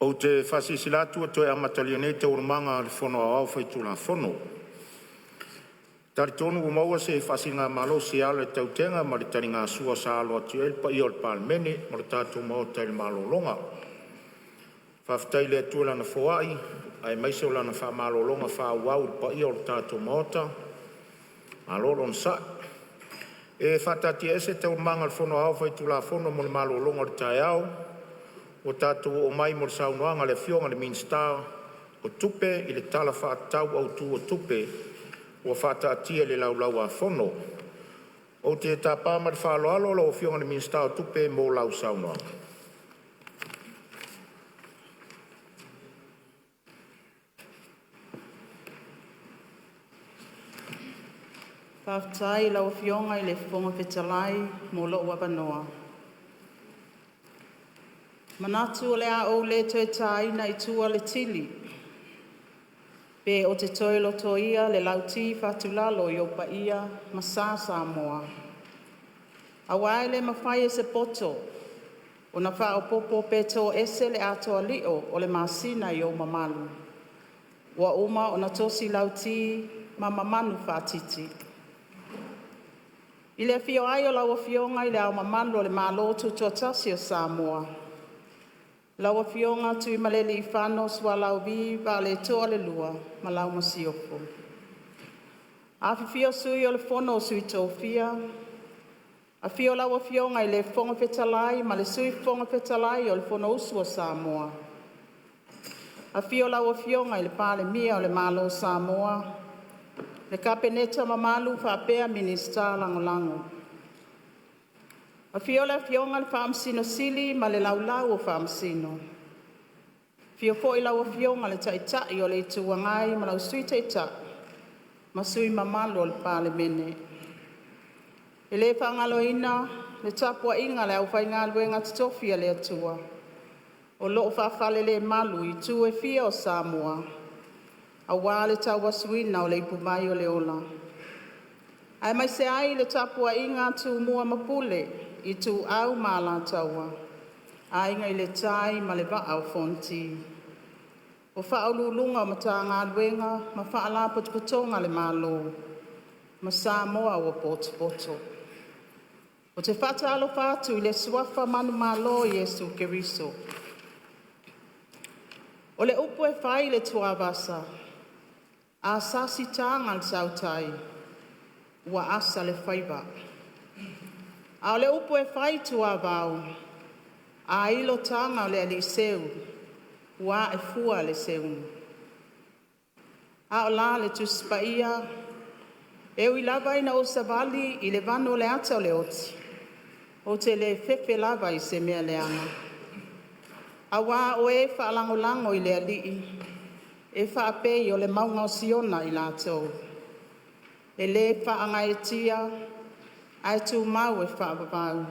Ou te faasilasila atu ua toe amatalia nei Taualumaga a le Fono Aoao Faitulafono. E talitonu ua maua se faasiligamalosi e ala i le tautega ma le taligasua sa alo atu ai le paia o le Palemene ma le tatou Maota i le malologa. Faafetai i le Atua i Lana foai aemaise o Lana faamalologa faaauau i le paia o le tatou Maota, malo le onosai. E faataatiaese Taualumaga a le Fono Aoao Faitulafono mo le malologa o le taeao ua tatou oo mai mo le saunoaga a le Afioga i le Minisita o Tupe i le Tala Faatatau Autu o Tupe ua faataatia i le Laulau a Fono. Ou te tapa ma le faaaloalo lau Afioga i le Minisita o Tupe mo lau saunoaga. Faafetai i lau Afioga i le Fofoga Fetalai mo lo'u avanoa. E manatu o le a ou le toe taina i tua le tili pe ou te toe lotoia le lauti fatulalo i ou paia ma sa Samoa, auā e le mafai e se poto ona faaopopo pe to'ese le atoa lio o le masina i ou mamalu, ua uma ona tosi lauti ma mamanu faatiti. I le afio ai o lau Afioga i Le Ao Mamalu o le Malo Tutoatasi o Samoa, lau Afioga Tuimalealiifano Sualauvi Vaaletoa II ma lau Masiofo. Afifio Sui o le Fono a Sui Tofia, afio lau Afioga i le Fofoga Fetalai ma le Sui Fofoga Fetalai o le Fonousu a Samoa. Afio lau Afioga i le Palemia o le Malo o Samoa, le Kapeneta mamalu faapea Minisita Lagolago. Afio le Afioga i le Faamasino Sili ma le Laulau a Faamasino. Afio foi lau Afioga i le Taitai o le Itu Agai ma lau Sui Taitai ma sui usufono mamalu o le Palemene. E le faagaloina le tapuaiga a le aufaigaluega totofi a le Atua o lo'o faafalelemalu i itu e fia o Samoa aua le tauasuina o le ipuvai o le Ola, aemaise ai le tapuaiga a Tumua ma Pule, Ituau ma Alataua, Aiga i le Tai ma le Vaa o Fonoti. O Faauluuluga o Matagaluega ma Faalapotopotoga a le Malo ma Samoa ua potopoto. Ou te faatalofa atu i le Suafa manumalo o Iesu Keriso. O le upu e fai i le tuavasa, a sasi taga a le tautai ua asa le faiva, a o le upu e fai i tuavao, a ilo taga a le alii seu ua a'e fua le seuga. A o la le Tusi Paia? E ui lava ina ou savali i le vanu o le ata o le oti, ou te le fefe lava i se mea leaga, auā o ē e faalagolago i le Alii e faapei o le mauga o Siona i latou, e le faagaeetia ae tumau e faavavau.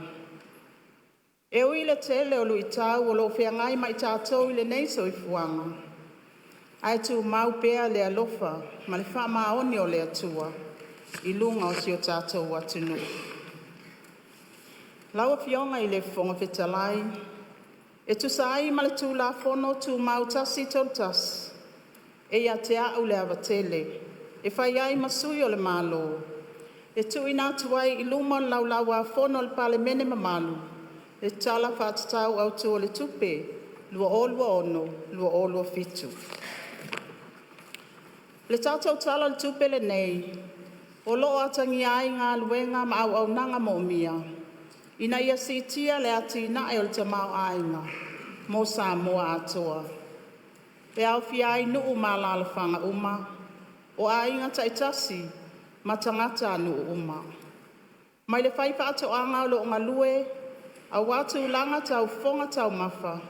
E ui i le tele o luitau o lo'o feagai ma i tatou i lenei soifuaga, ae tumau pea le alofa ma le faamaoni o le Atua i luga o si o tatou atunuu. Lau Afioga i le Fofoga Fetalai, e tusa ai ma le Tulafono Tumau 131, e ia te a'u le ava tele e fai ai ma sui o le Malo e tu'uina atu ai i luma o le Laulau-a-Fono a le Palemene mamalu le Tala Fa'atatau Autū o le Tupe 2026/2027. O le tatou Tala o le Tupe lenei o lo'o atagia ai galuega ma auaunaga moomia ina ia si'itia le atina'e o le tamaoaiga mo Samoa atoa, e aofia ai nuu ma alalafaga uma, o aiga ta'itasi ma tagatanu'u uma. Mai le faifaatoaga o lo'o galue auā tulaga tau fofoga taumafa,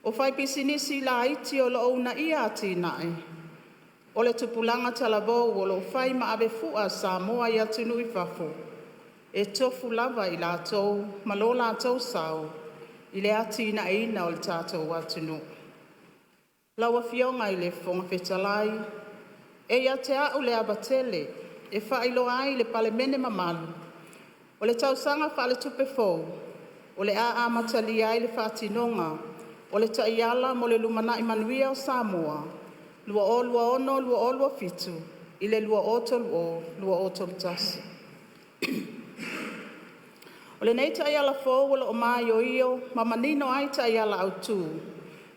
o faipisinisi laiti o lo'o uuna'ia atina'e, o le tupulaga talavou o lo'o fai ma ave fua a Samoa i atunuu i fafo, e tofu lava i latou ma lo latou sao i le atina'eina o le tatou atunuu. Lau Afioga i le Fofoga Fetalai, E ia te a'u le ava tele e faailoa ai i le Palemene mamalu, o le tausaga faaletupe fou o le a amatalia ai le faatinoga o le Taiala mo le Lumanai Manuia o Samoa 2026-2027 i le 2030-2031. O lenei Taiala fou o lo'o maioio ma manino ai taiala autū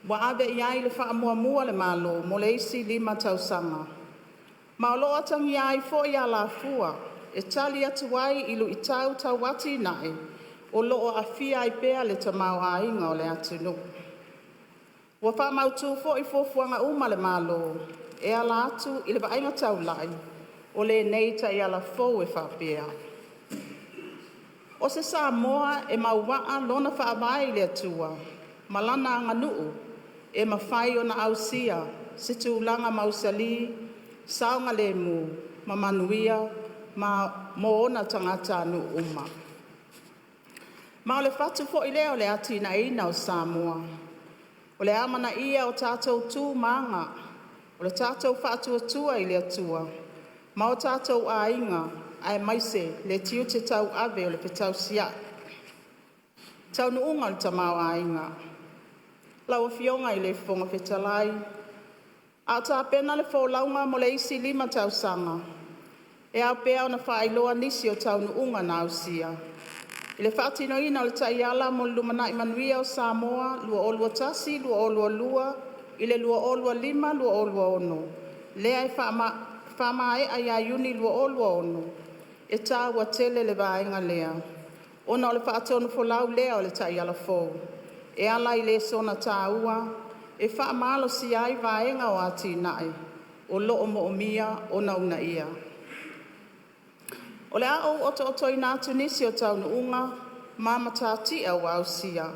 ua ave i ai le fa'amuamua a le Malo mo le isi lima tausaga, ma o lo'o atagia ai fo'i alafua e tali atu ai i lu'itau tau atina'e o lo'o aafia ai pea le tamaoaiga o le atunu'u. Ua fa'amautū fo'i fuafuaga uma a le Malo e ala atu i le vaaiga taula'i o lenei Taiala fou e faapea: O se Samoa e mauaa lona Faavae i le Atua ma lana aganu'u e mafai ona ausia se tulaga mausalī, saogalēmū ma manuia mo ona tagatanu'u uma. Ma o le fatu foi lea o le atinaeina o Samoa. O le amanaia o tatou tu ma aga, o le tatou faatuatua i le Atua ma o tatou aiga aemaise le tiute tauave o le fetausia'i. Taunuuga o le Tamaoaiga. Lau Afioga i le Fofoga Fetalai, A o tapena le folauga mo le isi 5 tausaga, e ao pea ona faailoa nisi o taunuuga na ausia. I le faatinoina o le Taiala mo le Lumanai Manuia o Samoa 2021-2022 i le 2025-2026, lea e faamaea ia Iuni 2026, e taua tele le vaega lea ona o le faatonufolau lea o le Taiala fou e ala i lesona taua e faamalosia ai vaega o atina'e o lo'o moomia ona uunaia. O le a ou ‘oto'otoina atu nisi o taunuuga ma matatia ua ausia: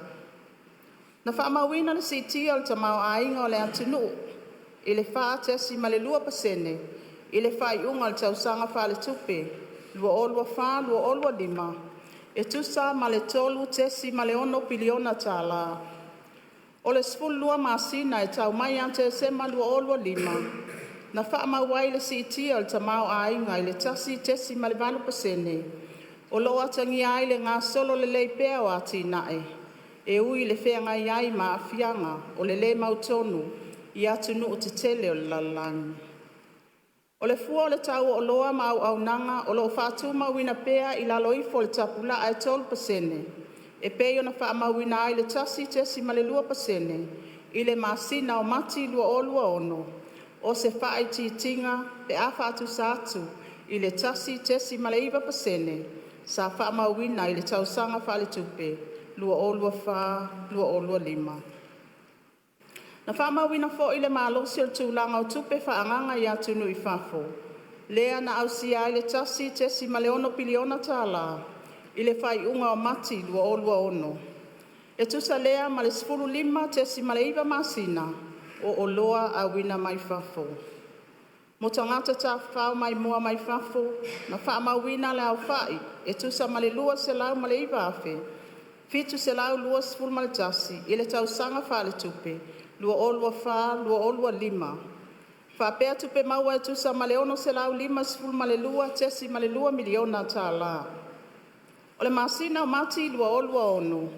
Na faamauina le siitia o le tamaoaiga o le atunu'u i le 4.2% i le faaiuga o le tausaga faaletupe 2024/2025 e tusa ma le $3.6 piliona tala. O le 12 masina e tau mai ia Tesema 2025, na faamau ai le siitia o le tamaoaiga i le 1.8%, o lo'o atagia ai le gasolo lelei pea o atina'e, e ui i le feagai ai ma aafiaga o le lē mautonu i atunu'u tetele o le lalolagi. O le fua o le tau o oloa ma auaunaga o lo'o fa'atumauina pea i lalo ifo o le tapulaa e 3% e pei ona faamauina ai le 1.2% i le masina o Mati 2026, o se faaitiitiga pe a faatusa atu i le 1.9% sa faamauina i le tausaga faaletupe 2024/2025. Na faamauina fo'i le malosi o le tulaga o tupe faaagaga i atunuu i fafo, lea na ausia ai le $1.6 piliona tala i le faaiuga o Mati 2026, e tusa lea ma le 15.9 masina o oloa auina mai fafo. Mo Tagata Tafafao Maimoa mai Fafo, na faamauina le aofa'i e tusa ma le 209,721 i le tausaga faaletupe 2024/2025, faapea tupe maua e tusa ma le $652.2 miliona tala. O le masina o Mati 2026,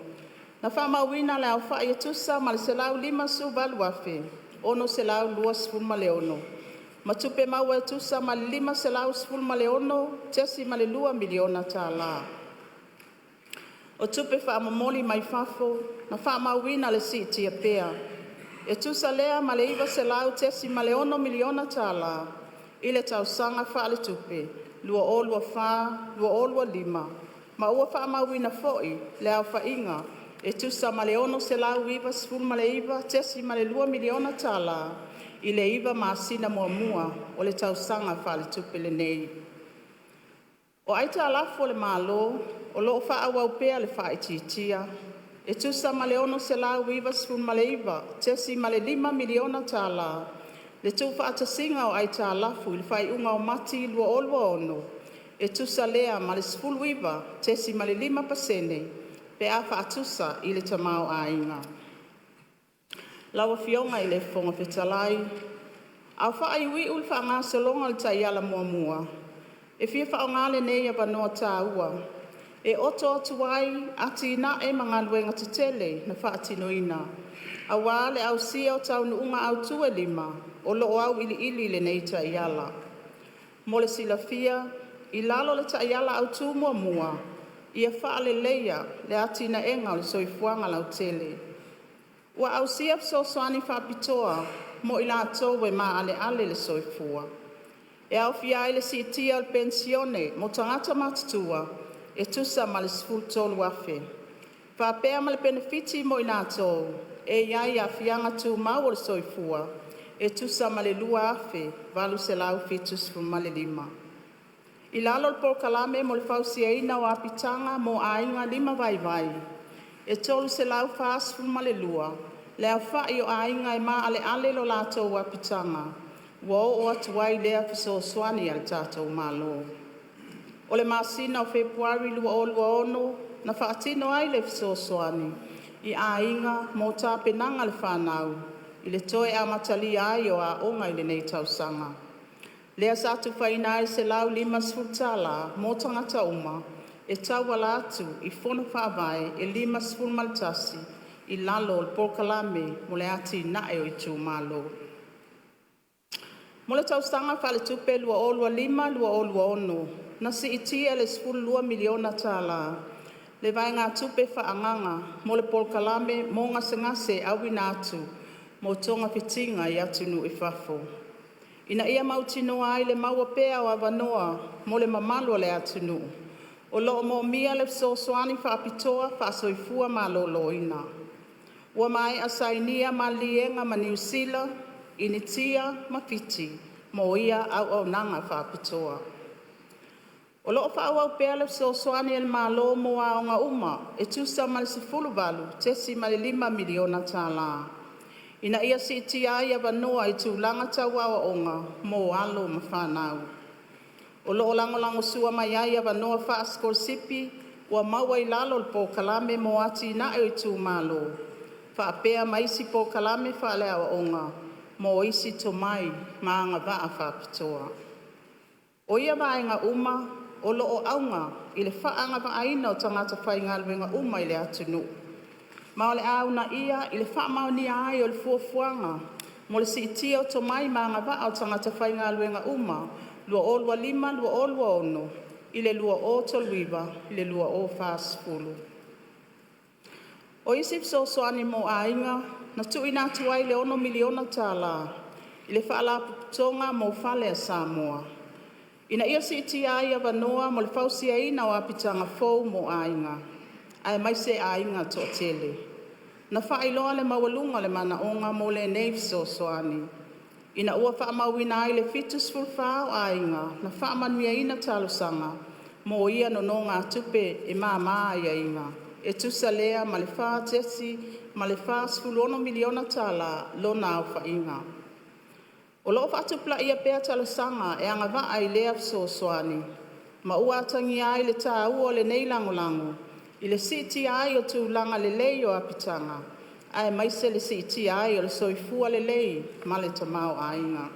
na faamauina le aofa'i e tusa ma le 158,626 ma tupe maua e tusa ma le $516.2 miliona tala. O tupe faamomoli mai fafo, na faamauina le siitia pea, e tusa lea ma le $900.6 miliona tala i le tausaga faaletupe 2024/2025. ma ua fa'amauina fo'i le aofa'iga e tusa ma le $699.2 miliona tala i le iva masina muamua o le tausaga faaletupe lenei. O aitalafu a le Malo o lo'o fa'aauau pea le fa'aitiitia, e tusa ma le $699.5 miliona tala le tu'ufa'atasiga o aitalafu i le faaiuga o Mati 2026, e tusa lea ma le 19.5 pasene pe a fa'atusa i le tamaoaiga. Lau Afioga i le Fofoga Fetalai, A'o fa'aiuiu le fa'agasologa o le Taiala Muamua, e fia fa'aoga lenei avanoa taua e oto atu ai atina'e ma galuega tetele na fa'atinoina, auā le ausia o taunu'uga autu e lima o lo'o au'ili'ili i lenei Taiala. Mo le silafia, i lalo o le Taiala Autū muamua, “Ia Fa'aleleia le Atinaega o le Soifuaga Lautele,” ua ausia fesoasoani fa'apitoa mo i latou e maaleale le soifua, e aofia ai le si'itia o le penisione mo tagata matutua e tusa ma le $13,000 fa'apea ma le penefiti mo i latou e iai Aafiaga Tumau o le Soifua e tusa ma le $2,875. I lalo o le Polokalame mo le Fausiaina o Apitaga mo Aiga Limavaivai, e 342 le aofa'i o aiga e maaleale lo latou apitaga ua oo atu ai lea fesoasoani a le tatou Malo. O le masina o Fepuari 2026 na fa'atino ai le fesoasoani i aiga mo tapenaga a le fanau i le toe amatalia ai o aoga i lenei tausaga, lea sa tufaina ai le $150 tala mo tagata uma e tauala atu i fono faavae e 51 i lalo o le Polokalame mo le Atina'e o Itumalo. Mo le tausaga faaletupe 2025/2026, na si'itia i le $12 miliona tala le vaegatupe faaagaga mo le Polokalame mo Gasegase Auina atu mo Togafitiga i atunuu i fafo, ina ia mautinoa ai le maua pea o avanoa mo le mamalu o le atunu'u o lo'o moomia le fesoasoani fa'apitoa fa'asoifua maloloina. Ua mae'a sainia maliliega ma Niu Sila, Initia ma Fiti mo ia auaunaga fa'apitoa. O lo'o fa'aauau pea le fesoasoani a le Malo mo aoga uma e tusa ma le $18.5 miliona tala, ina ia si'itia ai avanoa i tulaga tau aoaoga mo alo ma fanau. O lo'o lagolagosua mai ai avanoa fa'asikolasipi ua maua i lalo o le Polokalame mo Atina'e o Itumalo fa'apea ma isi polokalame fa'alea'oa'oga mo isi tomai ma agava'a fa'apitoa. O ia vaega uma o lo'o auga i le fa'aagava'aina o tagata faigaluega uma i le atunu'u, ma o le a uuna'ia i le fa'amaonia ai o le Fuafuaga mo le Si'itia o Tomai ma Agava'a o Tagata Faigaluega Uma 2025-2026 i le 2039-2040. O isi fesoasoani mo aiga, na tu'uina atu ai le $6 miliona tala i le Fa'alapotopotoga mo Fale a Samoa, ina ia si'itia ai avanoa mo le fausiaina o apitaga fou mo aiga, aemaise aiga to'atele. Na fa'ailoa le maualuga o le mana'oga mo lenei fesoasoani, ina ua fa'amauina ai le 74 o aiga na fa'amanuiaina talosaga mo ia nonōgātupe e māmā aiaiga, e tusa lea ma le $4.46 miliona tala lona aofa'iga. O lo'o fa'atupula'ia pea talosaga e agava'a i lea fesoasoani, ma ua atagia ai le tāua o lenei lagolago i le si'itia ai o tulaga lelei o apitaga, aemaise le si'itia ai o le soifua lelei ma le tamaoaiga.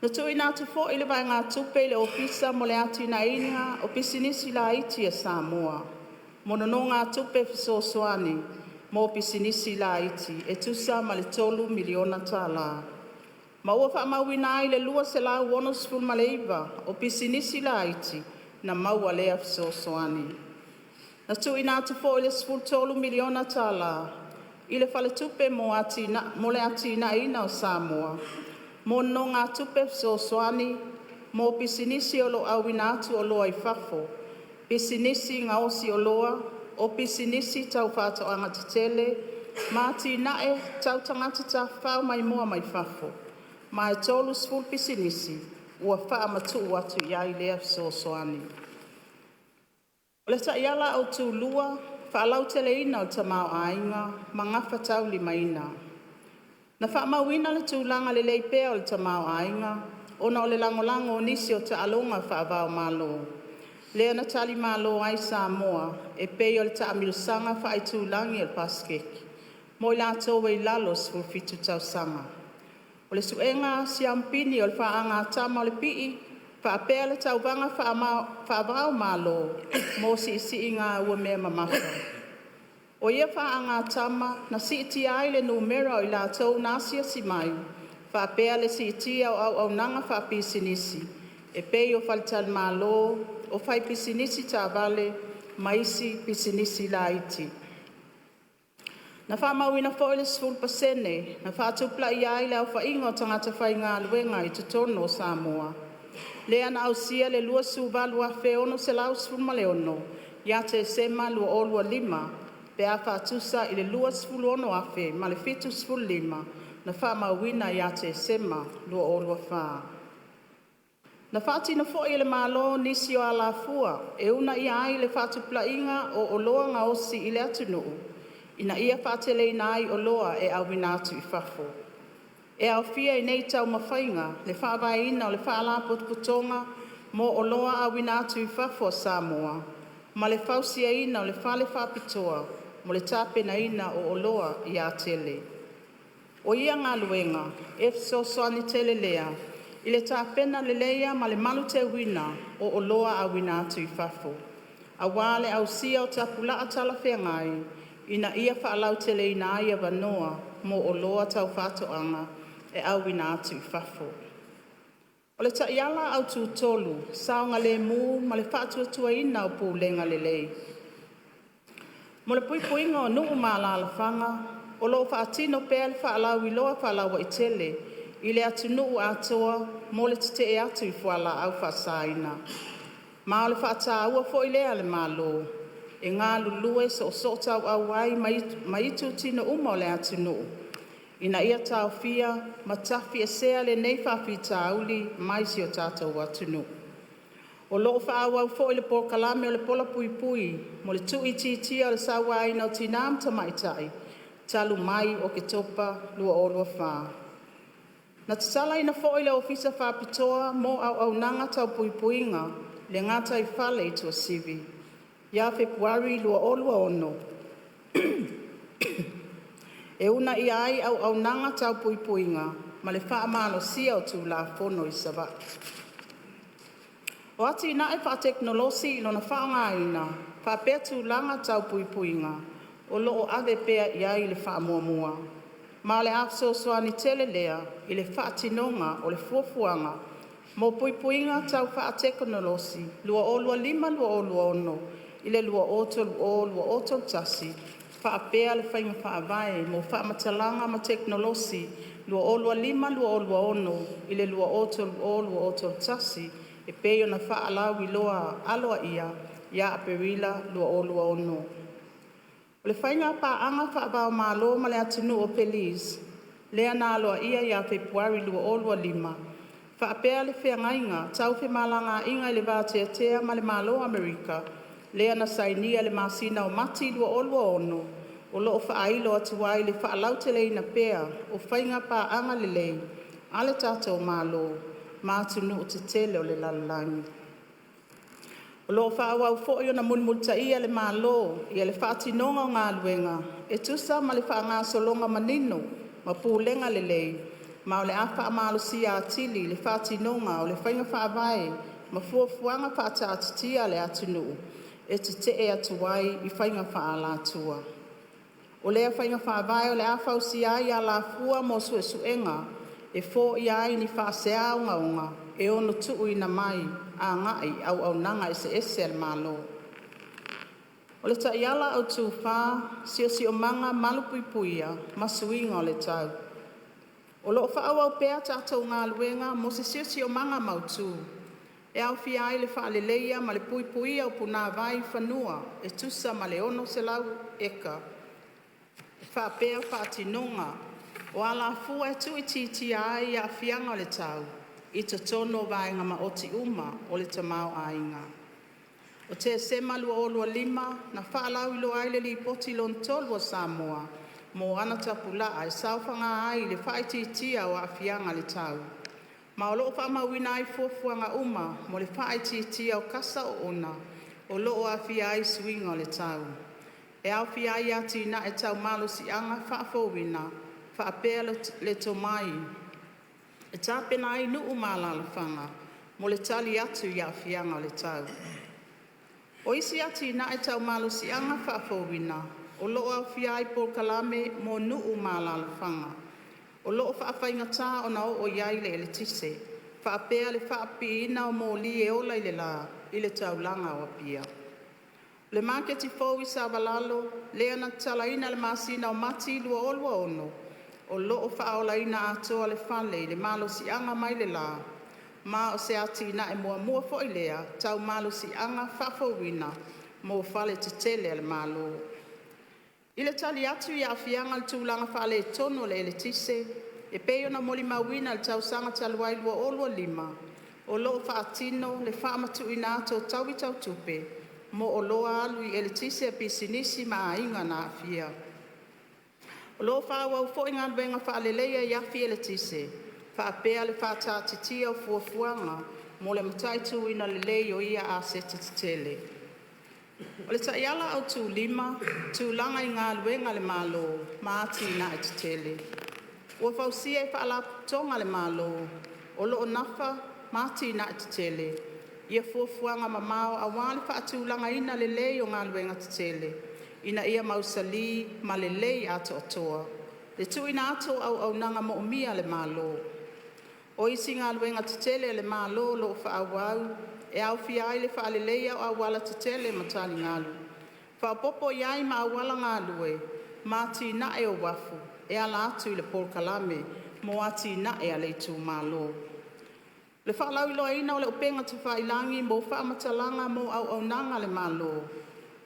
Na tu'uina atu fo'i le vaegatupe i le Ofisa mo le Atinaeina o Pisinisi Laiti a Samoa mo nonōgātupe fesoasoani mo pisinisi laiti e tusa ma le $3 miliona tala, ma ua fa'amauina ai le 269 o pisinisi laiti na maua lea fesoasoani. Na tu'uina atu foi le $13 miliona tala i le Faletupe mo le Atina'eina o Samoa mo nonōgātupe fesoasoani mo pisinisi o lo'o auina atu oloa i fafo. pisinisi gaosi oloa, o pisinisi tau faatoaga tetele ma atinae tau tagata tafafao maimoa mai fafo, ma e 30 pisinisi ua faamatuu atu i ai lea fesoasoani. O le Taiala Autu 2: Faalauteleina o le Tamaoaiga ma Gafataulimaina. Na faamauina le tulaga lelei pea o le tamaoaiga ona o le lagolago o nisi o taaloga faava-o-Malo, lea na talimalo ai Samoa e pei o le taamilosaga faaitulagi o le Pasefeki mo i latou e i lalo o le 17 tausaga, o le su'ega siamupini o le faagatama o le pi'i, faapea le tauvaga faava-o-Malo mo si'isi'iga uamea mamafa. O ia faagatama na siitia ai le numera o i latou na asiasi mai, faapea le siitia o auaunaga faapisinisi e pei o faletalimalo, o faipisinisi taavale ma isi pisinisi laiti. Na faamauina foi le 10 pasene na faatupulaia ai le aofaiga o tagata faigaluega i totonu o Samoa, lea na ausia le 28,616 ia Tesema 2025 pe a faatusa i le 26,075 na faamauina ia Tesema 2024. Na faatino foi e le Malo nisi o alafua e uunaia ai le faatupulaia o oloa gaosi i le atunuu ina ia faateleina ai oloa e auina atu i fafo. E aofia i nei taumafaiga le faavaeina o le Faalapotopotoga mo Oloa Auina atu i Fafo a Samoa ma le fausiaina o le fale faapitoa mo le tapenaina o oloa i Atele. O ia galuega e fesoasoani tele lea i le tapena leleia ma le maluteuina o oloa auina atu i fafo, auā le ausia o tapulaa talafeagai ina ia faalauteleina ai avanoa mo oloa tau faatoaga e auina atu i fafo. O le Taiala Autu 3: Saogalemu ma le Faatuatuaina o Pulega Lelei. Mo le puipuiga o nuu ma alalafaga, o loo faatino pea le faalauiloa faalauaitele i le atunuu atoa mo le tetee atu i fualaau faasaina. Ma o le faataua foi lea a le Malo, e galulue soosootauau ai ma itutino uma o le atunuu ina ia taofia ma tafiesea lenei faafitauli mai si o tatou atunuu. O loo faaauau foi le polokalame o le polapuipui mo le tuuitiitia o le sauaina o tina ma tamaitai talu mai Oketopa 2024. Na tatalaina foi le Ofisa Faapitoa mo Auaunaga Tau Puipuiga i le gataifale i Tuasivi ia Fepuari 2026 e uunaia ai auaunaga tau puipuiga ma le faamalosia o tulafono i Savaii. O atina'e faatekonolosi i lona faaaogaina faapea tulaga tau puipuiga o loo ave pea i ai le faamuamua, ma o le a fesoasoani tele lea i le faatinoga o le Fuafuaga mo Puipuiga Tau Faatekonolosi 2025-2026 i le 2030-2031 faapea le Faiga Faavae mo Faamatalaga ma Tekonolosi 2025-2026 i le 2030-2031 e pei ona faalauiloa aloaia ia Aperila 2026. O le Faiga Paaga Faava-o-Malo ma le Atunuu o Belize lea na aloaia ia Fepuari 2025, faapea le Feagaiga Tau Femalagaiga le Va-Tea-tea ma le Malo o Amerika lea na sainia i le masina o Mati 2026, o loo faailo atu ai le faalauteleina pea o faiga paaga lelei a le tatou Malo ma atunuu tetele o le lalolagi. O loo faaauau foi ona mulimulitaia e le Malo ia le faatinoga o galuega e tusa ma le faagasologa manino ma pulega lelei, ma o le a faamalosia atili le faatinoga o le faiga faavae ma fuafuaga faataatitia a le atunuu e tetee atu ai i faiga faa-alatua. O lea faiga faavae o le a fausia ai alafua mo suesuega e foia ai ni faasea ogaoga e ono tuuina mai agai i auaunaga eseese a le Malo. O le Taiala Autu 4: Siosiomaga Malupuiapuia ma Suiga o le Tau. O loo faaauau pea tatou galuega mo se Siosiomaga mautu. e aofia ai le faaleleia ma le puipuia o punavai i fanua e tusa ma le 600 eka faapea faatinoga o alafua e tuuitiitia ai aafiaga o le tau i totonu o vaega maoti uma o le tamaoaiga. O Tesema 2025 na faalauiloa ai le Lipoti Lona Tolu a Samoa mo ana tapulaa e saofaga ai i le faaitiitia o aafiaga o le tau, ma o loo faamauina ai fuafuaga uma mo le faaitiitia o kasa oona o loo aafia ai suiga o le tau, e aofia ai atinae tau malosiaga faafouina faapea le tomai e tapena ai nuu ma alalafaga mo le tali atu i aafiaga o le tau. O isi atinae tau malosiaga faafouina o loo aofia ai polokalame mo nuu ma alalafaga o loo faafaigata ona oo iai le eletise, faapea le faapipiina o moli e ola i le la i le taulaga o Apia. O le maketi fou i Savalalo lea na tatalaina i le masina o Mati 2026, o loo faaolaina atoa le fale i le malosiaga mai le la, ma o se atinae muamua foi lea tau malosiaga faafouina mo fale tetele a le Malo. I le tali atu i aafiaga o le tulaga faaletonu o le eletise e pei ona molimauina i le tausaga talu ai 2025, o loo faatino le faamatuuina atu o taui tau tupe mo oloa alu i eletise a pisinisi ma aiga na aafia. O loo faaauau foi galuega faaleleia i afi eletise faapea le faataatitia o fuafuaga mo le mataituina lelei o ia aseta tetele. O le Taiala Autu 5, Tulaga i Galuega a le Malo ma Atinae Tetele. Ua fausia e Faalapotopotoga a le Malo o loo nafa ma Atinae Tetele ia fuafuaga mamao aua le faatulagaina lelei o galuega tetele ina ia mausali ma lelei atoatoa le tuuina atu o auaunaga moomia a le Malo. O isi galuega tetele a le Malo o loo faaauau e aofia ai le faaleleia o auala tetele ma taligalu, faaopopo iai ma auala galue ma atinae o uafu e ala atu i le polokalame mo atinae a le itumalo. O le faalauiloaina o le upega tafailagi mo faamatalaga mo auaunaga a le Malo,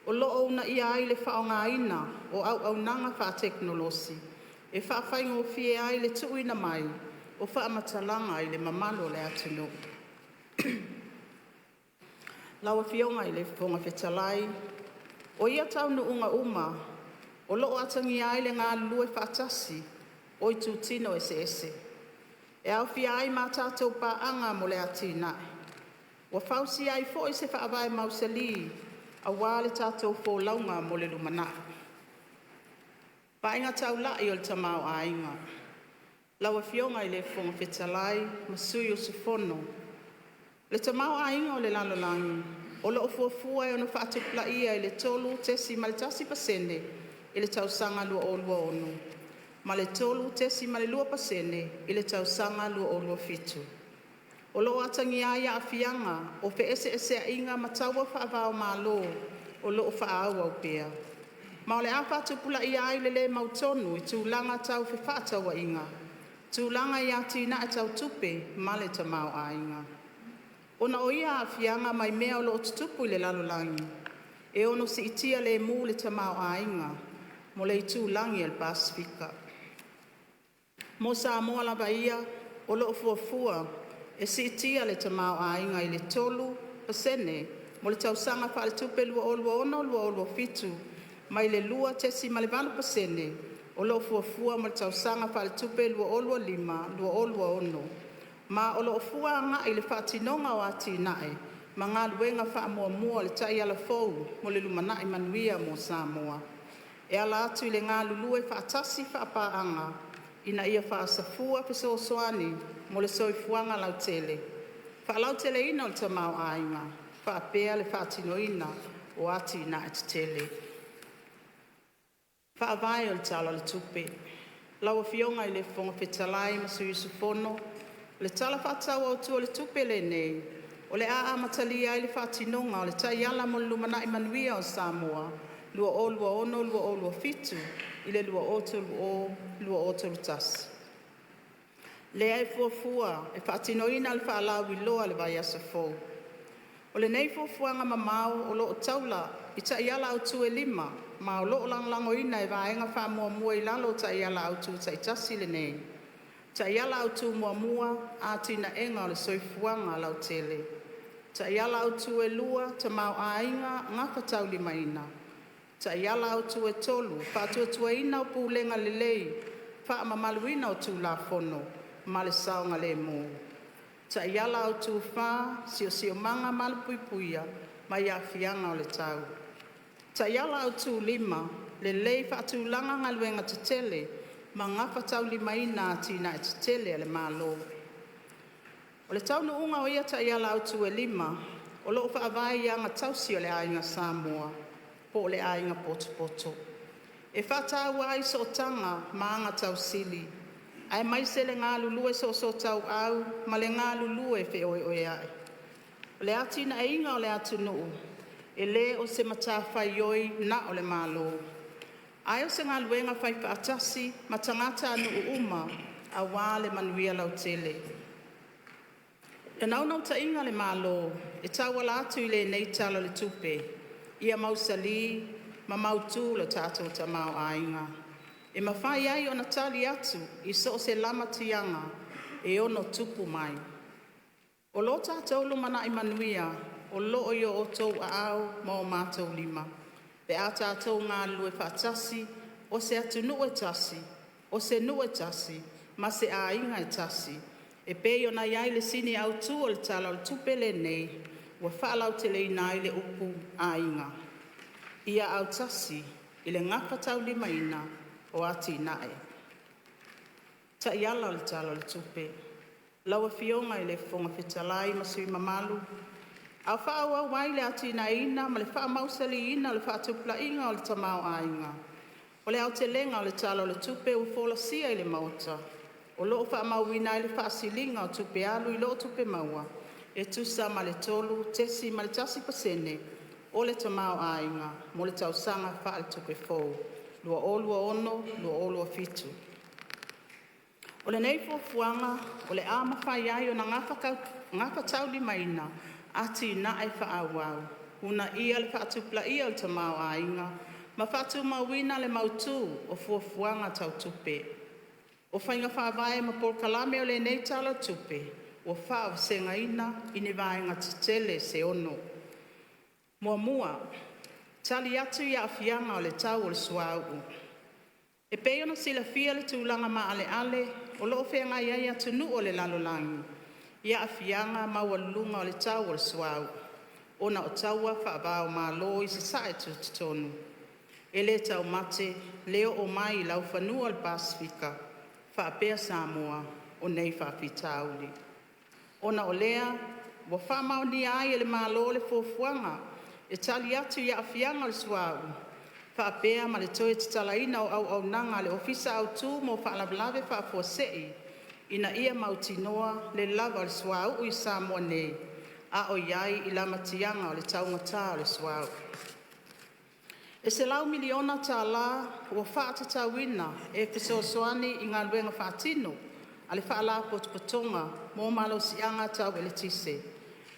o loo uunaia ai le faaaogaina o auaunaga faatekonolosi e faafaigofie ai le tuuina mai o faamatalaga i le mamalu o le atunuu. Lau Afioga i le Fofoga Fetalai, o ia taunuuga uma o loo atagia ai le galulue faatasi o itutino eseese, e aofia ai ma a tatou Paaga mo le Atinae. Ua fausia ai foi se faavae mausali aua le tatou folauga mo le lumanai. Vaaiga Taulai o le Tamaoaiga. Lau Afioga i le Fofoga Fetalai ma sui usufono, O le tamaoaiga o le lalolagi o loo fuafua e ono faatupulaia i le 3.1% i le tausaga 2026 ma le 3.2% i le tausaga 2027. O loo atagia ai aafiaga o feeseeseaiga ma taua faava-o-Malo o loo faaauau pea, ma o le a faatupulaia ai le le mautonu i tulaga tau fefaatauaiga, tulaga i atinae tau tupe ma le tamaoaiga. Ona o ia aafiaga mai mea o loo tutupu i le lalolagi, e ono siitia lemu le tamaoaiga mo le itulagi o le Pasefika. Mo Samoa lava ia, o loo fuafua e siitia le tamaoaiga i le 3% mo le tausaga faaletupe 2026/2027 mai le 2.8% o loo fuafua mo le tausaga faaletupe 2025/2026, ma o loo fua agai i le faatinoga o atinae ma galuega faamuamua o le Taiala fou mo le Lumanai Manuia mo Samoa, e ala atu i le galulue faatasi faapaaga ina ia faasafua fesoasoani mo le soifuaga lautele, faalauteleina o le tamaoaiga faapea le faatinoina o atinae tetele. Faavae o le Tala o le Tupe. Lau Afioga i le Fofoga Fetalai ma sui usufono, O le Tala Faatatau Autu o le Tupe lenei o le a amatalia ai le faatinoga o le Taiala mo le Lumanai Manuia o Samoa 2026-2027 i le 2030-2031, lea e fuafua e faatinoina le faalauiloa i le vaiaso fou. O lenei fuafuaga mamao o lo'o taula i Ta'iala Autū e 5, ma o lo'o lagolagoina e vaega fa'amuamua i lalo o Ta'iala Autū ta'itasi lenei: Ta'iala Autū Muamua, Atina'ega o le Soifuaga Lautele; Ta'iala Autū e 2, Tamāo'aiga Gafataulimaina; Ta'iala Autū e 3, Fa'atuatuaina o Pulega Lelei, Fa'amamaluina o Tulafono ma le Saogalēmū; Ta'iala Autū 4, Siosiomaga Malupuiapuia mai Aafiaga o le Tau. Ta'iala Autū 5: Lelei Fa'atulaga Galuega Tetele ma Gafataulimaina Atina'e Tetele a le Malo. O le taunu'uga o ia Ta'iala Autū e 5, o lo'o fa'avae i aga tausi a le aiga Samoa, le “Aiga Potopoto”, e fa'atāua ai sootaga ma aga tausili, aemaise le galulue soosootaua ma le galulue fe'oe'oea'i. O le atina'eina o le atunu'u e lē o se matafaioi na o le Malo, ae o se galuega faifaatasi ma tagatanu'u uma auā le manuia lautele. O le naunauta'iga a le Malo e tauala atu i lenei Tala o le Tupe, ia mausalī ma mautū lo tatou tamaoaiga, e mafai ai ona tali atu i so o se lamatiaga e ono tupu mai. O lo tatou lumana'i manuia o loo i o outou aao ma o matou lima, pe a tatou galulue faatasi o se atunuu e tasi, o se nuu e tasi ma se aiga e tasi, e pei ona i ai le sini autū o le Tala o le Tupe lenei, ua faalauteleina ai le upu “Aiga”. Ia autasi i le gafataulimaina o atinae. Ta'iala o le Tala o le Tupe Lau Afioga i le Fofoga Fetalai ma Sui Mamalu, A o fa'aauau ai le atina'eina ma le fa'amausalīina o le fa'atupula'iga o le tamaoaiga, o le aotelega o le Tala o le Tupe ua folasia i le Maota, o lo'o fa'amauina ai le fa'asiliga o Tupe Alu i lo'o Tupe Maua e tusa ma le 3.1% o le tamaoaiga mo le tausaga faaletupe fou 2026/2027. O lenei fuafuaga o le a mafai ai ona gafataulimaina atina'e fa'aauau, uuna'ia le fa'atupula'ia o le tamaoaiga, ma fa'atumauina le mautū o fuafuaga tau tupe. O faiga faavae ma polokalame o lenei Tala o le Tupe ua faavasegaina i ni vaega tetele se 6: 1. Tali atu i Aafiaga o le Tau o le Suāu'u E pei ona silafia le tulaga maaleale o lo'o feagai ai atunu'u o le lalolagi i aafiaga maualuluga o le tau o le suauu, ona o taua faava-o-Malo i Sasae Tutotonu, e le taumate le oo mai i laufanua o le Pasefika faapea Samoa o nei faafitauli. Ona o lea, ua faamaonia ai e le Malo le fuafuaga e tali atu i aafiaga o le suauu faapea ma le toe tatalaina o auaunaga a le Ofisa Autu mo Faalavelave Faafuasei ina ia mautinoa le lava o le suauu i Samoa nei a o i ai i lamatiaga o le taugata o le suauu. E $100miliona tala ua faatatauina e fesoasoani i galuega faatino a le Faalapotopotoga mo Malosiaga Tau Eletise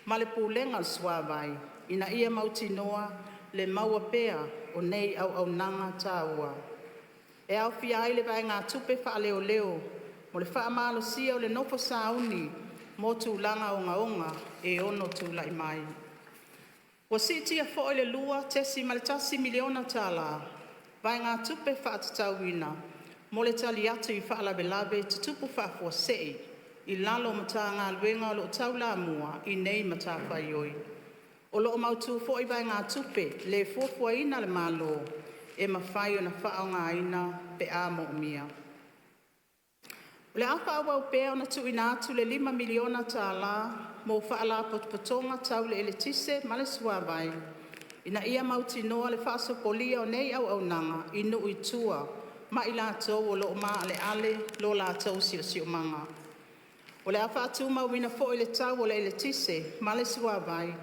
ma le Pulega o le Suavai ina ia mautinoa le maua pea o nei auaunaga taua. E aofia ai le vaegatupe faaleoleo mo le faamalosia o le nofo sauni mo tulaga ogaoga e ono tula'i mai. Ua si'itia fo'i i le $2.1miliona tala vaegatupe fa'atatauina mo le tali atu i faalavelave tutupu faafuasei i lalo o Matagaluega o lo'o taulamua i nei matafaioi. O lo'o mautū foi vaegatupe lē fuafuaina a le Malo e mafai ona faaaogaina pe a moomia. O le a fa'aauau pea ona tu'uina atu le $5 miliona tala mo fa'alapotopotoga tau le eletise ma le suavai, ina ia mautinoa le fa'asopolia o nei auaunaga i nuu i tua ma i latou o lo'o maaleale lo latou siosiomaga. O le a faatumauina foi le tau o le eletise ma le suavai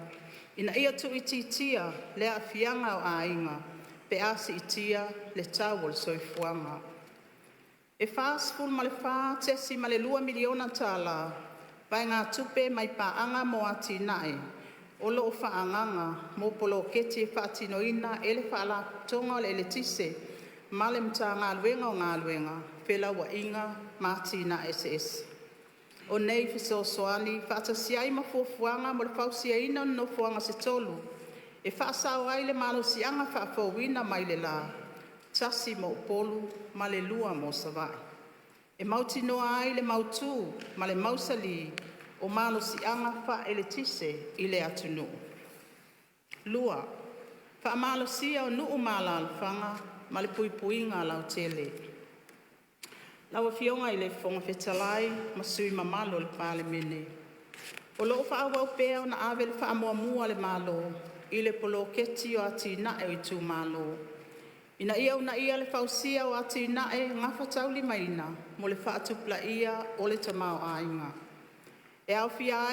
ina ia tuuitiitia le aafiaga o aiga pe a siitia le tau o le soifuaga. E $44.2miliona tala vaegatupe mai Paaga mo Atinae o lo'o faaagaga mo poloketi e faatinoina e le Faalapotopotoga o le Eletise ma le Matagaluega o Galuega, Felauaiga ma Atinae Eseese. O nei fesoasoani faatasi ai ma fuafuaga mo le fausiaina o ni nofoaga se tolu e faasao ai le malosi'aga faafouina mai le lā, tasi mo Upolu ma le lua mo Savaii, e mautinoa ai le mautū ma le mausalī o malosi'aga fa'aeletise i le atunu'u. 2. Fa'amalosia o Nuu ma Alalafaga ma le Puipuiga Lautele. Lau Afioga i le Fofoga Fetalai ma Sui Mamalu o le Palemene, O lo'o fa'aauau pea ona ave le fa'amuamua a le Malo i le poloketi o Atina'e o Itumalo, ina ia u'unaia le fausia o atina'e gafataulimaina mo le fa'atupula'ia o le tamaoaiga. E aofia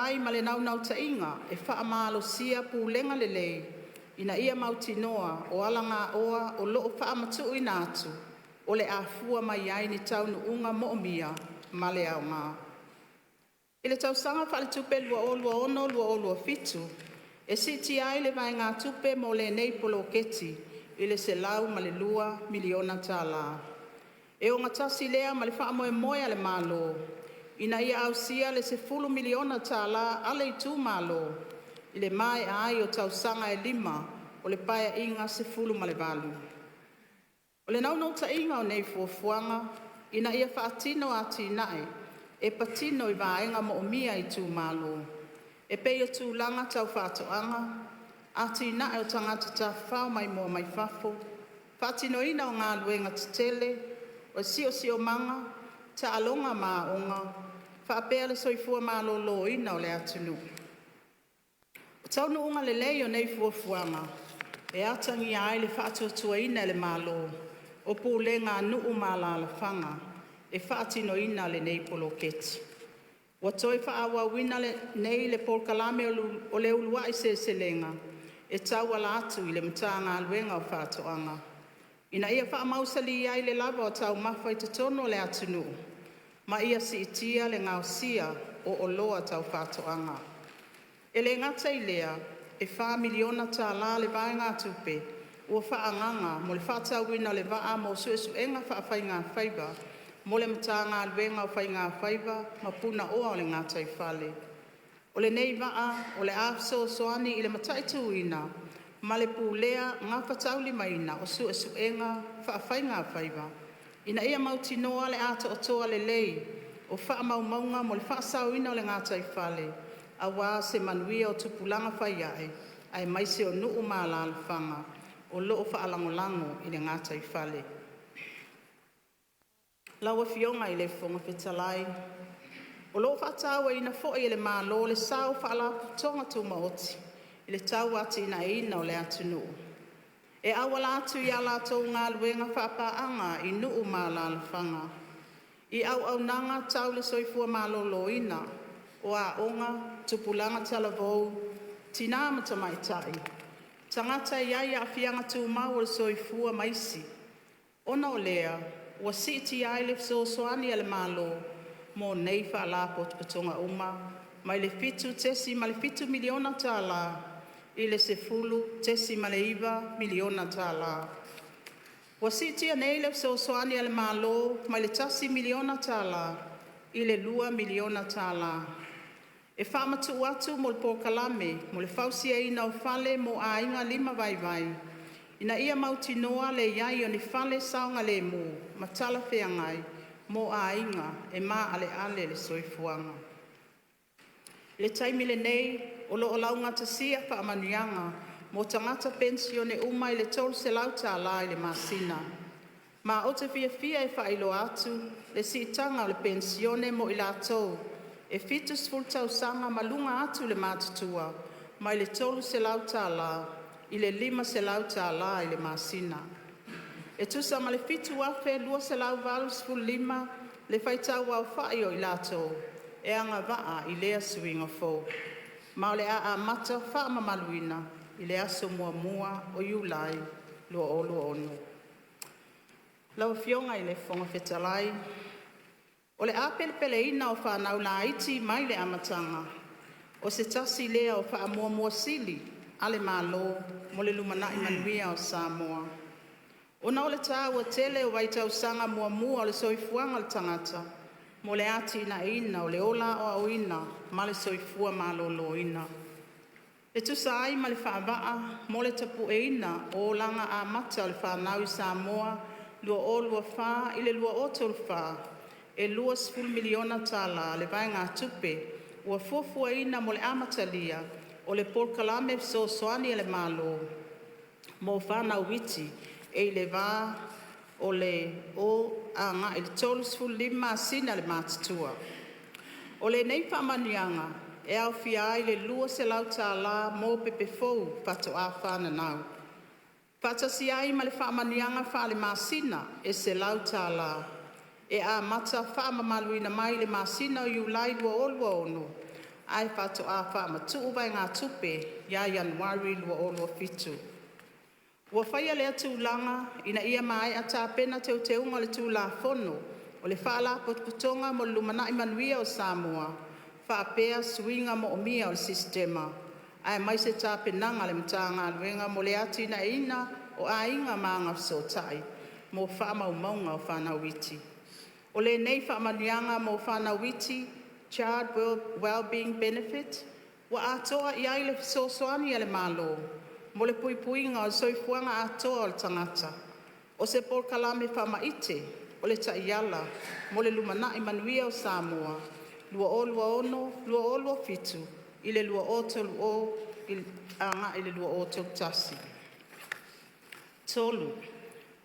ai ma le naunauta'iga e fa'amalosia pulega lelei ina ia mautinoa o alagaoa o lo'o fa'amatu'uina atu o le a fua mai ai ni taunu'uga moomia ma le aoga. I le tausaga faaletupe 2026/2027, e si'itia ai le vaegatupe mo lenei poloketi i le $102 miliona tala. E o gatasi lea ma le faamoemoe a le Malo ina ia ausia le $10 miliona tala a le itumalo i le mae'a ai o tausaga e lima o le Paeaiga Sefulumalevalu. O le naunautaiga o nei fuafuaga, ina ia faatino atina'e e patino i vaega moomia e itumalo, e pei o tulaga tau fa'atoaga, atina'e o tagata tafafao maimoa mai fafo, faatinoina o galuega tetele, o le siosiomaga, taaloga ma aoga, faapea le soifua maloloina o le atunu'u. O taunu'uga lelei o nei fuafuaga e atagia ai le fa'atuatuaina e le Malo o pulega a nuu ma alalafaga e faatinoina lenei poloketi. Ua toe fa'aauauina nei le polokalame o le Ulua'i Seleselega e tauala atu i le Matagaluega o Fa'atoaga, ina ia faamausalī ai le lava o taumafa i totonu o le atunu'u ma ia si'itia le gaosia o oloa tau fa'atoaga. E lē gata i lea, e 4 miliona tala le vaegatupe ua faaagaga mo le fa'atauina o le vaa mo su'esu'ega fa'afaigafaiva mo le Matagaluega o Faigafaiva ma Punaoa o le Gataifale. O lenei vaa o le a fesoasoani i le mata'itūina ma le pulea gafataulimaina o su'esu'ega fa'afaigafaiva, ina ia mautinoa le atoatoa lelei o fa'amaumauga mo le fa'asaoina o le gataifale auā se manuia o tupulaga faia'e aemaise o nuu ma alalafaga o lo'o fa'alagolago i le gataifale. Lau Afioga i le Fofoga Fetalai, O lo'o fa'atāuaina fo'i e le Malo le sao o Fa'alapotopotoga Tumaoti i le tauati'ina'eina o le atunu'u, e auala atu i a latou galuega faapaaga i nuu ma alalafaga, i auaunaga tau le soifua maloloina, o aoga, tupulaga talavou, tinā ma tamaitai, tagata e iai aafiaga tumau o le soifua ma isi. Ona o lea, ua si'itia ai le fesoasoani a le Malo mo nei faalapotopotoga uma mai le $7.7 miliona tala i le $10.9 miliona tala. Ua si'itia nei le fesoasoani a le Malo mai le $1 miliona tala i le $2 miliona tala, e faamatu'u atu mo le polokalame mo le fausiaina o fale mo aiga lima vaivai, ina ia mautinoa le iai o ni fale saogalēmū ma talafeagai mo aiga e mā'ale'ale le soifuaga. I le taimi lenei, o lo'o laugatasia fa'amanuiaga mo tagata penisione uma i le $300 tala i le masina. Ma ou te fiafia e faailoa atu le si'itaga o le penisione mo i latou e 70 tausaga ma luga atu le matutua mai le $300 tala i le $500 tala i le masina. E tusa ma le 7,285 le faitauaofa'i o i latou e agava'a i lea suiga fou, ma o le a amata faamamaluina i le aso 1 o Iulai 2026. Lau Afioga i le Fofoga Fetalai, O le a'apelepeleina o fanau laiti mai le amataga, O se tasi lea o faamuamua sili a le Malo mo le lumanai manuia o Samoa. Ona o le taua tele o vaitausaga muamua o le soifuaga o le tagata mo le atinaeina o le ola aoaoina ma le soifua maloloina. E tusa ai ma le Faavaa mo le Tapu'eina o Olaga Amata o le Fanau i Samoa 2024-2034, e 20 miliona tala le vaegatupe ua fuafuaina mo le amatalia o le polokalame fesoasoani a le Malo mo fanau iti e i le va o le 0-35 masina le matutua. O lenei faamanuiaga e aofia ai le 200 tala mo pepe fou faato'a fananau, faatasi ai ma le faamanuiaga faale-masina e 100 tala e amata faamamaluina mai i le masina o Iulai 2026 ae faato'a faamatu'u vaegatupe ia Ianuari 2027. Ua faia lea tulaga ina ia maea tapena teuteuga o le Tulafono o le Faalapotopotoga mo le Lumanai Manuia o Samoa faapea suiga moomia o le sistema, aemaise tapenaga a le Matagaluega mo le atinaeina o Aiga ma Agafesootai mo faamaumauga o fanau iti. O lenei faamanuiaga mo fanau iti (Child Wellbeing Benefit) ua atoa i ai le fesoasoani a le Malo mo le puipuiga o le soifuaga atoa o le tagata. O se polokalame faamaite o le Taiala mo le Lumanai Manuia o Samoa 2026-2027 i le 2030-2031. 3.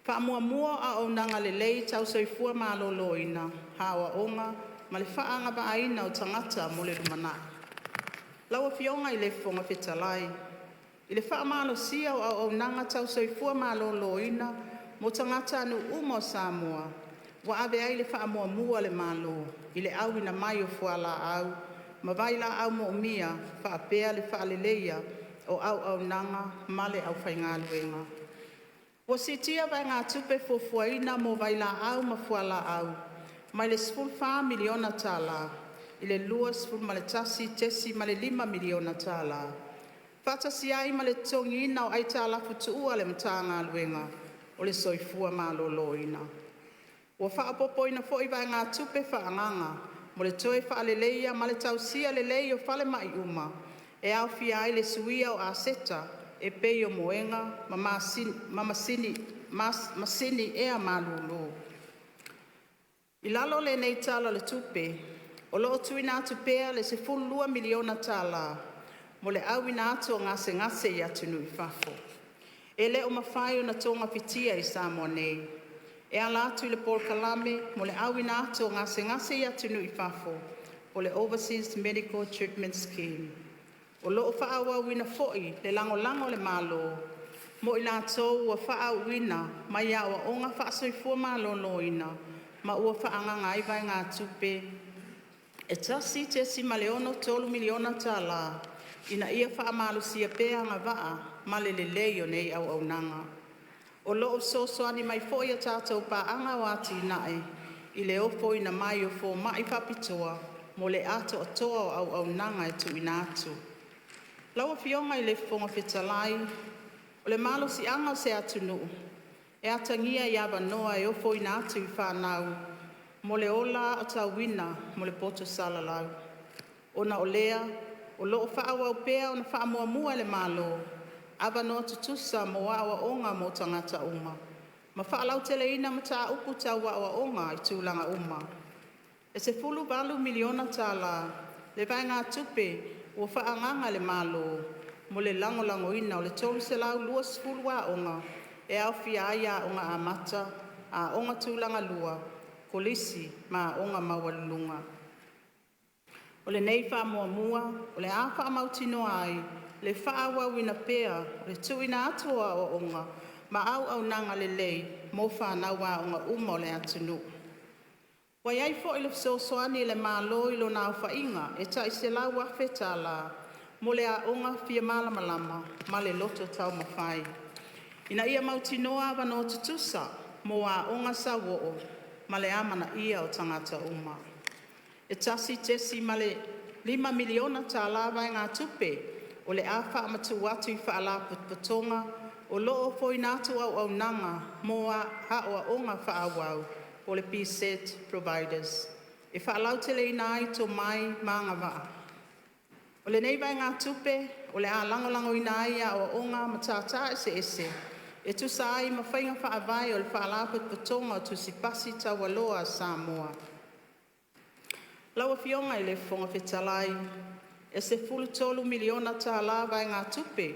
Fa'amuamua o Auaunaga Lelei Tau Soifua Maloloina, Aoaoga ma le Fa'aagavaaina o Tagata mo le Lumanai. Lau Afioga i le Fofoga Fetalai, I le faamalosia o auaunaga tau soifua maloloina mo tagatanuu uma o Samoa, ua ave ai le faamuamua a le Malo i le auina mai o fualaau ma vailaau moomia faapea le faaleleia o auaunaga ma le aufaigaluega. Ua siitia vaegatupe fuafuaina mo vailaau ma fualaau mai le 14 miliona tala i le 21.5 miliona tala, faatasi ai ma le totogiina o aitalafu tuua a le Matagaluega o le Soifua Maloloina. Ua faaopoopoina foi vaegatupe faaagaga mo le toe faaleleia ma le tausia lelei o falemai uma, e aofia ai le suia o aseta e pei o moega ma masini ea malulu. I lalo o lenei Tala o le Tupe, o loo tuuina atu pea le 12 miliona tala mo le auina atu o gasegase i atunuu i fafo, e le o mafai ona togafitia i Samoa nei, e ala atu i le polokalame mo le Auina atu o Gasegase i Atunuu i Fafo (Overseas Medical Treatment Scheme). O loo faaauauina foi le lagolago a le Malo mo i latou ua faauuina mai aoaoga faa-soifua maloloina ma ua faaagaga ai vaegatupe e 1.63 miliona tala ina ia faamalosia pea agavaa ma le lelei o nei auaunaga. O loo fesoasoani mai foi a tatou Paaga o Atinae i le ofoina mai o fomai faapitoa mo le atoatoa o auaunaga e tuuina atu. Lau Afioga i le Fofoga Fetalai, O le malosiaga o se atunuu e atagia i avanoa e ofoina atu i fanau mo le ola aotauina mo le poto salalau. Ona o lea, o loo faaauau pea ona faamuamua e le Malo avanoa tutusa mo aoaoga mo tagata uma, ma faalauteleina mataupu tau aoaoga i tulaga uma. E 18 miliona tala le vaegatupe ua faaagaga e le Malo mo le lagolagoina o le 320 aoga e aofia ai Aoga Amata, Aoga Tulagalua, Kolisi ma Aoga Maualuluga. O lenei faamuamua o le a faamautinoa ai le faaauauina pea o le tuuina atu o aoaoga ma auaunaga lelei mo fanau aoga uma o le atunuu. Ua iai foi le fesoasoani a le Malo i lona aofaiga e tai 100,000 tala mo le Aoga Fia Malamalama ma le Loto Taumafai, ina ia mautinoa avanoa tutusa mo aoga sauo'o ma le amanaia o tagata uma. E $5 miliona tala vaegatupe o le a faamatuu atu i Faalapotopotoga o loo ofoina atu auaunaga mo aoaoga faaauau (PSET Providers) e faalauteleina ai tomai ma agavaa. O lenei vaegatupe o le a lagolagoina ai aoaoga o Matata Eseese e tusa ai ma faiga faavae a le Faalapotopotoga o Tusi Pasi Taualoa a Samoa. Lau Afioga i le Fofoga Fetalai, E 13 miliona tala vaegatupe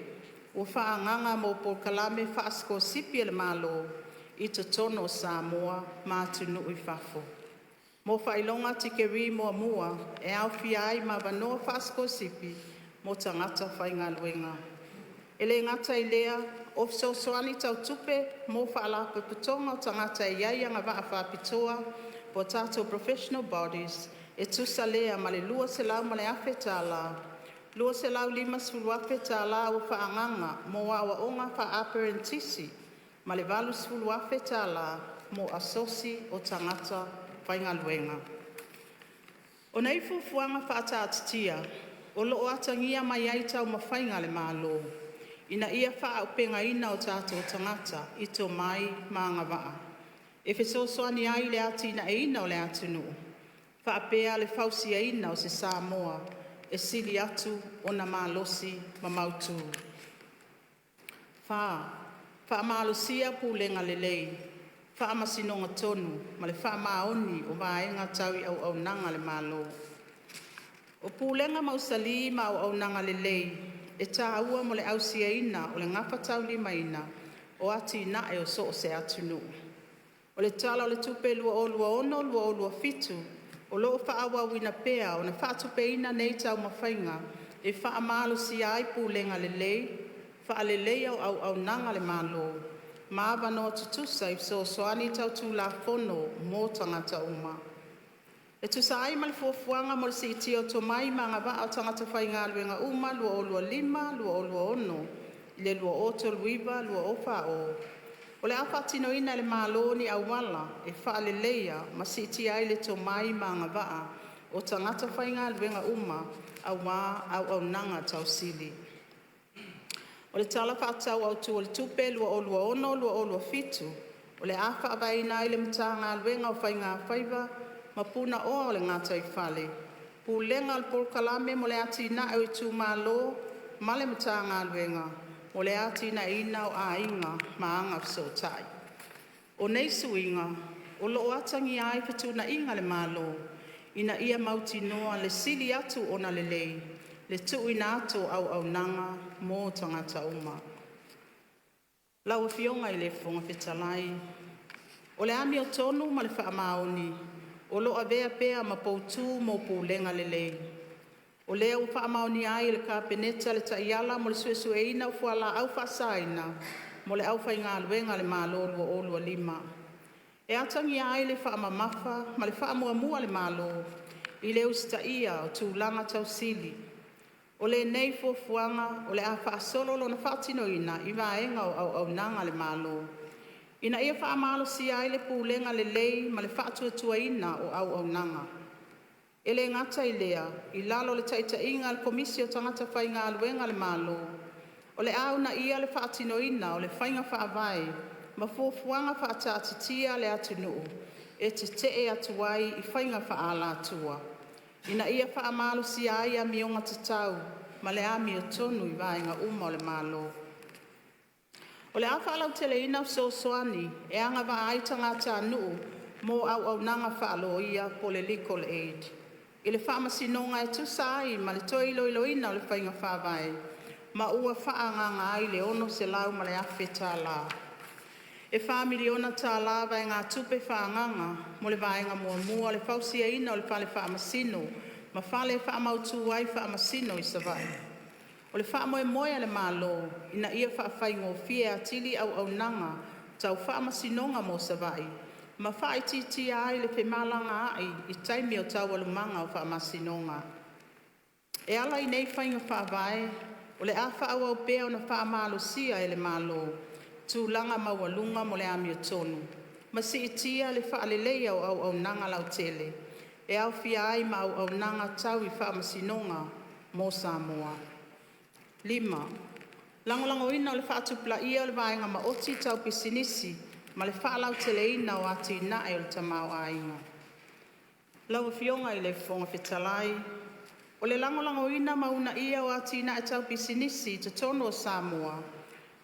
ua faaagaga mo polokalame faasikolasipi a le Malo i totonu o Samoa ma atunuu i fafo, mo faailoga tikeri muamua e aofia ai ma avanoa faasikolasipi mo tagata faigaluega. E le gata i lea o fesoasoani tau tupe mo Faalapotopotoga o tagata e iai agavaa faapitoa tatou (Professional Bodies) e tusa lea ma le 200,000 tala. $250,000 tala ua faaagaga mo aoaoga faa-aperenitisi ma le $80,000 tala mo Asosi o Tagata Faigaluega. O nei fuafuaga faataatitia o loo atagia mai ai taumafaiga a le Malo ina ia faaauupegaina o tatou tagata i tomai ma agavaa e fesoasoani ai i le atinaeina o le atunuu faapea le fausiaina o se Samoa e sili atu ona malosi ma mautu. 4. Faamalosia Pulega Lelei, Faamasinoga Tonu ma le Faamaoni o Vaega Tau i Auaunaga a le Malo. O pulega mausali ma auaunaga lelei e taua mo le ausiaina o le gafataulimaina o atinae o so o se atunuu. O le Tala o le Tupe 2026/2027 o loo faaauauina pea ona faatupeina nei taumafaiga e faamalosia ai pulega lelei, faaleleia o auaunaga a le Malo ma avanoa tutusa i fesoasoani tau tulafono mo tagata uma. E tusa ai ma le Fuafuaga mo le Siitia o Tomai ma Agavaa o Tagata Faigaluega uma 2025-2026 i le 2039-2040, o le a faatinoina e le Malo ni auala e faaleleia ma siitia ai le tomai ma agavaa o tagata faigaluega uma aua auaunaga tau sili. O le Tala Faatatau Autu o le Tupe 2026/2027 o le a faavaeina ai le Matagaluega o Faigafaiva ma Punaoa o le Gataifale, Pulega o le Polokalame mo le Atinae o Itumalo ma le Matagaluega mo le Atinaeina o Aiga ma Agafesootai. O nei suiga o loo atagia ai fetuunaiga a le Malo ina ia mautinoa le sili atu ona lelei le tuuina atu o auaunaga mo tagata uma. Lau Afioga i le Fofoga Fetalai, O le amiotonu ma le faamaoni o loo avea pea ma poutu mo pulega lelei. O lea ua faamaonia ai e le Kapeneta le Taiala mo le Suesueina o Fualaau Faasaina mo le Aufaigaluega a le Malo 2025. E atagia ai le faamamafa ma le faamuamua a le Malo i le usitaia o tulaga tausili. O lenei fuafuaga o le a faasolo lona faatinoina i vaega o auaunaga a le Malo, ina ia faamalosia ai le pulega lelei ma le faatuatuaina o auaunaga. E le gata i lea, i lalo o le taitaiga a le Komisi o Tagata Faigaluega a le Malo, o le a uunaia le faatinoina o le faiga faavae ma fuafuaga faataatitia a le atunuu e tetee atu ai i faiga faaalatua, ina ia faamalosia ai amioga tatau ma le amiotonu i vaega uma o le Malo. O le a faalauteleina fesoasoani e agavaa ai tagatanuu mo auaunaga faaloia (Legal Aid) i le Faamasinoga e tusa ai ma le toe iloiloina o le Faiga Faavae, ma ua faaagaga ai le 600,000 tala. E 4 miliona tala vaegatupe faaagaga mo le vaega muamua o le fausiaina o le Fale Faamasino ma fale e faamautu ai Faamasino i Savaii. O le faamoemoe a le Malo ina ia faafaigofie atili auaunaga tau faamasinoga mo Savaii ma faaitiitia ai le femalagaa'i i taimi o taualumaga o faamasinoga. E ala i nei faiga faavae, o le a faaauau pea ona faamalosia e le Malo tulaga maualuga mo le amiotonu ma siitia le faaleleia o auaunaga lautele. e aofia ai ma auaunaga tau i faamasinoga mo Samoa. 5. Lagolagoina o le faatupulaia o le Vaega Maoti Tau Pisinisi ma le Faalauteleina o Atinae o le Tamaoaiga. Lau Afioga i le Fofoga Fetalai, O le lagolagoina ma uunaia o atina'e tau pisinisi i totonu o Samoa,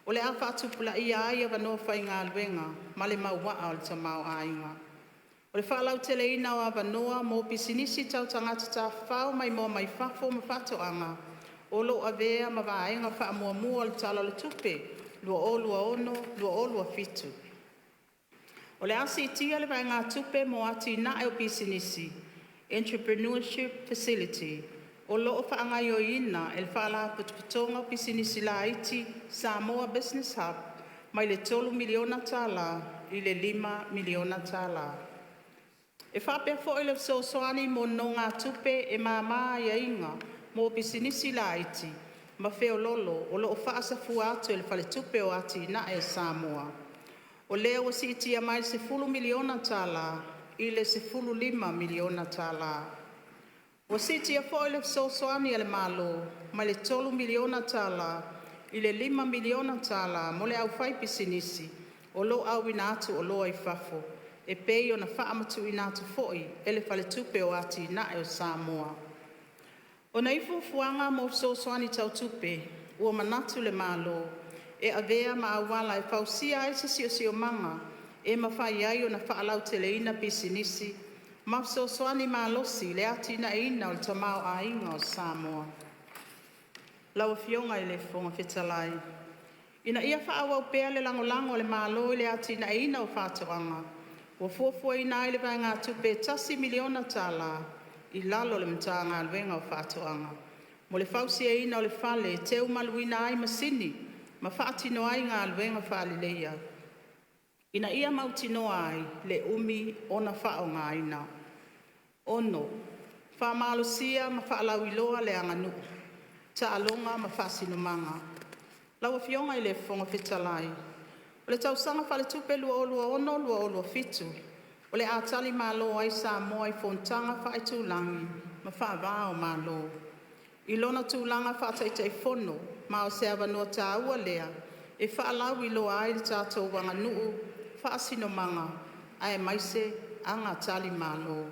o le a faatupulaia ai avanoa faigaluega ma le mauaa o le tamaoaiga. O le faalauteleina o avanoa mo pisinisi tau tagata tafafao maimoa mai fafo ma faatoaga o lo'o avea ma vaega faamuamua o le Tala o le Tupe 2026/2027. O le a siitia le vaegatupe mo atina'e o pisinisi (Entrepreneurship Facility) o lo'o faagaoioina e le Faalapotopotoga o Pisinisi Laiti Samoa Business Hub mai le $3 miliona tala i le $5 miliona tala. E faapea foi le fesoasoani mo nonogatupe e mama aiaiga mo pisinisi laiti ma feololo o lo'o faasafua atu e le Faletupe o Atina'e a Samoa, o lea ua siitia mai le $10 miliona tala i le $15 miliona tala. Ua siitia foi le fesoasoani a le Malo mai le $3 miliona tala i le $5 miliona tala mo le aufaipisinisi o lo'o auina atu oloa i fafo, e pei ona faamatu'uina atu foi e le Faletupe o Atina'e o Samoa. O nei fuafuaga mo fesoasoani tau tupe, ua manatu le Malo e avea ma auala e fausia ai se siosiomaga e mafai ai ona faalauteleina pisinisi ma fesoasoani malosi i le atinaeina o le tamaoaiga o Samoa. Lau Afioga i le Fofoga Fetalai, Ina ia faaauau pea le lagolago a le Malo i le atinaeina o faatoaga, ua fuafuaina ai le vaegatupe e tasi miliona tala i lalo o le Matagaluega o Faatoaga mo le fausiaina o le fale e teumaluina ai masini ma faatino ai galuega faaleleia ina ia mautinoa ai le umi ona faaaogaina. 6. Faamalosia ma faalauiloa le Aganuu, Taaloga ma Faasinomaga. Lau Afioga i le Fofoga Fetalai, O le tausaga faaletupe 2026/2027 o le a talimalo ai Samoa i fonotaga faaitulagi ma faava-o-Malo, i lona tulaga faa-Taitaifono ma o se avanoa taua lea e faalauiloa ai le tatou aganuu, faasinomaga aemaise aga talimalo.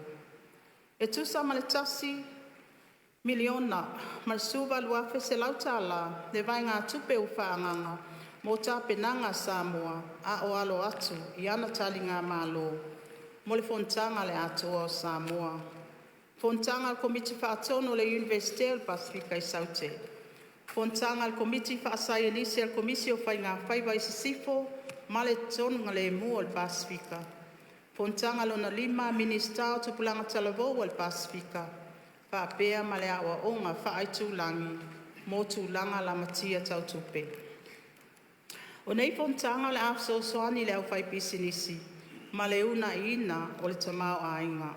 E tusa ma le $1,018,100 tala le vaegatupe ua faaagaga mo tapenaga a Samoa a o alo atu i ana taligamalo mo le Fonotaga a le Atoa o Samoa, Fonotaga a le Komiti Faatonu a le Iunivesite o le Pasefika i Saute, Fonotaga a le Komiti Faasaienisi a le Komisi o Faigafaiva i Sisifo ma le Tonugalemu o le Pasefika, Fonotaga Lona Lima a Minisita o Tupulaga Talavou a le Pasefika, faapea ma le Aoaoga Faaitulagi mo Tulaga Lamatia Tau Tupe. O nei fonotaga o le a fesoasoani i le aufaipisinisi ma le uunaiina o le tamaoaiga.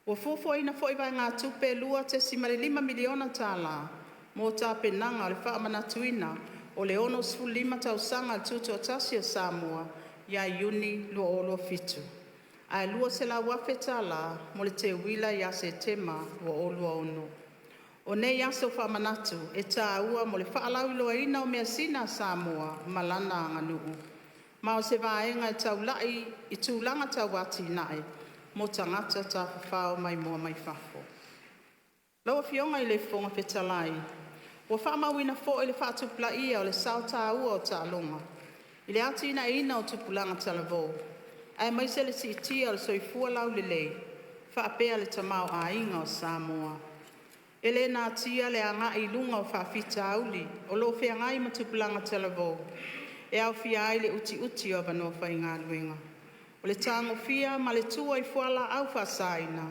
Ua fuafuaina foi vaegatupe e $2.5miliona tala mo tapenaga o le faamanatuina o le 65 tausaga o le Tutoatasi o Samoa ia Iuni 2027, ae $200,000 tala mo le teuila ia Setema 2026. O nei aso faamanatu e taua mo le faalauiloaina o measina a Samoa ma lana aganuu, ma o se vaega e taula'i i tulaga tau atinae mo tagata tafafao maimoa mai fafo. Lau Afioga i le Fofoga Fetalai, Ua faamauina foi le faatupulaia o le sao taua o taaloga i le atinaeina o tupulaga talavou, aemaise le siitia o le soifua laulelei faapea le tamaoaiga o Samoa. E le natia le agai i luga o faafitauli o lo'o feagai ma tupulaga talavou, e aofia ai le utiuti o avanoa faigaluega, o le tagofia ma le tua i fualaau faasaina,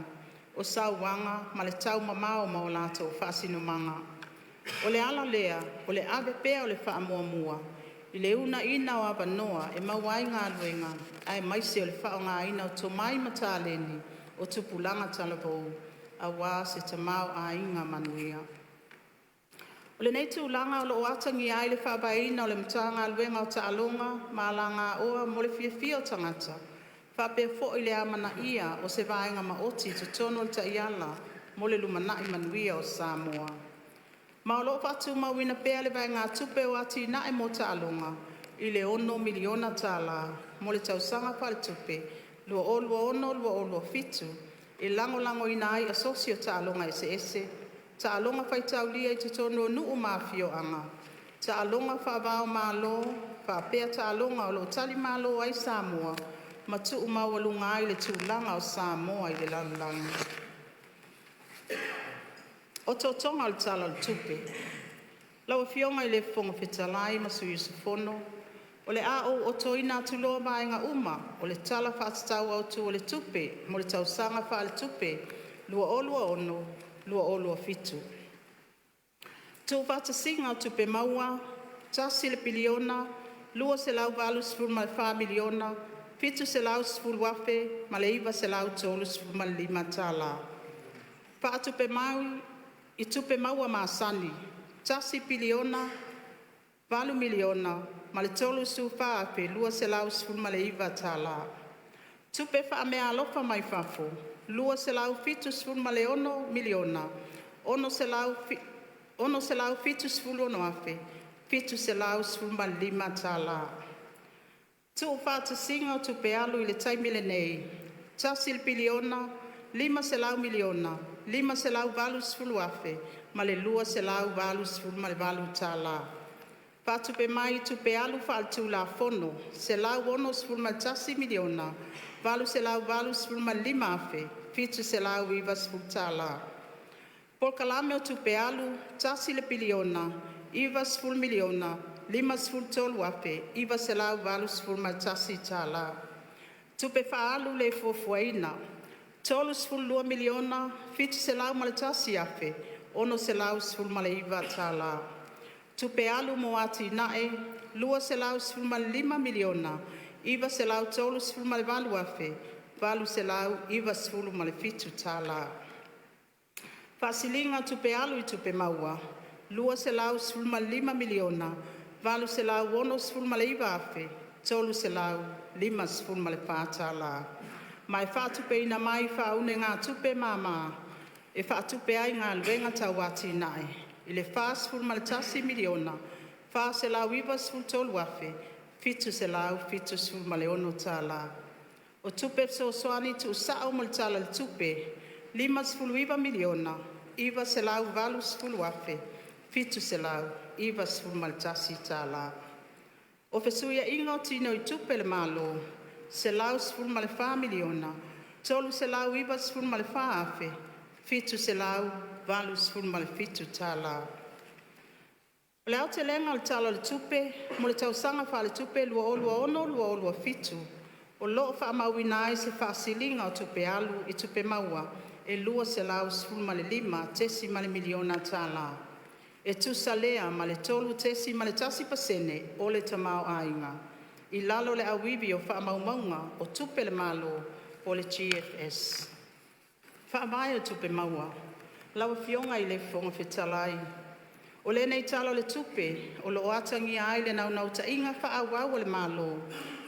o sauaga ma le taumamao ma o latou faasinomaga. O le ala lea o le ave pea o le faamuamua i le uunaina o avanoa e maua ai galuega aemaise o le faaaogaina o tomai ma taleni o tupulaga talavou aua se tamaoaiga manuia. O lenei tulaga o loo atagia ai le faavaeina o le Matagaluega o Taaloga ma Alagaoa mo le Fiafia o Tagata. Faapea foi le amanaia o se vaega maoti i totonu o le Taiala mo le Lumanai Manuia o Samoa. Ma o lo'o fa'atumauina pea le vaegatupe o Atina'e mo Ta'aloga i le $6 miliona tala mo le tausaga faaletupe 2026/2027 e lagolagoina ai asosi o taaloga eseese, taaloga faitaulia i totonu o nuu ma afioaga, taaloga faava-o-Malo faapea taaloga o lo'o talimalo ai Samoa ma tu'umaualuga ai le tulaga o Samoa i le lalolagi. Otootoga o le Tala o le Tupe. Lau Afioga i le Fofoga Fetalai ma Sui Usufono, O le a ou otoina atu loa vaega uma o le Tala Fa'atatau Autu o le Tupe mo le tausaga faaletupe 2026/2027. Tu'ufaatasiga o Tupe Maua: $1, 284, 710,935 tala. Fa'atupe mai i Tupe Maua Masani: $1, 008,034,219 tala. Tupe Fa'ameaalofa mai fafo: $276,676,715 tala. Tu'ufaatasiga o Tupe Alu i le Taimi lenei: $1, 500, 580,288 tala. Fa'atupe mai i Tupe Alu Fa'aletulafono: $161,885,790 tala. Polokalame o Tupe Alu: $1, 090, 053,981 tala. Tupe Fa'alu Lē Fuafuaina: $32,701,619 tala. Tupe Alu mo Atina'e: $215,938,897 tala. Fa'asiliga o Tupe Alu i Tupe Maua: $215,869,354 tala. Ma e fa'atupeina mai i fa'aunegatupe mama e fa'atupe ai galuega tau atina'e i le $41,493,776 tala. O Tupe Fesoasoani Tu'usa'o mo le Tala o le Tupe: $59,980,791 tala. O Fesuiaiga o Tinoitupe a le Malo: $114,394,787 tala. O le aotelega o le Tala o le Tupe mo le tausaga faaletupe 2026/2027, o lo'o fa'amauina ai se fa'asiliga o Tupe Alu i Tupe Maua e $215.0 miliona tala, e tusa lea ma le 3.1% o le tamaoaiga, i lalo o le Auivi o Faamaumauga o Tupe a le Malo (GFS). Faavae o Tupe Maua. Lau Afioga i le Fofoga Fetalai, O lenei Tala o le Tupe o lo'o atagia ai le naunautaiga fa'aauau a le Malo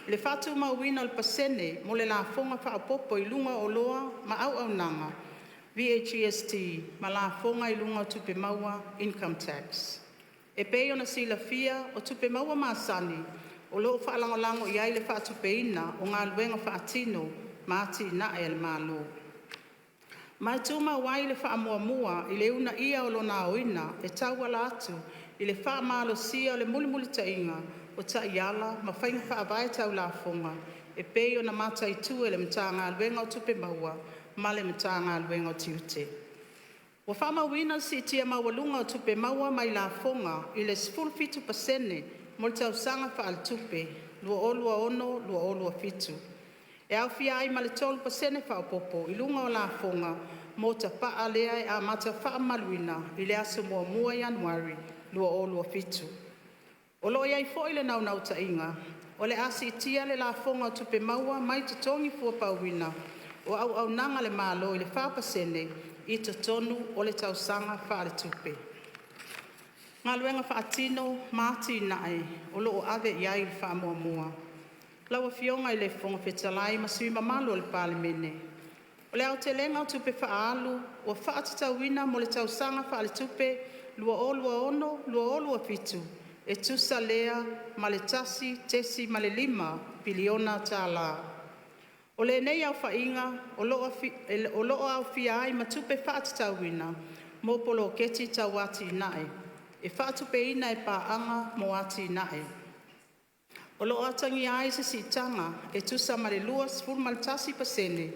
i le fa'atumauina o le pasene mo le Lafoga Fa'aopoopo i luga o Oloa ma Auaunaga VAGST ma Lafoga i luga o Tupe Maua Income Tax. E pei ona silafia o tupe maua masani o lo'o fa'alagolago iai le fa'atupeina o galuega faatino ma atina'e a le Malo, ma e tumau ai le fa'amuamua i le uunaia o lona aoina e tauala atu i le fa'amalosia o le mulimulita'iga o ta'iala ma faiga fa'avae tau lafoga e pei ona mataitu e le Matagaluega o Tupe Maua ma le Matagaluega o Tiute. Ua fa'amauina le si'itia maualuga o tupe maua mai lafoga i le 17% mo le tausaga faaletupe 2026/2027, e aofia ai ma le 3% fa'aopoopo i luga o lafoga mo tapa'a lea e amata fa'amamaluina i le aso 1 Ianuari 2027. O lo'o i ai foi le naunautaiga o le a si'itia le lafoga o tupe maua mai totogi fuapauina o auaunaga a le Malo i le 4% i totonu o le tausaga faaletupe. Galuega Faatino ma Atinae o loo Ave iai le Faamuamua. Lau Afioga i le Fofoga Fetalai ma Sui Mamalu o le Palemene, O le aotelega o tupe fa'aalu ua fa'atatauina mo le tausaga faaletupe 2026/2027 e tusa lea ma le $1.5 piliona tala. O lenei aofa'iga o lo'o aofia ai ma tupe fa'atatauina mo poloketi tau atina'e, e fa'atupeina e Pa'aga mo Atina'e. O lo'o atagia ai se si'itaga e tusa ma le 21 pasene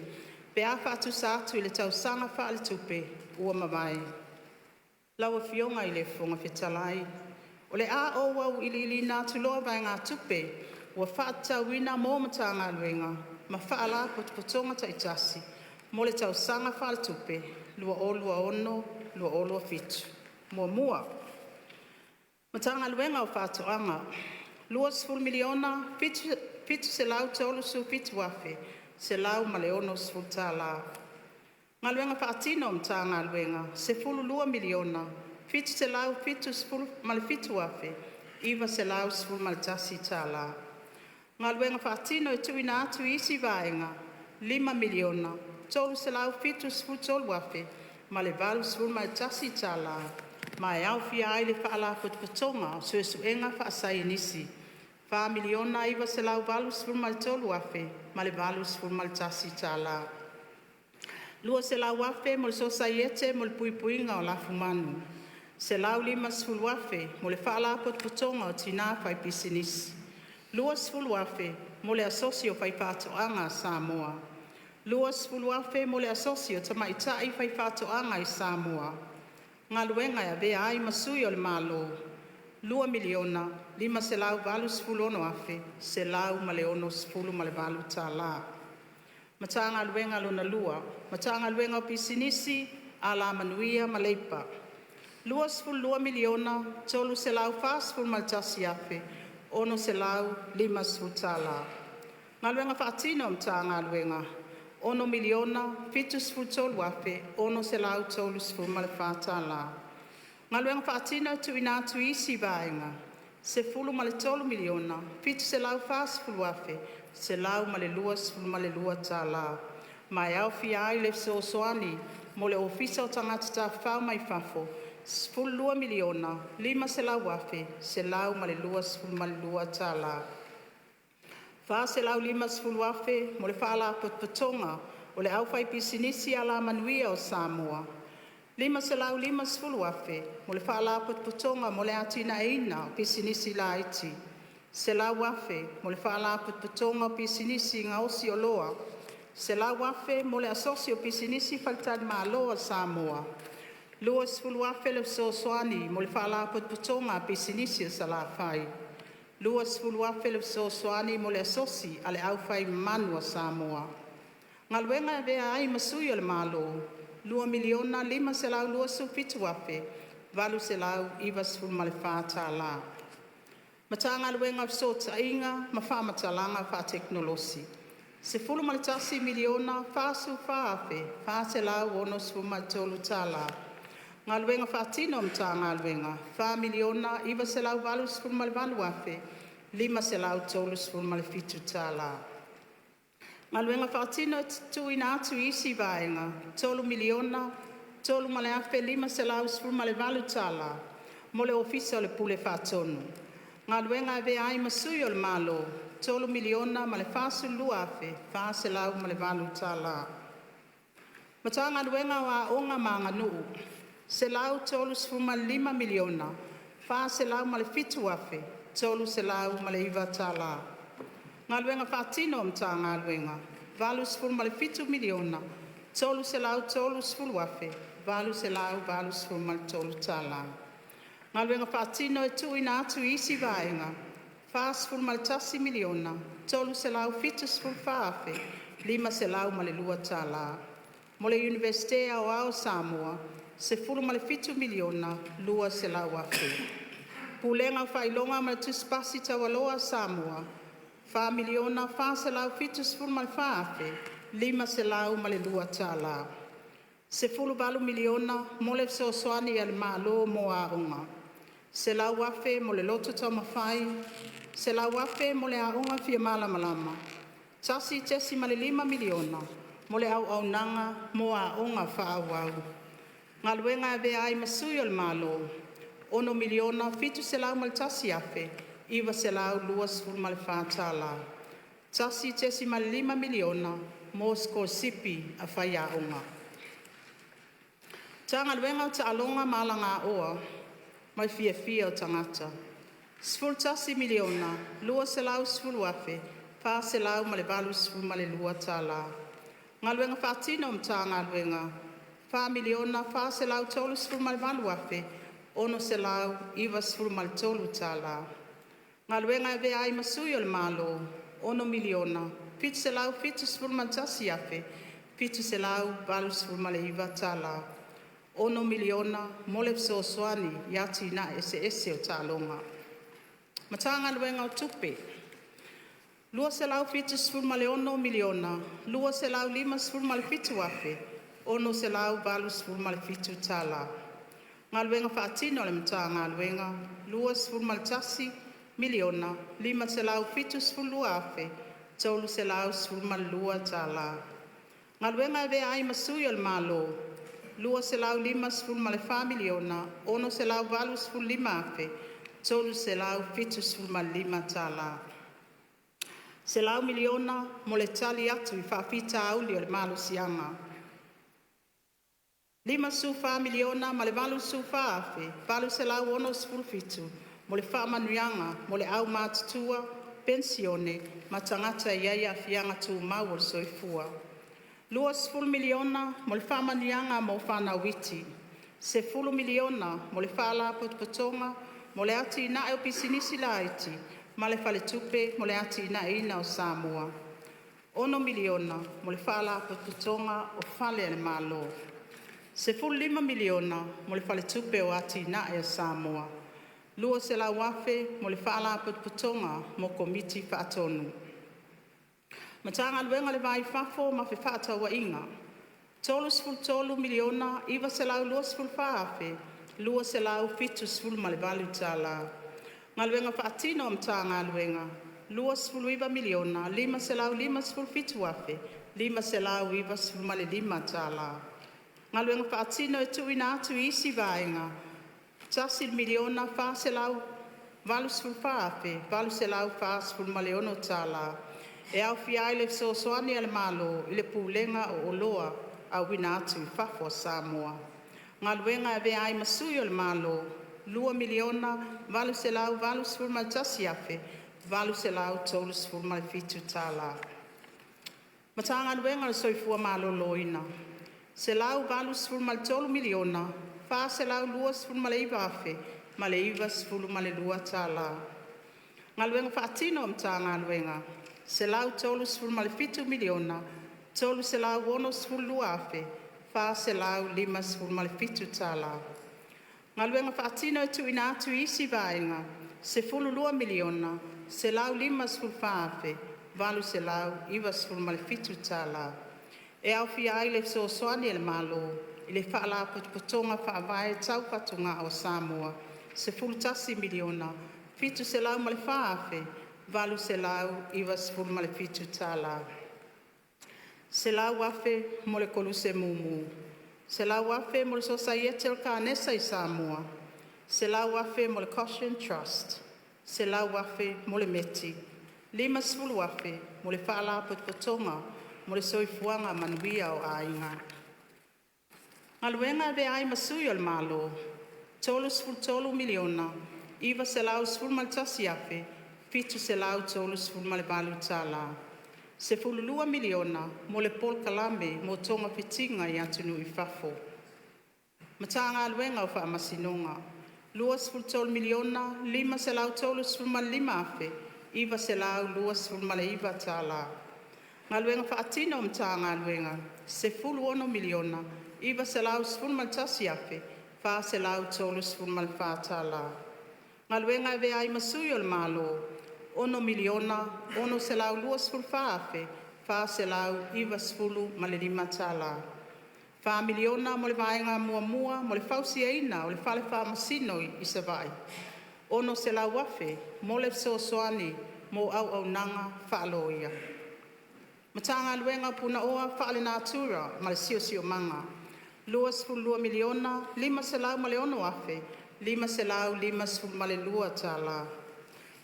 pe a fa'atusa atu i le tausaga faaletupe ua mavae. Lau Afioga i le Fofoga Fetalai, O le a ou au'ili'iliina atu loa vaegatupe ua fa'atatauina mo Matagaluega ma Fa'alapotopotoga ta'itasi mo le tausaga faaletupe 2026/2027. 1. Matagaluega o Fa'ato'aga - $20,737,160 Tala Galuega Faatino a Matagaluega - $12,777,911 tala Galuega Faatino e Tuuina atu i isi Vaega - $5,373,081 tala ma e aofia ai le Faalapotopotoga o Suesuega Faasaienisi $4,983,081 tala. $200,000 mo le Sosaiete mo le Puipuiga o Lafumanu. $150,000 mo le Faalapotopotoga o Tina Faipisinisi. $20,000 mo le Asosi o Faifaatoaga a Samoa. $20,000 mo le Asosi o Tamaitai Faifaatoaga i Samoa. Galuega e Avea ai ma Sui o le Malo - $2,586,168 tala. Matagaluega 2: Matagaluega o Pisinisi, Alamanuia ma Leipa - $22,341,650 tala. Galuega Faatino a Matagaluega - $6,073,634 tala. Galuega Faatino e Tuuina atu i isi Vaega $13,740,122 tala ma e aofia ai le fesoasoani mo le Ofisa o Tagata Tafafao mai Fafo $12,500,122 tala. $450,000 mo le Faalapotopotoga o le Aufaipisinisi Alamanuia o Samoa. $550,000 mo le Faalapotopotoga mo le Atinaeina o Pisinisi Laiti. $100,000 mo le Faalapotopotoga o Pisinisi Gaosi Oloa. $100,000 mo le Asosi o Pisinisi Faletalimalo a Samoa. $20,000 le fesoasoani mo le Faalapotopotoga a Pisinisi a Salafai. $20,000 le fesoasoani mo le Asosi a le Au Fai Manu a Samoa. Galuega e Avea ai ma Sui o le Malo - $2,527,894 Matagaluega o Fesootaiga ma Fa'amatalaga Fa'atekonolosi - $11,044,463 tala Galuega Faatino a Matagaluega - $4,988,537 tala Galuega Faatino Tuuina atu i isi Vaega $3,003,518 tala Mo le Ofisa o le Pule Faatonu. Galuega e Avea ai ma Sui o le Malo - $3,042,408 tala Matagaluega o Aoga ma Aganuu - $135,407,309 tala Galuega Faatino a Matagaluega - $87,330,883 tala Galuega Faatino e Tuuina atu i isi Vaega $41,374,502 tala Mo le Iunivesite Aoao o Samoa - $17,200,000 Pulega o Faailoga ma le Tusi Pasi Taualoa a Samoa - $4,474,502 tala. $18miliona mo le fesoasoani a le Malo mo aoga. $100,000 mo le Loto Taumafai. $100,000 mo le Aoga Fia Malamalama; $1.5miliona mo le Auaunaga mo Aoga Fa'aauau. Galuega e Avea ai ma Sui o le Malo: $6,701,924 tala. $1.5miliona mo sikolasipi a faiaoga. Matagaluega o Ta'aloga ma Alagaoa ma le Fiafia o Tagata $11,210,482 tala. Galuega Faatino a Matagaluega $4,438,693 tala. Galuega e Avea ai ma Sui o le Malo: $6,771,789 tala. $6miliona mo le fesoasoani i atina'e eseese o ta'aloga. Matagaluega o Tupe $276,257,687 tala. Galuega Faatino a le Matagaluega $21,572,312 tala. Galuega e Avea ai ma Sui o le Malo: $254,685,375 tala. $100miliona mo le Tali atu i Fa'afitauli o le Malosiaga. $54,084,867 mo le Faamanuiaga mo le Aumatutua, Penisione ma Tagata e iai Aafiaga Tumau o le Soifua. $20miliona mo le Faamanuiaga mo Fanau Iti. $10miliona mo le Faalapotopotoga mo le Atinae o Pisinisi Laiti ma le Faletupe mo le Atinaeina o Samoa. $6miliona mo le Faalapotopotoga o Fale a le Malo. $15miliona mo le Faletupe o Atina'e a Samoa. $200,000 mo le Faalapotopotoga mo Komiti Faatonu. Matagaluega o le Va i Fafo ma Fefaatauaiga; $33,924,278 tala. Galuega Faatino a Matagaluega: $29,557,595 tala. Galuega Faatino e tuuina atu i isi Vaega: $1,484,846 tala, e aofia ai le fesoasoani a le Malo i le Pulega o Oloa Auina atu i Fafo a Samoa. Galuega e Avea ai ma Sui o le Malo: $2,881,837 tala. Matagaluega o le Soifua Maloloina: $183,429,092 tala. Galuega Faatino a Matagaluega: $137,362,457 tala. Galuega Faatino e Tuuina atu i isi Vaega: $12,154,897 tala, e aofia ai le fesoasoani a le Malo i le Faalapotopotoga Faavae Tau Fatugao a Samoa $11,704,897 tala. $100,000 mo le Koluse Mumu. $100,000 mo le Sosaiete o le Kanesa i Samoa. $100,000 mo le Koshen Trust. $100,000 mo le METI. $50,000 mo le Faalapotopotoga mo le Soifuaga Manuia o Aiga. Galuega e Avea ai ma Sui o le Malo: $33,911,738 tala. $12miliona mo le Polokalame mo Togafitiga i Atunuu i Fafo. Matagaluega o Faamasinoga: $23,535,929 tala. Galuega Faatino a Matagaluega: $16,911,434 tala. Galuega e Avea ai ma Sui o le Malo: $6,624,495 tala. $4miliona mo le Vaega Muamua mo le fausiaina o le Fale Faamasino i Savaii. $600,000 mo le fesoasoani mo auaunaga faaloia. Matagaluega o Punaoa Faalenatura ma le Siosiomaga - $22,506,552 tala.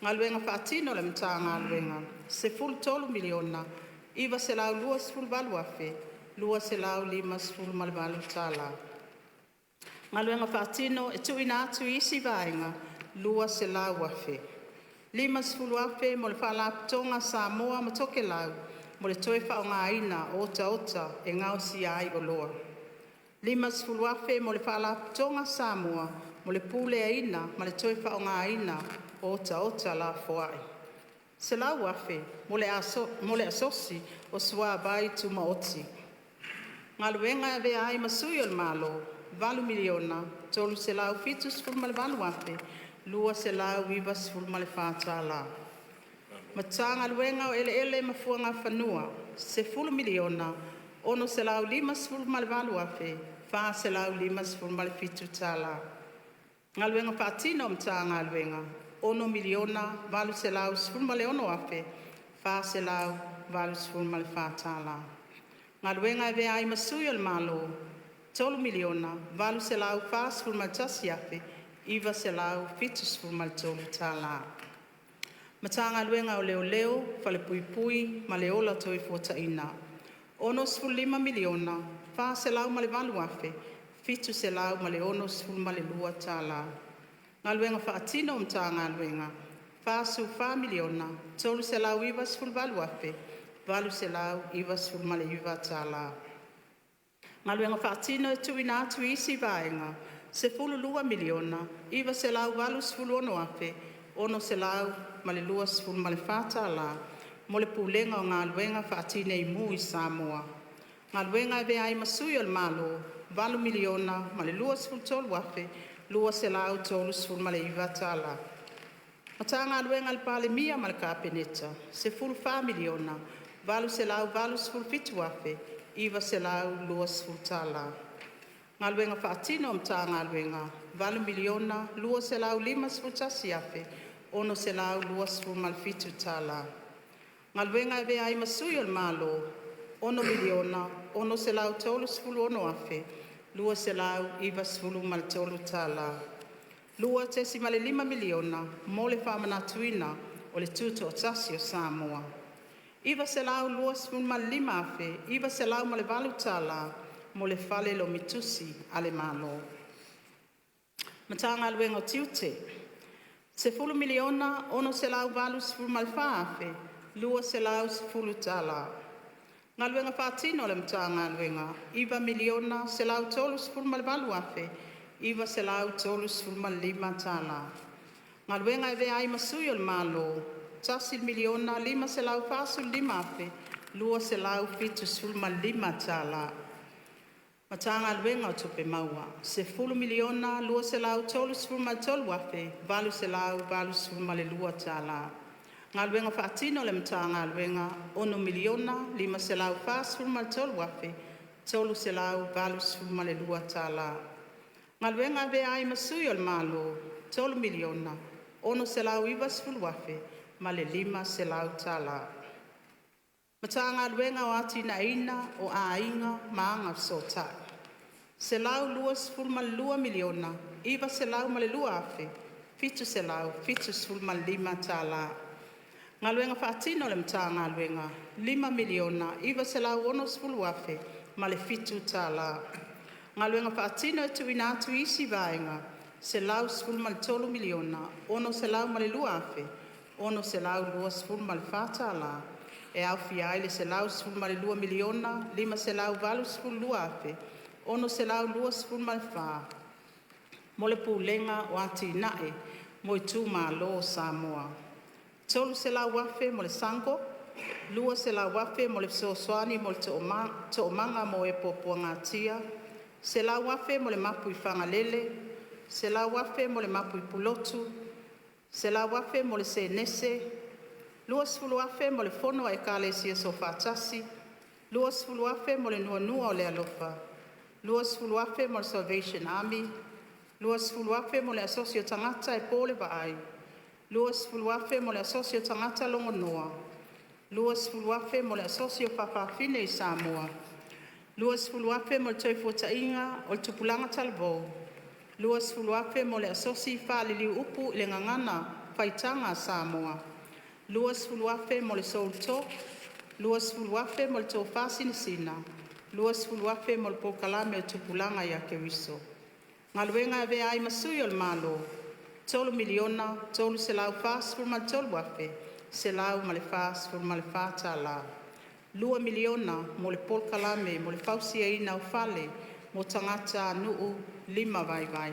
Galuega Faatino a le Matagaluega - $13,928,258 tala. Galuega Faatino e Tuuina atu i isi Vaega - $200,000. $50,000 mo le Faalapotopotoga a Samoa ma Tokelau mo le toe faaaogaina o otaota e gaosia ai oloa. $50,000 mo le Faalapotopotoga a Samoa mo le Puleaina ma le toe Faaaogaina o Otaota Lafoai. $100,000 mo le Asosi o Suavai Tumaoti. Galuega e Avea ai ma Sui o le Malo - $8,378,294 Matagaluega o Eleele ma Fuagafanua - $10,658,457 Galuega Faatino a Matagaluega - $6,816,484 Galuega e Avea ai ma Sui o le Malo - $3,841,973 Matagaluega o Leoleo, Falepuipui ma le Ola Toefuataina - $65,408,762 Galuega Faatino a Matagaluega - $44,398,899 Galuega Faatino e Tuuina atu i isi Vaega $12,986,624 mo le Pulega o Galuega Faatineimu i Samoa. Galuega e Avea ai ma Sui o le Malo - $8,023,239 Matagaluega a le Palemia ma le Kapeneta - $14,887,920 Galuega Faatino a Matagaluega - $8,251,627 Galuega e Avea ai ma Sui o le Malo - $6,636,293 $2.5miliona mo le faamanatuina o le Tutoatasi o Samoa. $925,908 mo le Fale Lomi Tusi a le Malo. Matagaluega o Tiute: $10,684,210 Galuega Faatino a le Matagaluega $9,138,935 Galuega e Avea ai ma Sui o le Malo $1,545,275 Matagaluega o Tupe Maua - $10,233,882 Galuega Faatino a le Matagaluega - $6,543,382 Galuega e Avea ai ma Sui o le Malo - $3,690,500 Matagaluega o Atinaeina o Aiga ma Agafesootai - $122,902,775 Galuega Faatino a le Matagaluega - $5,960,007 Galuega Faatino e Tuuina atu i isi Vaega $113,602,624 e aofia ai le $112,582,624 mo le Pulega o Atinae mo Itumalo o Samoa. $300,000 mo le SUNGO, $200,000 mo le Fesoasoani mo le Toomaga mo E Puapuagatia, $100,000 mo le mapu i Fagalele, $100,000 mo le mapu i Pulotu, $100,000 mo le Senese, $20,000 mo le Fono a Ekalesia Soofaatasi, $20,000 mo le Nuanua o le Alofa, $20,000 mo le Salvation Army, $20,000 mo le Asosi o Tagata e Po le Vaai. $20,000 mo le Asosi o Tagata Logonoa. $20,000 mo le Asosi o Faafafine i Samoa. $20,000 mo le Toefuataiga o le Tupulaga Talavou. $20,000 mo le Asosi Faaliliu Upu i le Gagana Faitaga a Samoa. $20,000 mo le Soul Talk. $20,000 mo le Tofa Sinasina. $20,000 mo le Polokalame o Tupulaga ia Keriso. Galuega e Avea ai ma Sui o le Malo: $3,343,144. $2,000,000 mo le Polokalame mo le Fausiaina o Fale mo Tagatanuu Lima Vaivai.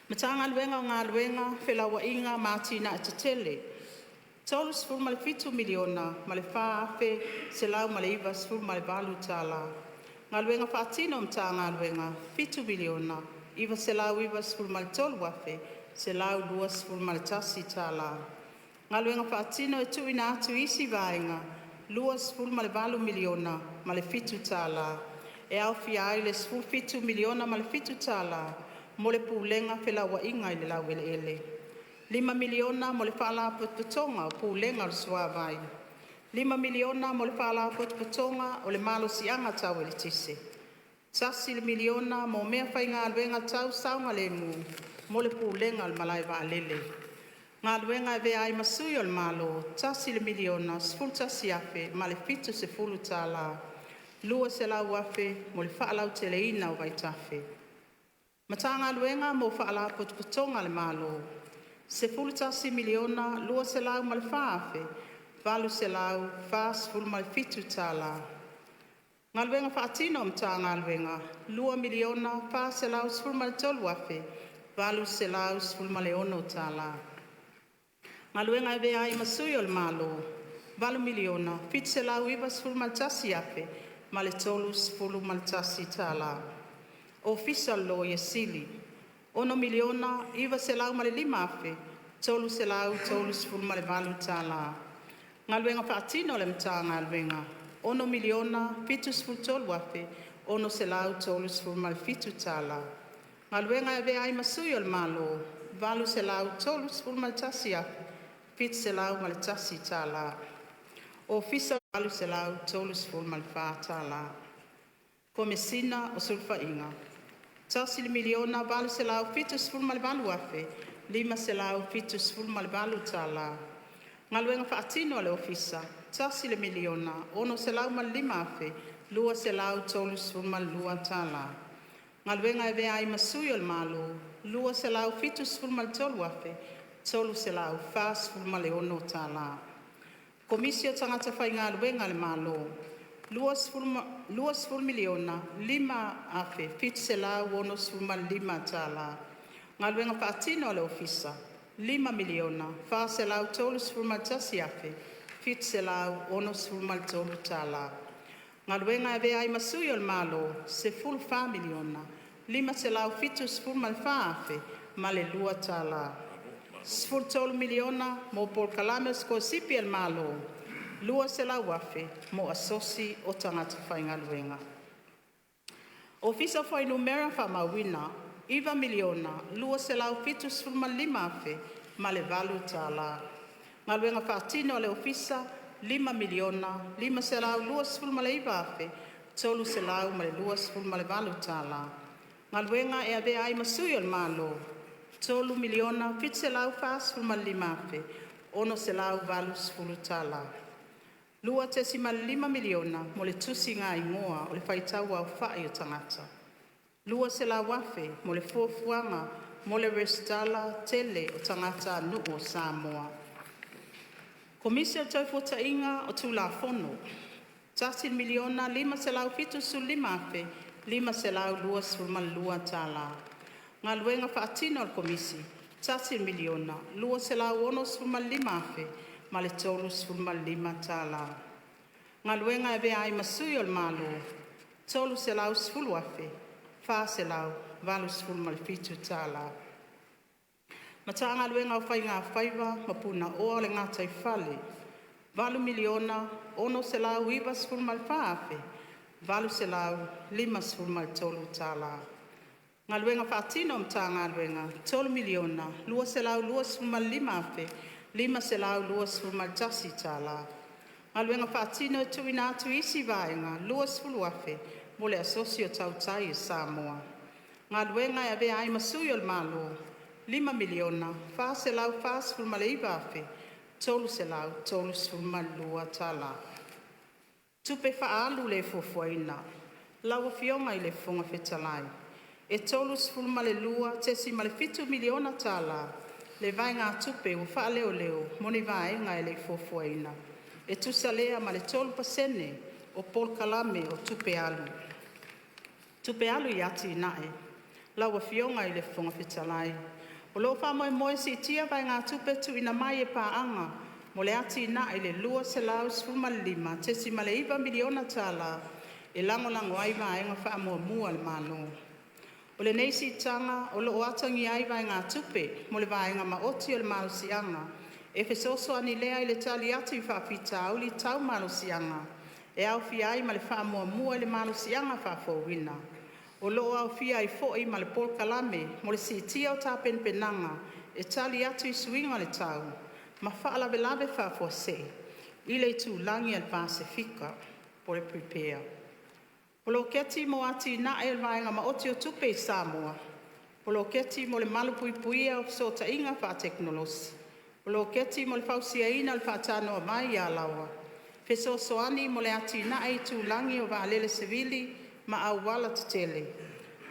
Matagaluega o Galuega, Felauaiga ma Atinae Tetele - $37,004,198. Galuega Faatino a Matagaluega - $7,993,121. Galuega Faatino e Tuuina atu i isi Vaega - $28,000,007 e aofia ai le $17,000,007 mo le Pulega o Felauaiga i le Laueleele; $5miliona mo le Faalapotopotoga o Pulega o le Suavai; $5miliona mo le Faalapotopotoga o le Malosiaga Tau Eletise; $1miliona mo meafaigaluega tau saogalemu mo le Pulega o le Malae Vaalele. Galuega e Avea ai ma Sui o le Malo: $1,011,070. $200,000 mo le faalauteleina o vaitafe. Matagaluega mo Faalapotopotoga a le Malo: $11,204,847. Galuega Faatino a Matagaluega: $2,413,816. Galuega e Avea ai ma Sui o le Malo: $8,791,031. Ofisa o le Loia Sili: $6,905,338. Galuega Faatino a le Matagaluega: $6,073,637. Galuega e Avea ai ma Sui o le Malo: $831,701. Ofisa $834. Komesina o Sulufaiga - $1,878,578. Galuega Faatino a le Ofisa: $1,605,232. Galuega e Avea ai ma Sui o le Malo: $273,346. Komisi o Tagata Faigaluega a le Malo - $20,005,765. Galuega Faatino a le Ofisa: $5,431,763. Galuega e Avea ai ma Sui o le Malo: $14,574,002. $13miliona mo polokalame o sikolasipi a le Malo; $200,000 mo Asosi o Tagata Faigaluega. Ofisa o Fuainumera Faamauina - $9,275,008. Galuega Faatino a le Ofisa - $5,529,328. Galuega e Avea ai ma Sui o le Malo: $3,745,680. $2.5miliona mo le tusigaigoa o le faitau aofai o tagata. $200,000 mo le fuafuaga mo le resitala tele o tagatanuu o Samoa. Komisi o le Toefuataiga o Tulafono - $1,575,522. Galuega Faatino a le Komisi - $1,265,035. Galuega e Avea ai ma Sui o le Malo - $310,487. Matagaluega o Faiga Faiva ma Punaoa o le Gataifale - $8,694,853. Galuega Faatino a Matagaluega - $3,225,521. Galuega Faatino e Tuuina atu i isi Vaega - $20,000 mo le Asosi o Tautai a Samoa. Galuega e Avea ai ma Sui o le Malo - $5,449,332. Tupe Faaalu le Fuafuaina: Lau Afioga i le Fofoga Fetalai, E $32.7miliona tala le vaegatupe ua faaleoleo mo ni vaega e lei fuafuaina, e tusa lea ma le 3% o polokalame o tupe alu. Tupe Alu i Atina'e: Lau Afioga i le Fofoga Fetalai, O lo'o fa'amoemoe e si'itia vaegatupe tuuina mai e pa'aga mo le atina'e i le $215.9miliona tala e lagolago ai vaega fa'amuamua a le Malo. O lenei si'itaga o lo'o atagia ai vaegatupe mo le Vaega Maoti o le Malosiaga e fesoasoani lea i le tali atu i fa'afitauli tau malosiaga, e aofia ai ma le fa'amuamua i le malosiaga fa'afouina. O lo'o aofia ai fo'i ma le polokalame mo le si'itia o tapenapenaga e tali atu i suiga o le tau ma fa'alavelave fa'afuasei i le itulagi a le Pasefika (PREPARE). Poloketi mo Atina'e o le Vaega Maoti o Tupe i Samoa; Poloketi mo le Malu Puipuia o Feso'ota'iga fa'atekonolosi; Poloketi mo le Fausiaina o le Fa'atanoavai i Alaoa; Fesoasoani mo le Atina'e Itulagi o Vaalele Savili ma Auala Tetele;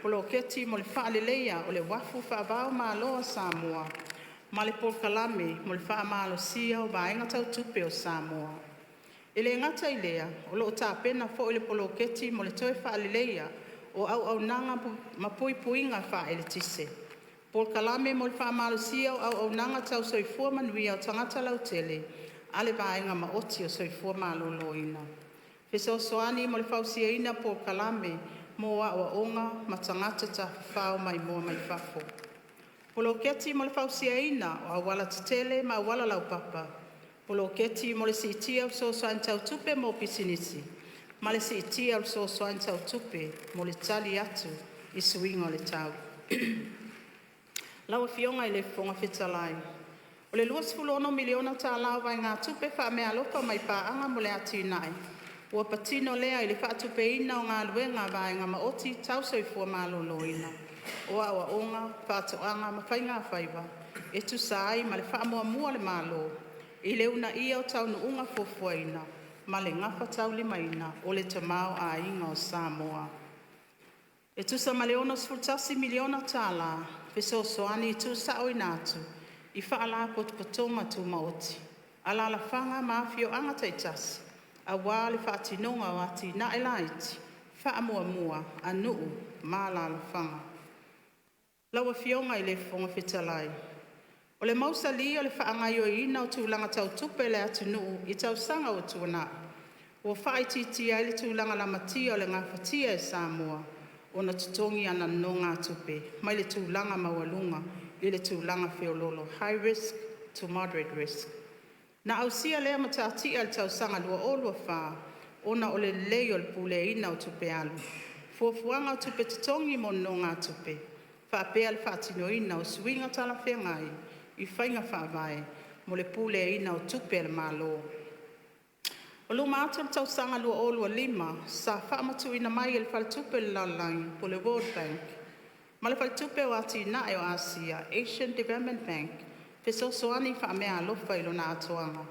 Poloketi mo le Fa'aleleia o le Uafu faava-o-Malo a Samoa; ma le Polokalame mo le Fa'amalosia o Vaega Tau Tupe o Samoa. E lē gata i lea, o lo'o tapena fo'i le poloketi mo le toe fa'aleleia o auaunaga ma puipuiga fa'aeletise, polokalame mo le fa'amalosia o auaunaga tau soifua manuia o tagata lautele a le Vaega Maoti o Soifua Maloloina, fesoasoani mo le fausiaina o polokalame mo a'oa'oga ma tagata tafafao maimoa mai fafo, Poloketi mo le Fausiaina o Auala tetele ma Auala laupapa, Poloketi mo le Siitia o Fesoasoani Tau Tupe mo Pisinisi, ma le Siitia o le Fesoasoani Tau Tupe mo le Tali atu i Suiga o le Tau. Lau Afioga i le Fofoga Fetalai, O le $26miliona tala o vaegatupe fa'ameaalofa mai paaga mo le atina'e, ua patino lea i le fa'atupeina o galuega a vaega maoti tau soifua maloloina, o a'oa'oga, fa'atoaga ma faigafaiva, e tusa ai ma le fa'amuamua a le Malo i le uunaia o taunu'uga fuafuaina ma le gafataulimaina o le tamaoaiga o Samoa. E tusa ma le $61miliona tala fesoasoani tu'usa'oina atu i fa'alapotopotoga tumaoti, alalafaga ma afioaga ta'itasi auā le faatinoga o atina'e laiti fa'amuamua a nuu ma alalafaga. Lau Afioga i le Fofoga Fetalai, O le mausalī o le fa'agaoioiina o tulaga tau tupe a le atunu'u i tausaga ua tuana'i, ua faaitiitia ai le tulaga lamatia o le gafatia e Samoa ona totogi ana nonogatupe mai le tulaga maualuga i le tulaga feololo (high risk to moderate risk). Na ausia lea mata'ati'a i le tausaga 2024 ona o le lelei o le puleaina o tupe alu, fuafuaga o tupe totogi mo nonogatupe, faapea le faatinoina o suiga talafeagai i faiga faavae mo le puleaina o tupe a le Malo. O luma atu o le tausaga 2025, sa faamatu'uina mai e le Faletupe o le Lalolagi (World Bank) ma le Faletupe o Atina'e o Asia (Asian Development Bank) fesoasoani fa'ameaalofa i lona atoaga.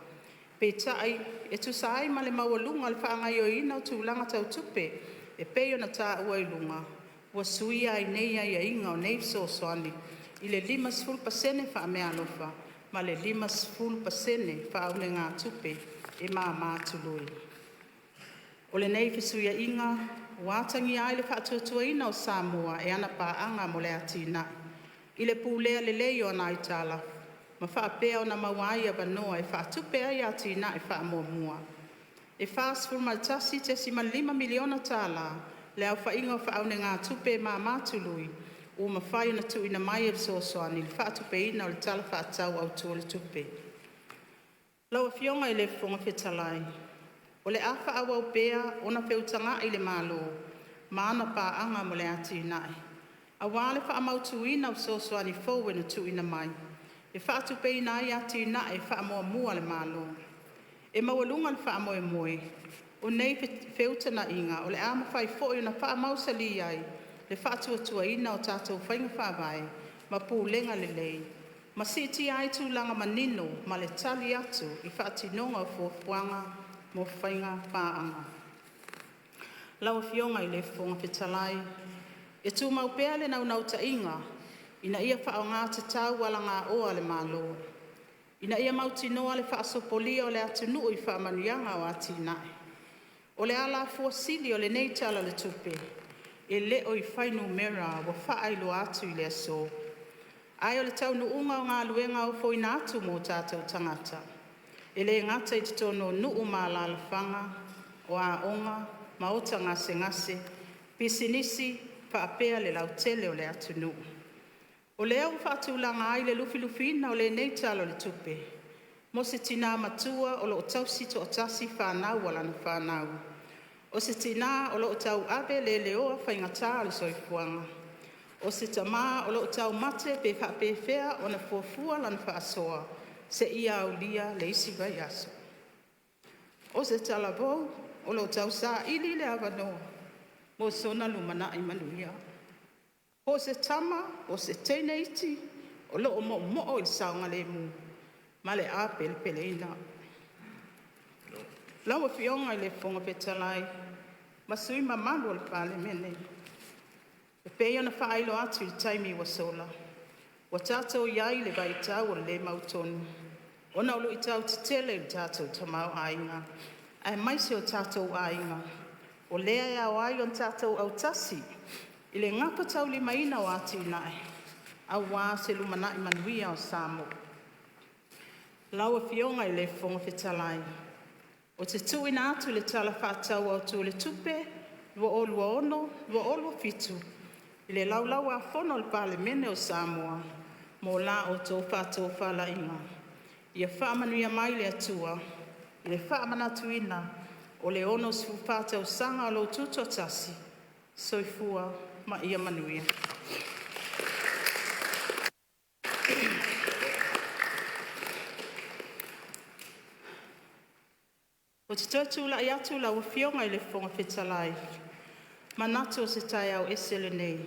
Peitai, e tusa ai ma le maualuga o le fa'agaoioiina o tulaga tau tupe e pei ona ta'ua i luga, ua suia ai nei aiaiga o nei fesoasoani i le 50% fa'ameaalofa ma le 50% fa'aunegatupe e māmā tului. O lenei fesuia'iga ua atagia ai le fa'atuatuaina o Samoa e ana Paaga mo le Atina'e, i le pulea lelei o ana aitalafu, ma faapea ona maua ai avanoa e faatupe ai atina'e fa'amuamua. E $41.5miliona tala le aofa'iga o fa'aunegatupe e māmā tului ua mafai ona tu'uina mai e fesoasoani i le fa'atupeina o le Tala Fa'atatau Autu o le Tupe. Lau Afioga i le Fofoga Fetalai, O le a fa'aauau pea ona feutaga'i le Malo ma ana Paaga mo le Atina'e aua le faamautuina o fesoasoani fou e na tuuina mai e faatupeina ai atinae faamuamua a le Malo. E maualuga le faamoemoe o nei feutagaiga o le a mafai foi ona faamausali ai le faatuatuaina o tatou faiga faavae ma pulega lelei ma siitia ai tulaga manino ma le tali atu i faatinoga o fuafuaga mo faiga paaga. Lau Afioga i le Fofoga Fetalai, e tumau pea le naunautaiga ina ia faaaoga tatau alagaoa a le Malo ina ia mautinoa le faasopolia o le atunuu i faamanuiaga o atinae. O le alafua sili o lenei Tala o le Tupe e le o i fuainumera ua faailoa atu i le aso, ae o le taunuuga o galuega ofoina atu mo o tatou tagata. E le gata i totonu o nuu ma alalafaga, o aoga, maota gasegase, pisinisi faapea le lautele o le atunuu. O lea ua faatulaga ai le lufilufiina o lenei Tala o le Tupe mo se Tina matua o loo tausi toatasi fanau a lana fanau, o se Tina o loo tauave leleoa faigata o le soifuaga, o se Tama o loo taumate pe faapefea ona fuafua lana faasoa seia aulia le isi vaiaso. O se talavou o loo tausaili le avanoa mo sona lumanai manuia. Po o se tama po o se teine iti o loo moomoo i le saogalemu ma le apelepeleina. Lau Afioga i le Fofoga Fetalai ma sui usufono mamalu o le Palemene, e pei ona faailoa atu i le taimi ua sola, ua tatou i ai i le vaitau o le le mautonu ona o luitau tetele i le tatou tamaoaiga aemaise o tatou aiga. O lea e ao ai ona tatou autasi i le gafataulimaina o atinae aua se lumanai manuia o Samoa. Lau Afioga i le Fofoga Fetalai, ou te tuuina atu le Tala Faatatau Autu o le Tupe 2026/2027 i le Laulau-a-Fono a le Palemene o Samoa mo la outou faatofalaiga. Ia faamanuia mai le Atua i le faamanatuina o le 64 tausaga o lou Tutoatasi. Soifua ma ia manuia. Ou te toe tulai atu lau Afioga i le Fofoga Fetalai, manatu o se taeao ese lenei,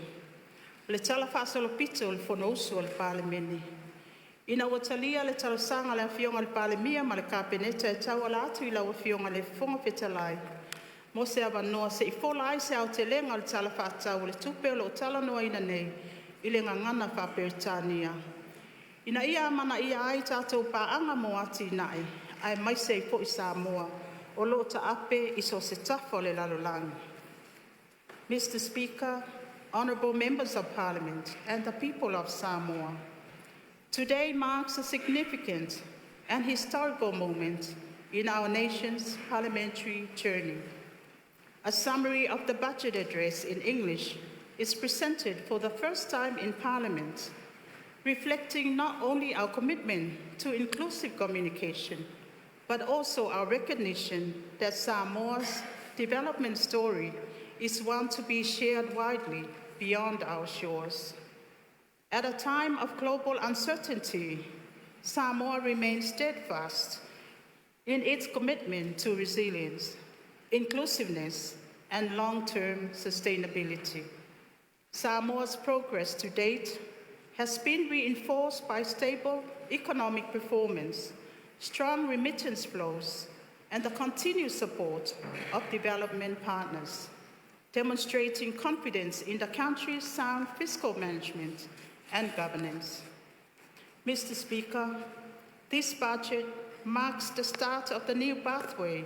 o le talafaasolopito o le Fonousu a le Palemene, ina ua talia le talosaga a le Afioga i le Palemia ma le Kapeneta e tauala atu i lau Afioga i le Fofoga Fetalai mo se avanoa se i fola ai se aotelega o le Tala Faatatau o le Tupe o lo o talanoaina nei i le Gagana Faa-Peretania, ina ia amanaia ai tatou paaga mo atinae aemaise ai foi Samoa o lo o taape i so o se tafa o le lalolagi. Mr. Speaker, Honourable Members of Parliament and the people of Samoa, today marks a significant and historical moment in our nation's parliamentary journey. A summary of the budget address in English is presented for the first time in Parliament, reflecting not only our commitment to inclusive communication, but also our recognition that Samoa's development story is one to be shared widely beyond our shores. At a time of global uncertainty, Samoa remains steadfast in its commitment to resilience, inclusiveness, and long-term sustainability. Samoa's progress to date has been reinforced by stable economic performance, strong remittance flows, and the continued support of development partners, demonstrating confidence in the country's sound fiscal management and governance. Mr. Speaker, this budget marks the start of the new pathway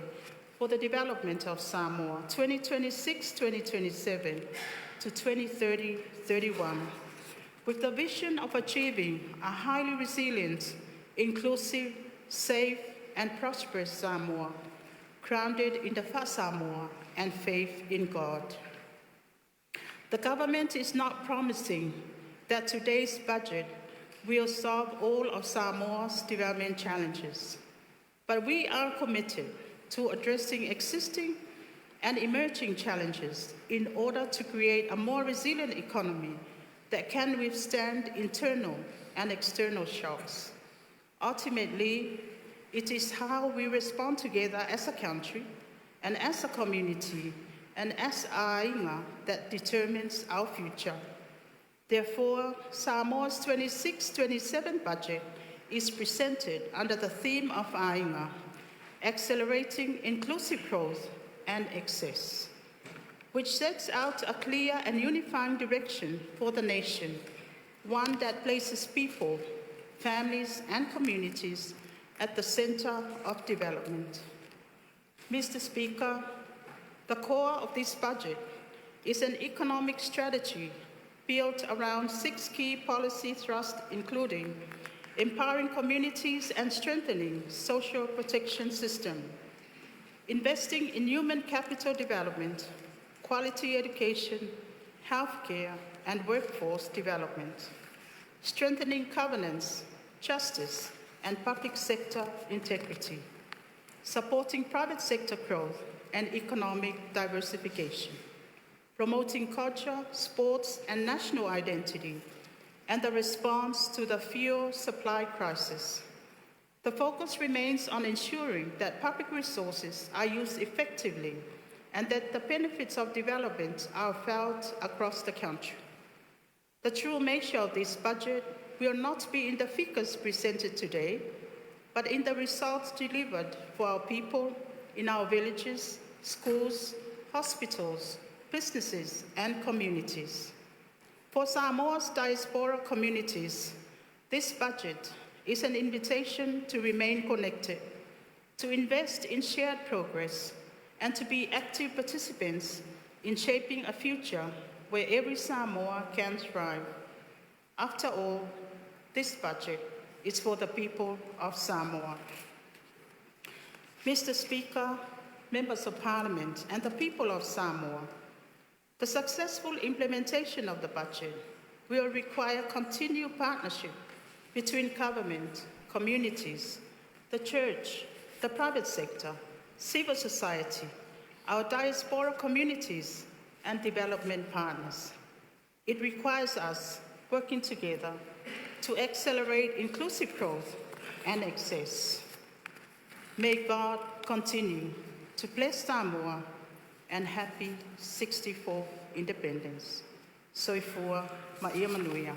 for the development of Samoa 2026-2027 to 2030-31, with the vision of achieving a highly resilient, inclusive, safe and prosperous Samoa, grounded in the Fa'asamoa and faith in God. The government is not promising that today's budget will solve all of Samoa's development challenges, but we are committed to addressing existing and emerging challenges in order to create a more resilient economy, that can withstand internal and external shocks. Ultimately, it is how we respond together as a country and as a community and as Aiga that determines our future. Therefore, Samoa's 26-27 budget is presented under the theme of Aiga, Accelerating Inclusive Growth and Access, which sets out a clear and unifying direction for the nation, one that places people, families and communities at the centre of development. Mr. Speaker, the core of this budget is an economic strategy built around 6 key policy thrusts including empowering communities and strengthening social protection system, investing in human capital development, quality education, healthcare and workforce development, strengthening governance, justice and public sector integrity, supporting private sector growth and economic diversification, promoting culture, sports and national identity, and the response to the fuel supply crisis. The focus remains on ensuring that public resources are used effectively and that the benefits of development are felt across the country. The true measure of this budget will not be in the figures presented today, but in the results delivered for our people in our villages, schools, hospitals, businesses and communities. For Samoa's diaspora communities, this budget is an invitation to remain connected, to invest in shared progress, and to be active participants in shaping a future where every Samoa can thrive. After all, this budget is for the people of Samoa. Mr. Speaker, Members of Parliament and the people of Samoa, the successful implementation of the budget will require continued partnership between government, communities, the church, the private sector, civil society, our diaspora communities and development partners. It requires us working together to accelerate inclusive growth and access. May God continue to bless Samoa and happy 64th Independence. Soifua ma ia manuia.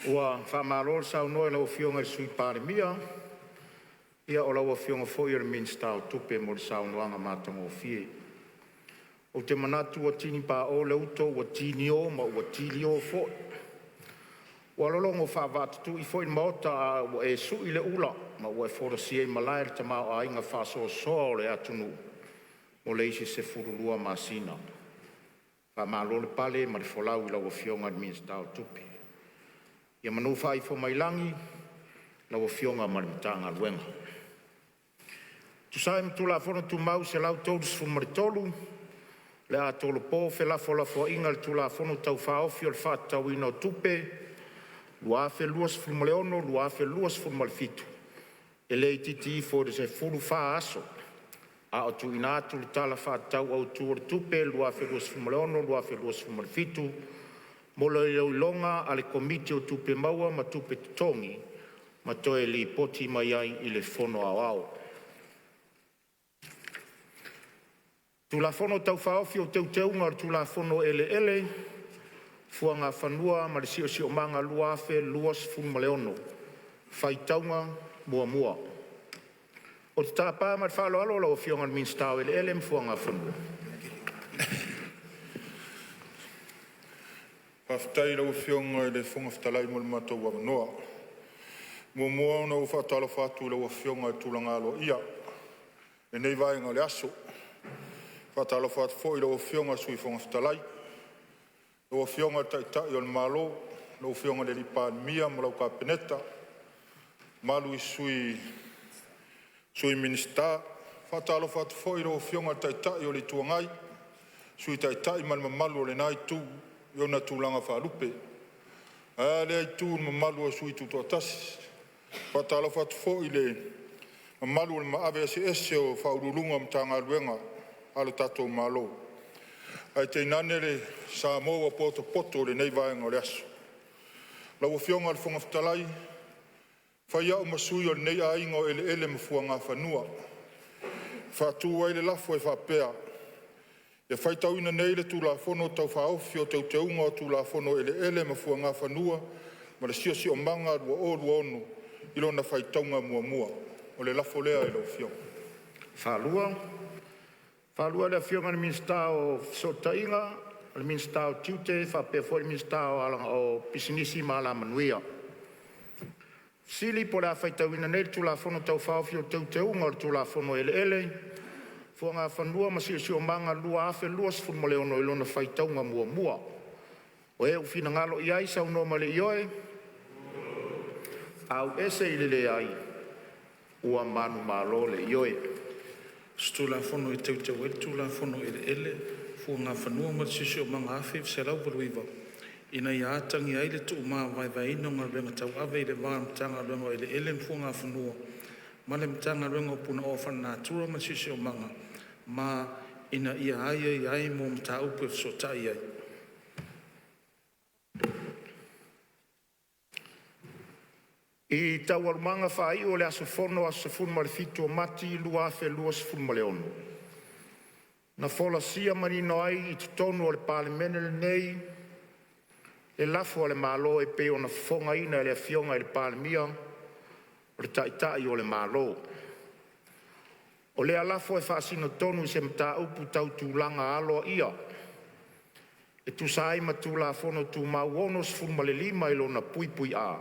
Ua faamalo le saunoa i lau Afioga i le Sui Palemia, ia o lau Afioga foi o le Minisita o Tupe mo le saunoaga matagofie. Ou te manatu ua tini pao le uto ua tinio ma ua tilio foi, ua lologo faavaatutui foi le Maota a ua e sui le ula ma ua e folasia i malae le tamaoaiga faasoasoa o le atunuu mo le isi 12 masina. Faamalo le pale ma le folau i lau Afioga i le Minisita o Tupe. Ia manu faaifo mai lagi lau Afioga ma le Matagaluega. E tusa ai ma Tulafono Tumau 133, o le a tolopo felafolafoaiga i le Tulafono Tau Faaofi o le Faatatauina o Tupe 2026/2027 e le itiiti ifo i le 14 aso a o tuuina atu le Tala Faatatau Autu o le Tupe 2026/2027 mo le iloiloga a le Komiti o Tupe Maua ma Tupe Totogi ma toe lipoti mai ai i le Fono Aoao. Tulafono Tau Faaofi o Teuteuga o le Tulafono o Eleele, Fuagafanua ma le Siosiomaga 2026 Faitauga Muamua. Ou te tapa ma le faaaloalo lau Afioga i le Minisita o Eleele ma Fuagafanua. Faafetai i lau Afioga i le Fofoga Fetalai mo le matou avanoa. E muamua ona ou faatalofa atu i lau Afioga i le tulaga aloaia i lenei vaega o le aso. E faatalofa atu foi i lau Afioga i le Sui Fofoga Fetalai, lau Afioga i le Taitai o le Malo, lau Afioga i le Palemia ma lau Kapeneta, le mamalu i Sui Minisita. E faatalofa atu foi i lau Afioga i le Taitai o le Itu Agai, Sui Taitai ma le mamalu o lena Itu i ona tulaga faalupe. Ae a lea Itu i le mamalu o sui tutoatasi. E faatalofa atu foi i le mamalu o le maave eseese o Ofisa Sili o Pulega o Matagaluega a le tatou Malo, ae tainane le Samoa ua potopoto i lenei vaega o le aso. Lau Afioga i le Fofoga Fetalai, e fai au ma sui o lenei aiga o eleele ma fuagafanua, e faatu ai le lafo e faapea, Ia faitauina nei le Tulafono Tau Faaofi o Teuteuga o Tulafono o Eleele ma Fuagafanua ma le Siosiomaga 2026 i lona faitauga muamua. O le lafo lea i lau Afioga. E faaluafaaloa lau Afioga i le Minisita o Fesootaiga, Minisita o Tiute faapea foi le Minisita o Pisinisi ma Alamanuia. O le a faitauina nei le Tulafono Tau Faaofi o Teuteuga o le Tulafono o Eleele, Fuagafanua ma Siosiomaga 2026 i lona faitauga muamua. O e ua finagalo ai e saunoa mai i le ioe, auese i le leai, ua manumalo le ioe. E Teuteu ai le Tulafono o Eleele, Fuagafanua ma le Siosiomaga 1989, ina ia atagia ai le tuumavaevaeina o galuega tauave i le va o le Matagaluega o Eleele ma Fuagafanua ma le Matagaluega o Punaoa Faalenatura ma le Siosiomaga, ma ina ia aiaia ai mo mataupu e fesootai ai. I Taualumaga faaiu o le aso fono aso 17 Mati 2026, na folasia manino ai i totonu o le Palemene lenei le lafo a le Malo e pei ona fofogaina e le Afioga i le Palemia, o le Taitai o le Malo. O lea lafo e faasino tonu i se mataupu tau tulaga aloaia e tusa ai ma Tulafono Tumau 65 i lona (A),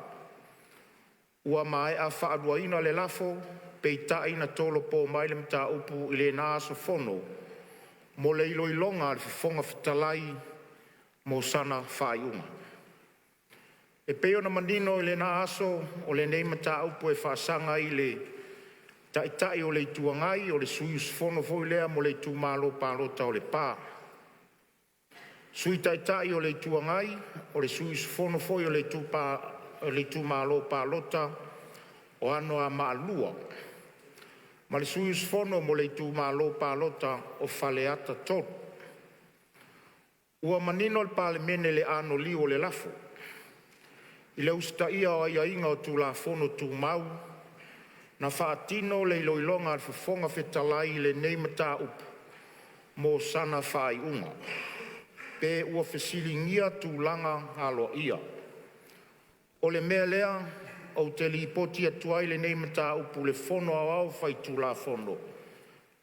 ua maea faaluaina le lafo, peitai na tolopo mai le mataupu i lena aso fono mo le iloiloga a le Fofoga Fetalai mo sana faaiuga. E pei ona manino i lena aso, o lenei mataupu e faasaga i le Taitai o le Itu Agai, o le sui usufono foi lea mo le itumalo palota o Lepa. Sui Taitai o le Itu Agai, o le sui usufono foi o le itumalo palota o Anoamaa 2, ma le sui usufono mo le itumalo palota o Faleata 3. Ua manino le Palemene i le anoliu o le lafo, i le usitaia o aiaiga o Tulafono Tumau, na faatino le iloiloga a le Fofoga Fetalai i lenei mataupu mo sana faaiuga, pe ua fesiligia tulaga aloaia. O le mea lea ou te lipoti atu ai lenei mataupu i le Fono Aoao Faitulafono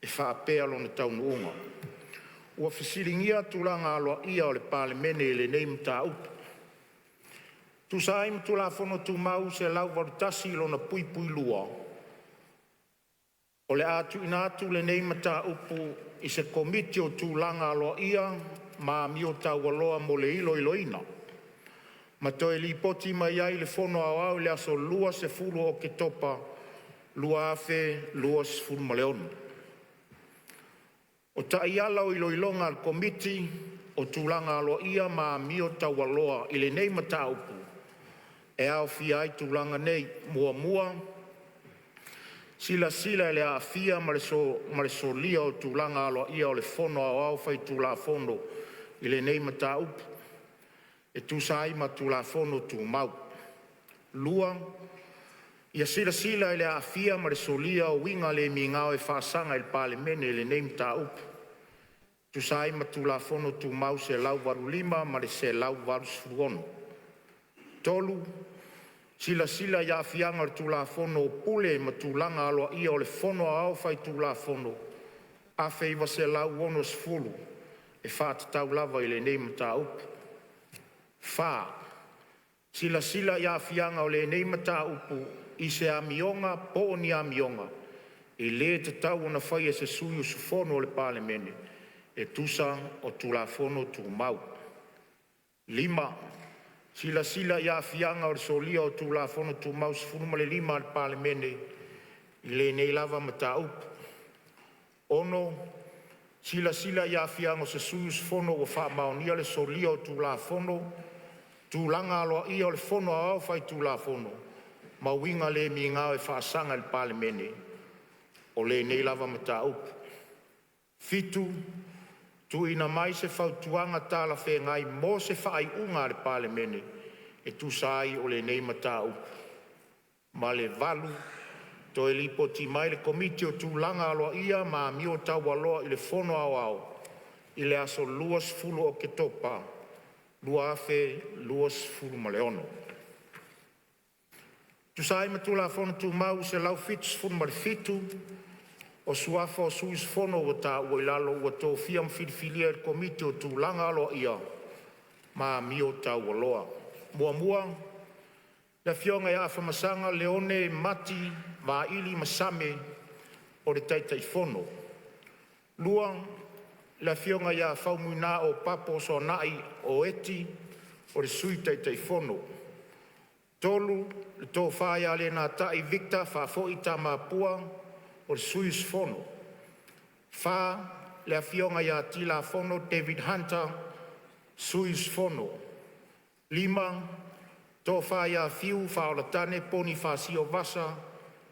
e faapea lona taunuuga: Ua fesiligia tulaga aloaia o le Palemene i lenei mataupu. E tusa ai ma Tulafono Tumau 181(2), o le a tuuina atu lenei mataupu i se Komiti o Tulaga Aloaia ma Amio Taualoa mo le iloiloina, ma toe lipoti mai ai i le Fono Aoao i le aso 20 Oketopa 2026. O taiala o iloiloga a le Komiti o Tulaga Aloaia ma Amio Taualoa i lenei mataupu e aofia ai tulaga nei: 1. Silasila i le aafia ma le solia o tulaga aloaia o le Fono Aoao Faitulafono i lenei mataupu e tusa ai ma Tulafono Tumau. 2. Ia silasila i le aafia ma le solia o uiga le migao e faasaga i le Palemene i lenei mataupu e tusa ai ma Tulafono Tumau 185 ma le 186. 3. Silasila i aafiaga o le Tulafono o Pule ma Tulaga Aloaia o le Fono Aoao Faitulafono 1960 e faatatau lava i lenei mataupu. 4. Silasila i aafiaga o lenei mataupu i se amioga po o ni amioga e le tatau ona faia e se sui usufono o le Palemene e tusa o Tulafono Tumau. 5. Silasila i aafiaga o le solia o Tulafono Tumau 15 a le Palemene i lenei lava mataupu. 6. Silasila i aafiaga o se sui usufono ua faamaonia le solia o Tulafono o Tulaga Aloaia o le Fono Aoao Faitulafono ma uiga le migao e faasaga i le Palemene o lenei lava mataupu. 7. Tuuina mai se fautuaga talafeagai mo se faaiuga a le Palemene e tusa ai o lenei mataupu. Ma le 8. Toe lipoti mai le Komiti o Tulaga Aloaia ma Amio Taualoa i le Fono Aoao i le aso 20 Oketopa 2026. E tusa ai ma Tulafono Tumau 177, o suafa o sui usufono ua taua i lalo ua tofia ma filifilia e le Komiti o Tulaga Aloaia ma Amio Taualoa: 1. Le Afioga AFAMASAGA Leone Mati Vaili Masame o le Taitaifono. 2. Afioga FAUMUINAO Papo Soanai Eti O le Sui Taitaifono. 3. Tofa LENATAI Victor Faafoi Tamapua o le sui usufono. 4. Afioga TILAFONO David Hunter, Sui Usufono. 5. Tofa FIU Faolatane Ponifasio Vasa,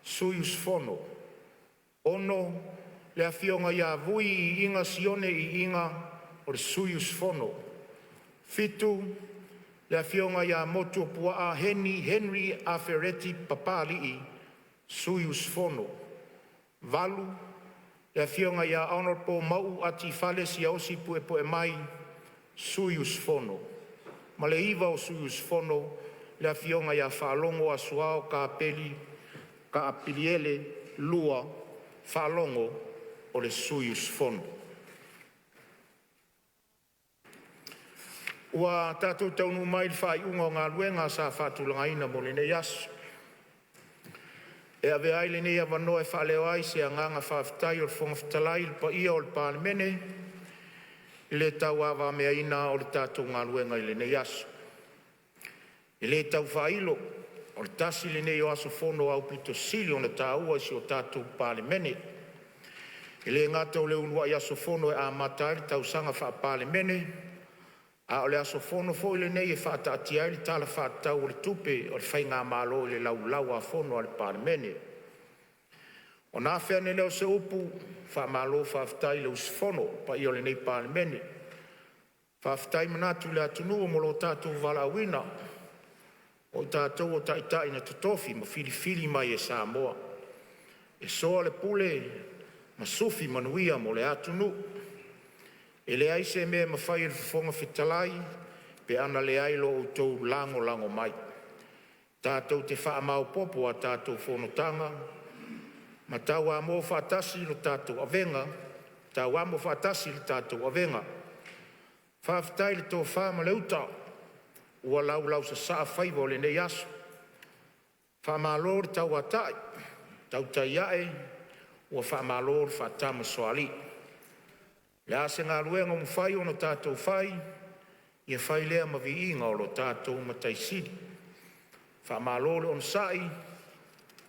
Sui Usufono. 6. Afioga VUI Iiga Sione Iiga, Sui Usufono. 7. Afioga MOTUAPUAA Henry Afereti Papalii, Sui Usufono. 8. Afioga Hon MAUU Ati Fale Siaosi Puepuemai, Sui Usufono. 9. Sui usufono: Afioga FAALOGO Asuao Kapiliele II Faalogo, Sui Usufono. Ua tatou taunuu mai i le faaiuga o galuega sa faatulagaina mo lenei aso. E avea ai lenei avanoa e faaleo ai se agaga faafetai o le Fofoga Fetalai i le paia o le Palemene i le tauavagameaina o le tatou galuega i lenei aso. E le tau faailo, o le tasi lenei o aso fono aupito sili ona taua i si o tatou Palemene. E le gata o le uluai aso fono e amata ai le tausaga faa-Palemene, a o le aso fono foi lenei e faataatia ai le Tala Faatatau o le Tupe o le Faigamalo i le Laulau-a-Fono a le Palemene. Ona afe ane lea o se upu, faamalo faafetai le usufono i le paia o lenei Palemene. Faafetai manatu i le atunuu mo lo tatou valaauina, o tatou o taitai na totofi ma filifili mai e Samoa e soa le pule ma sufi manuia mo le atunuu. E leai se mea e mafai e le Fofoga Fetalai pe ana leai lo outou lagolago mai. Tatou te faamaopoopo a tatou fonotaga ma tauamo faatasi le tatou avega. Faafetai le tofa ma le uta ua laulausasaa faiva o lenei aso. Faamalo le tauatai, tautai a'e ua faamalo le faatamasoalii. O le a se galuega ua mafai ona tatou fai, ia fai lea ma viiga o lo tatou Matai Sili. Faamalo le onosai,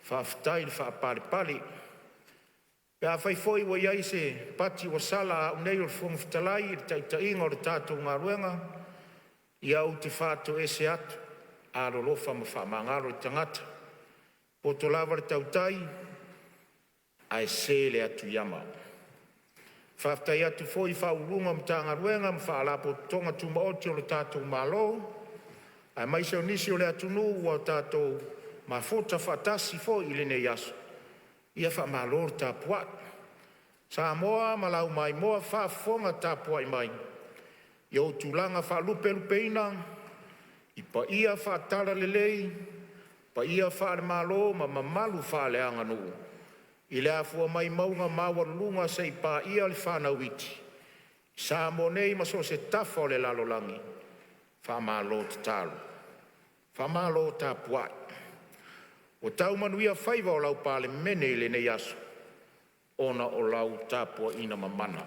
faafetai le faapalepale. Pe afai foi ua i ai se pati ua sala a au nei o le Fofoga Fetalai i le taitaiga o le tatou galuega, ia ou te faatoese atu, alolofa ma faamagalo le tagata. E poto lava le tautai ae se le atu i ama. Faafetai atu foi i Ofisa Sili o Pulega o Matagaluega ma Faalapotopotoga Tumaoti a le tatou Malo, aemaise o nisi o le atunuu ua tatou mafuta faatasi foi i lenei aso, ia faamalo le tapuai. Samoa ma lau maimoa faafofoga tapuai mai i ou tulaga faalupelupeina, i paia faale-Talalelei, paia faale-Malo ma mamalu faaleaganuu, i le afua mai mauga maualuluga seia paia le fanau iti, i Samoa nei ma so o se tafa o le lalolagi, faamalo tatalo, faamalo tapuai. Ua tau manuia faiva o lau Palemene i lenei aso ona o lau tapuaiga mamana.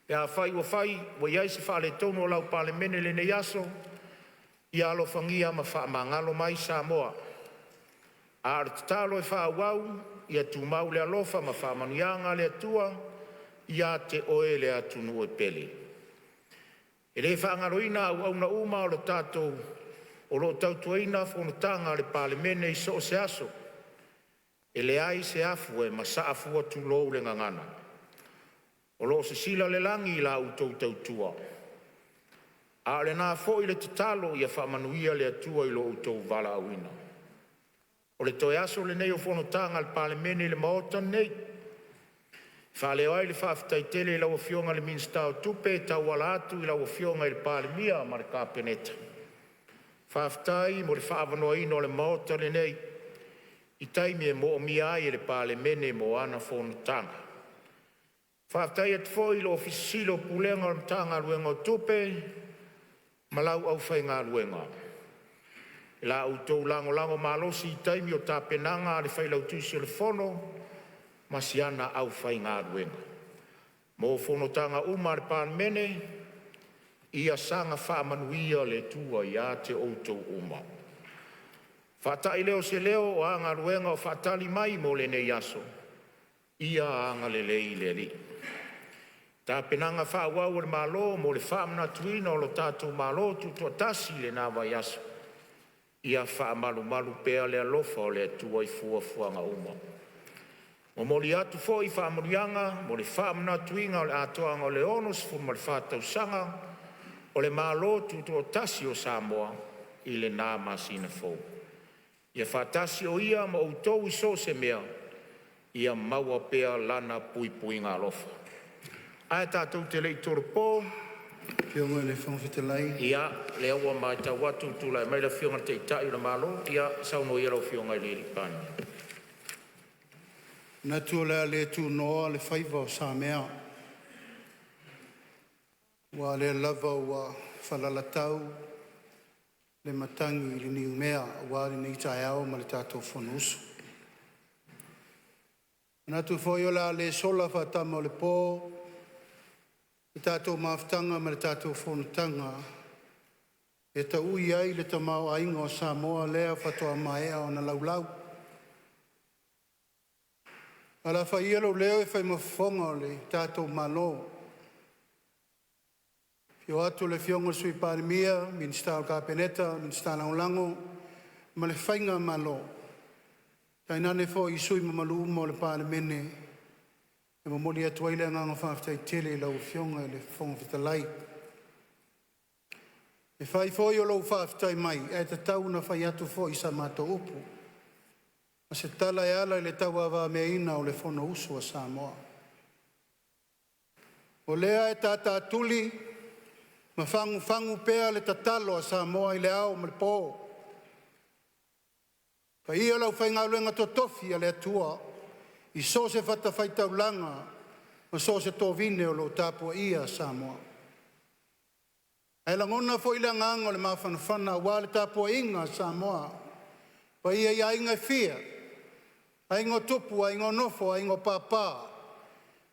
Pe afai ua i ai se faaletonu o lau Palemene i lenei aso, ia alofagia ma faamagalo mai Samoa. A o le tatalo e faaauau, ia tumau le alofa ma faamanuiaga a le Atua ia te oe le atunuu e pele. E le faagaloina auauna uma o lo o tautuaina fonotaga a le Palemene i so o se aso. E leai se afu e masaa fua, tulou le gagana. O lo o sisila le lagi i la outou tautua, a o lena foi le tatalo ia faamanuia le Atua i lo outou valaauina. O le toe aso lenei o fonotaga a le Palemene i le Maota nei, e faaleo ai le faafetai tele i lau Afioga i le Minisita o Tupe e tauala atu i lau Afioga i le Palemia ma le Kapeneta. Faafetai mo le faaavanoaina o le Maota lenei i taimi e moomia ai e le Palemene mo ana fonotaga. Faafetai atu foi i le Ofisa Sili o Pulega o le Matagaluega o Tupe ma lau aufaigaluega i la outou lagolago malosi i taimi o tapenaga a le Failautusi o le Fono ma si ana aufaigaluega mo fonotaga uma a le Palemene. Ia saga faamanuia le Atua ia te outou uma. Faatai lea o se leo, o a galuega o faatali mai mo lenei aso, ia agalelei le Alii. Tapenaga faaauau a le Malo mo le faamanatuina o le tatou Malo Tutoatasi i lena vaiaso, ia faamalumalu pea le alofa o le Atua i fuafuaga uma. Momoli atu foi faamanuiaga mo le faamanatuina o le atoaga o le 64 tausaga o le Malo Tutoatasi o Samoa i lena masina fou. Ia faatasi o Ia ma outou i so o se mea, ia maua pea Lana puipuiga alofa. Ae tatou te le i tolopo, Afioga i le Fofoga Fetalai. Ia, o lea ua matau atu ua tulai mai le Afioga i le Taitai o le Malo. Ia, saunoa ia lau Afioga i le Palemia. E manatu o le a le tunoa le faiva o Samea, aua o lea lava ua falalatau le matagi i le niumea aua lenei taeao ma le tatou fonousu. E manatu foi o le a le sola faatama o le po le tatou mafutaga ma le tatou fonotaga e taui ai le tamaoaiga o Samoa lea faatoa maea ona laulau. Ae o le a fai ia lou leo e fai ma fofoga o le tatou Malo. Afio atu le Afioga i le Sui Palemia, Minisita o le Kapeneta, Minisita Lagolago ma le Faigamalo, tainane foi sui usufono mamalu uma o le Palemene, e momoli atu ai le agaga faafetai tele i lau Afioga i le Fofoga Fetalai. E fai foi o lou faafetai mai, ae tatau ona fai atu foi sa matou upu ma se tala e ala i le tauavameaina o le Fonousu a Samoa. O lea e tatatuli ma fagufagu pea le tatalo a Samoa i le ao ma le po, paia o le aufaigaluega totofi a le Atua i so o se fatafaitaulaga ma so o se tovine o lo o tapuaia Samoa. Ae lagona foi le agaga o le mafanafana aua le tapuaiga a Samoa, paia i aiga e fia, aiga o tupu, aiga o nofo, aiga o papa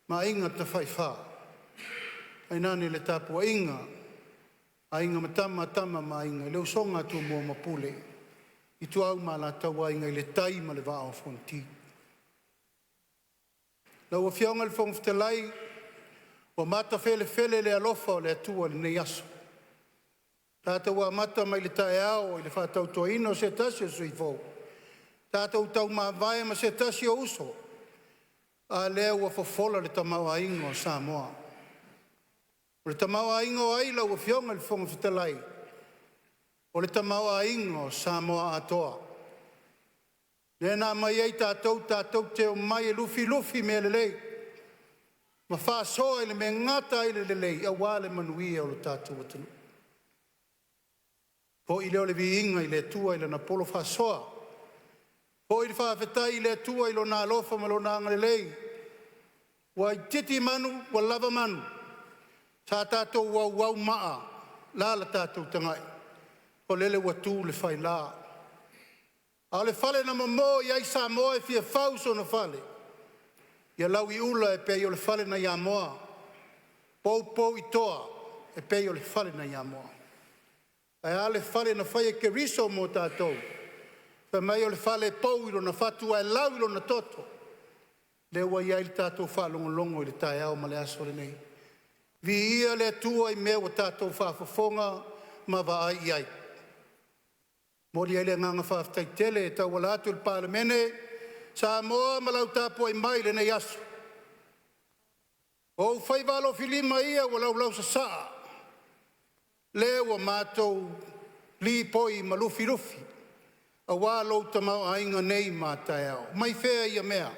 ma aiga tafaifa, tainane le tapuaiga a Aiga ma Tama, Tama ma Aiga, le usoga a Tumua ma Pule, Ituau ma Alataua, Aiga i le Tai ma le Vaa o Fonoti. Lau Afioga i le Fofoga Fetalai, ua matafelefele le alofa o le Atua i lenei aso. Tatou amata mai le taeao i le faatautoina o se tasi o sui usufono fou, tatou taumavae ma se tasi o uso, a lea ua fofola le tamaoaiga o Samoa. O le tamaoaiga o ai lau Afioga i le Fofoga Fetalai? O le tamaoaiga o Samoa atoa. Lea na aumai ai tatou tatou te omai e lufilufi mea lelei ma faasoa i le mea e gata ai le lelei aua le manuia o le tatou atunuu. Foi lea o le viiga i le Atua i Lana polo faasoa, foi le faafetai i le Atua i Lona alofa ma Lona agalelei ua itiiti manu ua lava manu, sa tatou auau maa, la le tatou tagai, o lele ua tu le faila. A o le fale na momo i ai Samoa e fia fau sona fale, ia lauiula e pei o le fale nai Amoa, poupou i toa e pei o le fale nai Amoa. Ae a le fale na fai e Keriso mo tatou? Fai mai o le fale e pou i lona fatu ae lau i lona toto. Lea ua i ai le tatou faalogologo i le taeao ma le aso lenei. Viia le Atua i mea ua tatou faafofoga ma vaai i ai. Momoli ai le agaga faafetai tele e tauala atu i le Palemene, Samoa ma lau tapuai mai i lenei aso. O ou faiva alofilima ia ua laulausasaa, lea ua matou lipoi ma lufilufi aua lou tamaoaiga nei ma a taeao. Mai fea ia mea?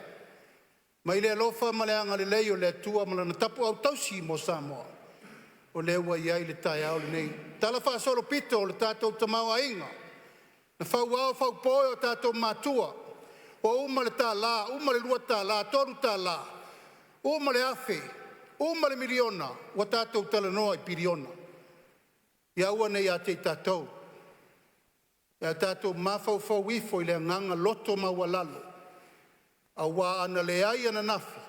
Mai le alofa ma le agalelei o le Atua ma Lana tapuau tausi mo Samoa, o lea ua i ai le taeao lenei. Talafaasolopito o le tatou tamaoaiga, na fauao faupo e o tatou matua, ua uma le $1, uma le $2, $3, uma le $1,000, uma le $1miliona, ua tatou talanoa i piliona. Ia aua ne i ia te i tatou, ae tatou mafaufau ifo i le agaga loto maualalo, aua a na leai ananafi,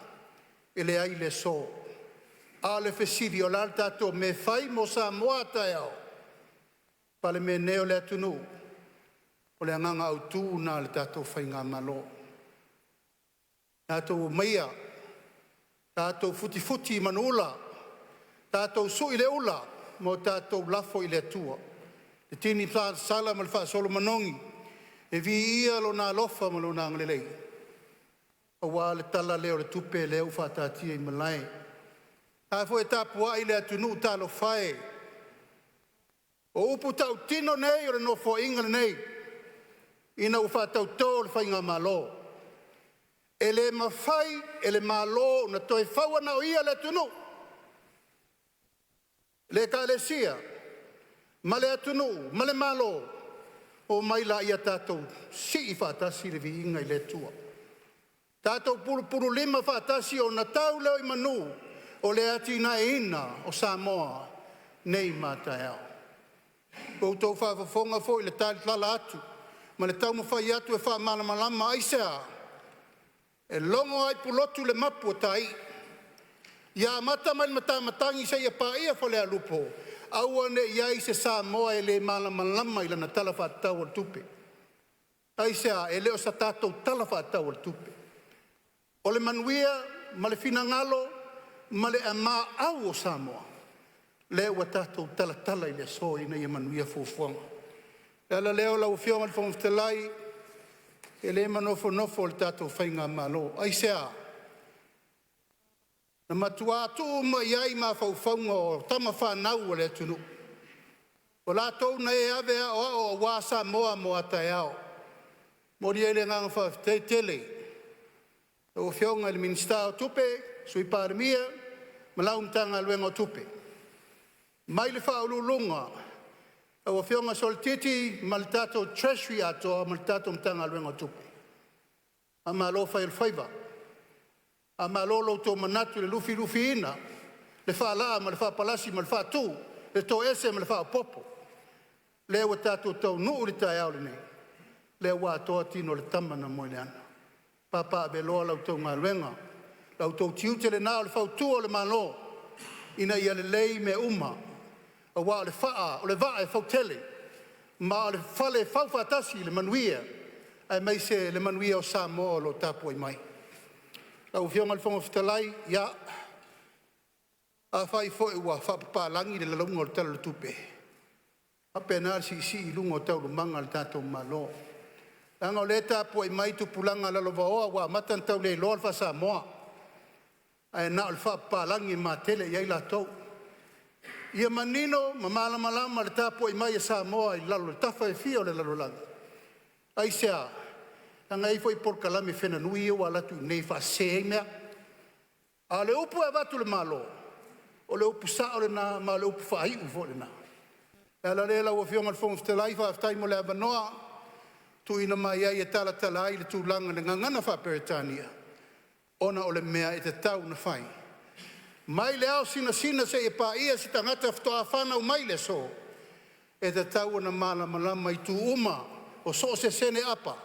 e leai le aso. A o le fesili, o le a le tatou mea e fai mo Samoa a taeao? Palemene o le atunuu, o le agaga autu lena o le tatou faigamalo. Tatou omaia, tatou futifuti i manuula, tatou sui le ula ma o tatou lafo i le Atua le tini salasala ma le faasolo manogi e viia Lona alofa ma Lona agalelei aua le Tala lea o le Tupe lea ua faataatia i malae. A foi e tapuai le atunuu, talofa e, o upu tautino nei o le Nofoaiga lenei ina ua faatauto le faigamalo, e le mafai e le Malo ona toe fau na o ia le atunuu, le Ekalesia ma le atunuu ma le Malo, omai laia tatou sii faatasi le viiga i le Atua. Tatou pulupululima faatasi ona tau lea i manu o le atinaeina o Samoa nei ma a taeao. Ua outou faafofoga foi i le talatala atu ma le taumafai atu e faamalamalama. Aisea? E logo lava i Pulotu le mapu a tai, ia amata mai i Matamatagi seia paia Falealupo, aua ne i i ai se Samoa e le malamalama i lana Tala Faatatau o le Tupe. Aisea? E le o se tatou Tala Faatatau o le Tupe, o le manuia ma le finagalo ma le au o Samoa lea ua tatou talatala i le aso ina ia manuia fuafuaga. O le ala lea lau Afioga i le Fofoga Fetalai, e le manofonofo le tatou faigamalo. Aisea? Na matua tuu uma i ai mafaufauga o tama fanau a le atunuu, o latou na e ave e aoao aua Samoa mo a taeao. E momoli ai le agaga faafetai tele i lau Afioga i le Minisita o Tupe, Sui Palemia ma lau Matagaluega o Tupe, mai le Faauluuluga lau Afioga Sualitiiti ma le tatou Treasury atoa ma le tatou Matagaluega o Tupe, faamalo fai o le faiva, faamalo lo outou manatu i le lufilufiina, le faalaa ma le faapalasi ma le faatu, le toese ma le faaopoopo. Lea ua tatou taunuu i le taeao lenei, lea ua atoa tino o le tama na moe i le ana. Papaaveloa la outou galuega, la outou tiute lena o le fautua o le Malo ina ia lelei mea uma, aua o le faa o le vaa e fautele ma o le fale e faufaatasi le manuia aemaise le manuia o Samoa o lo o tapuai mai. Lau Afioga i le Fofoga Fetalai, ia, afai foi ua faapapalagi le lalauga o le Tala o le Tupe, e faapena le siisii i luga o taualumaga a le tatou Malo, leaga o lea e tapuai mai tupulaga lalovaoa ua amata ona tauleiloa le faasamoa ae na o le faapapalagi e matele i ai latou. Ia manino ma malamalama le tapuai mai a Samoa i lalo i tafa e fia o le lalolagi. Aisea? Leaga e i ai foi polokalame fenanui ia ua alu atu i inei e faasese ai mea. A o le upu e avatu e le Malo, o le upu sao lena ma o le upu faaiu foi lena. O le ala lea lau Afioga i le Fofoga Fetalai, faafetai mo le avanoa tuuina mai ai e talatala ai le tulaga i le gagana faa-Peretania ona o le mea e tatau ona fai. Mai le ao sinasina seia paia se tagata faatoa fanau mai le aso, e tatau ona malamalama i itu uma o so o se sene apa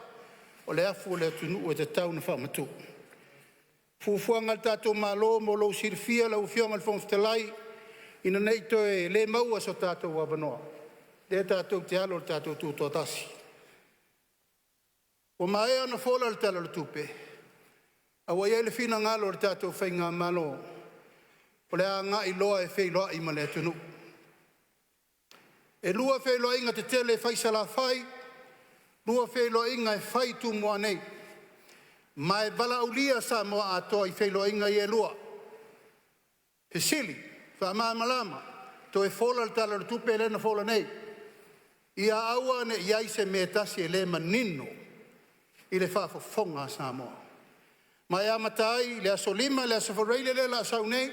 o le afu o le atunuu e tatau ona faamatuu. Fuafuaga a le tatou Malo mo lou silafia lau Afioga i le Fofoga Fetalai, ina nei toe le maua so tatou avanoa, lea tatou te alo i le tatou tutoatasi. Ua maea ona fola le Tala o le Tupe, a ua i ai le finagalo o le tatou faigamalo o le a agai loa e feiloai ma le atunuu. E 2 feiloaiga tetele e fai i Salafai, 2 feiloaiga e fai i Tumua nei. Ma e valaaulia Samoa atoa i feiloaiga ia e lua, fesili, faamalamalama, toe fola le Tala o le Tupe lea na fola nei. Ia aua ne i i ai se mea e tasi e le manino i le faafofoga a Samoa. Ma e amata ai i le aso 5 le aso Faraile lea o le a sau nei,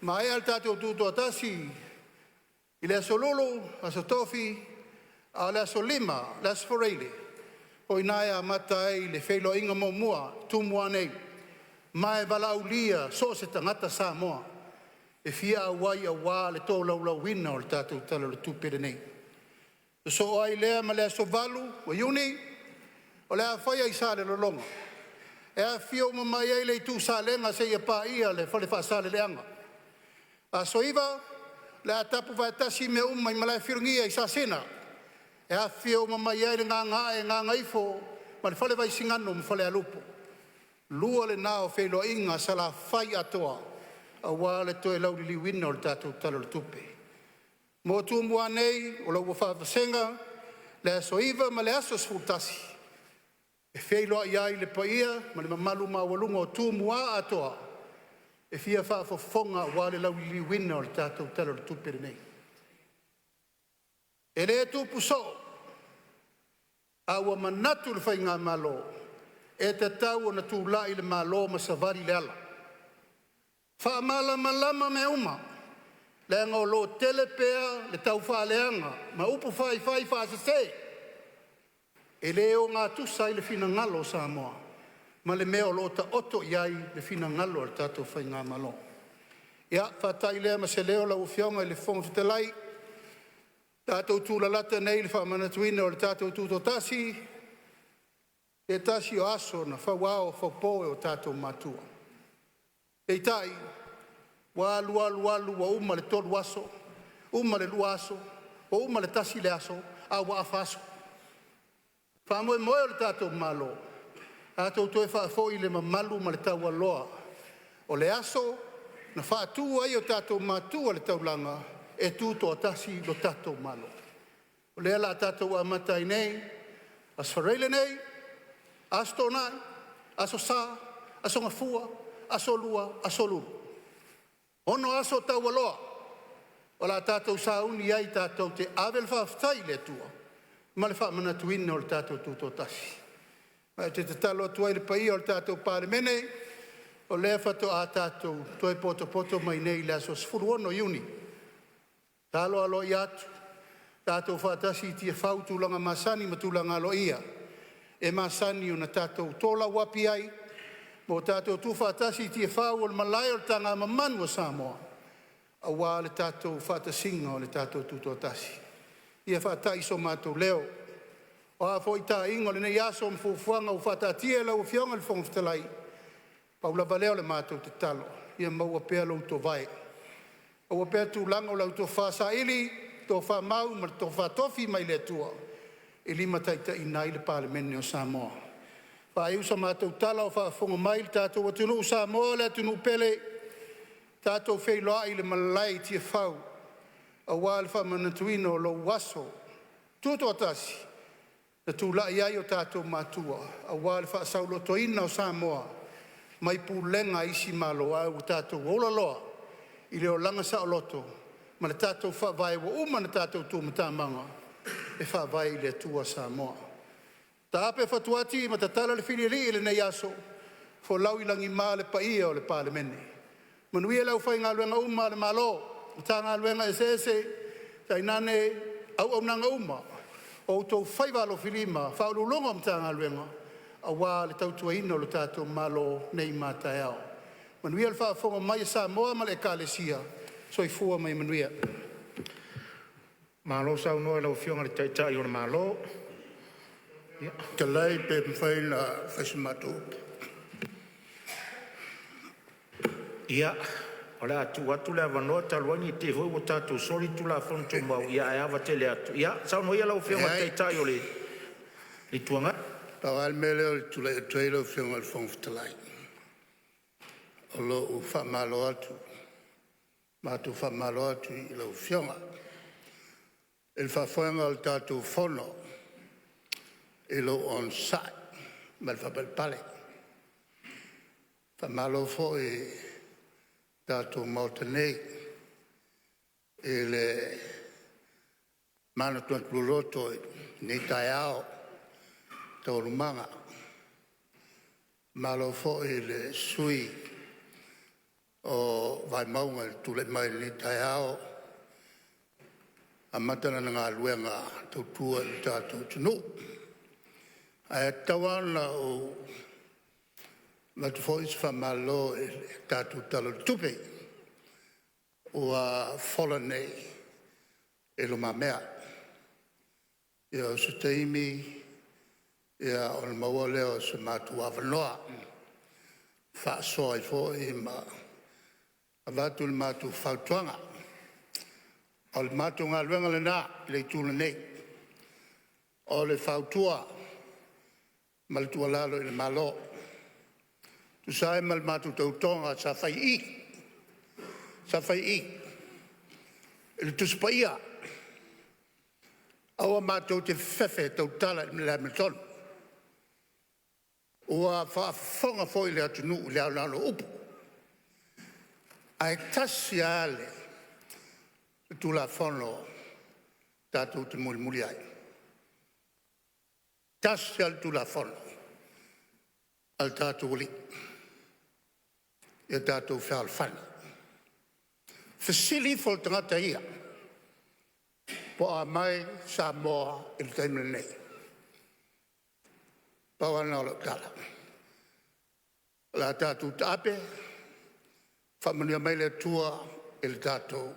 maea le tatou tutoatasi i le aso Lulu, aso Tofi, a o le aso 5 le aso Faraile, o i ina e amata ai le feiloaiga muamua i Tumua nei, ma e valaaulia so o se tagata Samoa e fia auai aua le tolaulauina o le tatou Tala o le Tupe lenei. Sosoo ai lea ma le aso 8 Iuni o le a faia i Salelologa e afifio uma mai ai le Itu Salega seia paia le Fale Faasaleleaga. Aso 9 o le a tapu faatasi mea uma i Malaefilogia i Sasina e afifio uma mai ai le Gagaae, Gagaifo ma le Fale Vaisigano ma Falealupo. Lua lena o feiloaiga a Salafai atoa aua le toe lauliliuina o le tatou Tala o le Tupe. Mo Tumua nei o lo o ua faavasega le aso 9 ma le aso 11 e feiloai ai le paia ma le mamalu maualuga o Tumua atoa e fia faafofoga aua le lauliliuina o le tatou Tala o le Tupe lenei. E le tupu soo, a ua manatu le Faigamalo e tatau ona tulai le Malo ma savali le ala, faamalamalama mea uma leaga o lo o tele pea le taufaaleaga ma upu faifai faasese e le ogatusa ai le finagalo o Samoa ma le mea o lo o taoto i ai le finagalo o le tatou Faigamalo. Ia faata'i lea ma se leo lau Afioga i le Fofoga Fetalai, tatou tulalata nei i le faamanatuina o le tatou Tutoatasi, se tasi o aso na fauao faupo e o tatou matua. Peitai ua alu alu alu ua uma le 3 aso, uma le 2 aso, ua uma le 1 aso, a ua afa aso. Faamoemoe o le tatou Malo tatou toe faafoi le mamalu ma le taualoa o le aso na faatu ai e tatou matua le taulaga e tutoatasi lo tatou Malo. O lea o le a tatou amata ai nei, Aso Faraile nei, Aso Toonai, Aso Sa, Aso Gafua, Aso Lua, Aso Lulu, 6 aso taualoa o le a tatou sauni ai tatou te ave le faafetai i le Atua ma le faamanatuina o le tatou Tutoatasi. Ma ou te tatalo atu ai i le paia o le tatou Palemene, o lea faatoa tatou toe potopoto mai nei i le aso 16 Iuni. Tatalo aloaia atu, tatou faatasi i Tiafau i tulaga masani ma tulaga aloaia e masani ona tatou tolauapi ai ma o tatou tufaatasi i Tiafau o le malae o le tagamamanu a Samoa aua le tatou faatasiga o le tatou Tutoatasi. Ia faata'i so matou leo, o a foi taiga o lenei aso ma fuafuaga ua faataatia e lau Afioga i le Fofoga Fetalai, pau lava lea o le matou tatalo, ia maua pea lou itovae, maua pea tulaga o lau tofa saili, tofa mau ma le tofa tofi mai le Atua e limataitaiina ai le Palemene o Samoa. Faaiu sa matou tala o faafofoga mai le tatou atunuu Samoa le atunuu pele, tatou feiloai i le malae i Tiafau aua le faamanatuina o lou aso Tutoatasi na tulai ai o tatou matua aua le faasaolotoina o Samoa mai pulega a isi Malo, ae ua tatou ola loa i le olaga saoloto ma le tatou Faavae ua uma ona tatou tumatamaga e faavae i le Atua Samoa. Taape fatuati ma tatala le filialii i lenei aso, folau i lagima le paia o le Palemene. Manuia le aufaigaluega uma a le Malo, Matagaluega eseese tainane auaunaga uma o outou faiva alofilima i Ofisa Sili o Pulega o Matagaluega aua le tautuaina o le tatou Malo nei ma a taeao. Manuia le faafofoga mai a Samoa ma le Ekalesia. Soifua ma ia manuia. Malo saunoa i lau Afioga i le Taitai o le Malo. Fetalai pe mafai ona fai sa matou upu. Ia, o le a tuu atu le avanoa talu ai ne i te i foi ua tatou soli le Tulafono Tumau, ae ava tele atu. Ia saunoa ia lau Afioga i le Leai, Taitai o le Itu Agai. Pau lava le mea lea ou te tulai atu ai lau Afioga i le Fofoga Fetalai, o lou faamalo atu, matou faamalo atu i lau Afioga i le faafoega o le tatou Fono i lou onosai ma le faapalepale. Faamalo foi i le tatou Maota nei i le manatunatu loloto i lenei taeao i taualumaga. Malo foi i le sui usufono o Vaimauga i le tulai mai i lenei taeao e amata lana galuega tautua i le tatou atunuu. Ae tatau lava ona ou avatu foi se faamalo i le tatou Tala o le Tupe ua fola nei i lumamea. Ia o se taimi ona maua lea o so matou avanoa e faasoa ai foi ma avatu le matou fautuaga. O le matou galuega lena i le Itu lenei, o le fautua ma le tuualalo i le Malo e tusa ai ma le matou tautoga sa fai i i, sa fai i i i le Tusi Paia, aua matou te fefefe e tautala i le amiotonu. Ua faafofoga foi le atunuu i le aoao o upu, ae tasi lava le Tulafono tatou te mulimuli ai, tasi lava le Tulafono a le tatou Alii, ia tatou fealofani. Fesili ifo i le tagata ia po o a mai Samoa i le taimi lenei. Pau lava lena o lau tala. O le a tatou taape, faamanuia mai le Atua i le tatou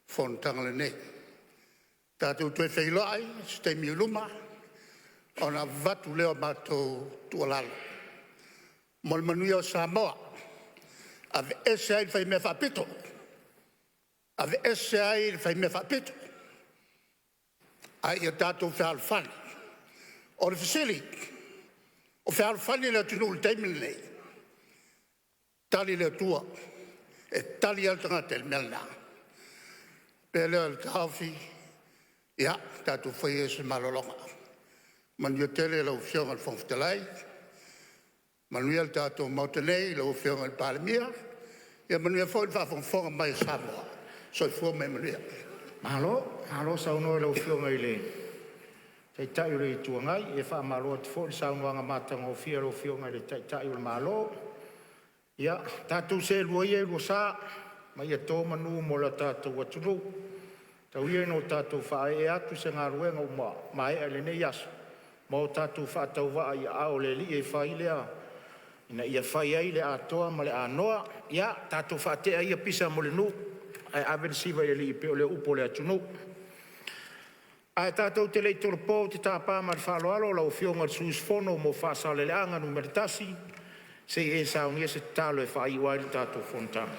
fonotaga lenei. Tatou toe feiloai i se taimi o i luma ona avatu lea o matou tuualalo mo le manuia o Samoa. Aveese ai le faimea faapito, aveese ai le faimea faapito a ia tatou fealofani. O le fesili; o fealofani le atunuu i le taimi lenei? Tali le Atua, e tali lava le tagata i le mea lena. Ona faapea lea o le taofi, ia tatou faia ia se malologa. Manuia tele lau Afioga i le Fofoga Fetalai, manuia le tatou Maota nei, lau Afioga i le Palemia, ia manuia foi le faafogafoga mai a Samoa. Soifua ma ia manuia. Malo, malo saunoa i lau Afioga i le Taitai o le Itu Agai. E faamalo atu foi i le saunoaga matagofie a lau Afioga i le Taitai o le Malo. Ia tatou seelua ia i lua sa ma ia to manu mo le tatou atunuu. Tau ia ina o tatou faaee atu i se galuega ua maea i lenei aso ma o tatou faatauvaa i aao o le Alii e fai ina ia fai ai le atoa ma le anoa. Ia tatou faatea ia pisa mo le nuu ae ave le siva i le Alii e pei o le upu a le atunuu. Ae tatou te le i tolopo, ou te tapa ma le faaaloalo lau Afioga i le sui usufono mo Faasaleleaga 1 se i e saunia se tatalo e faaiu ai le tatou fonotaga.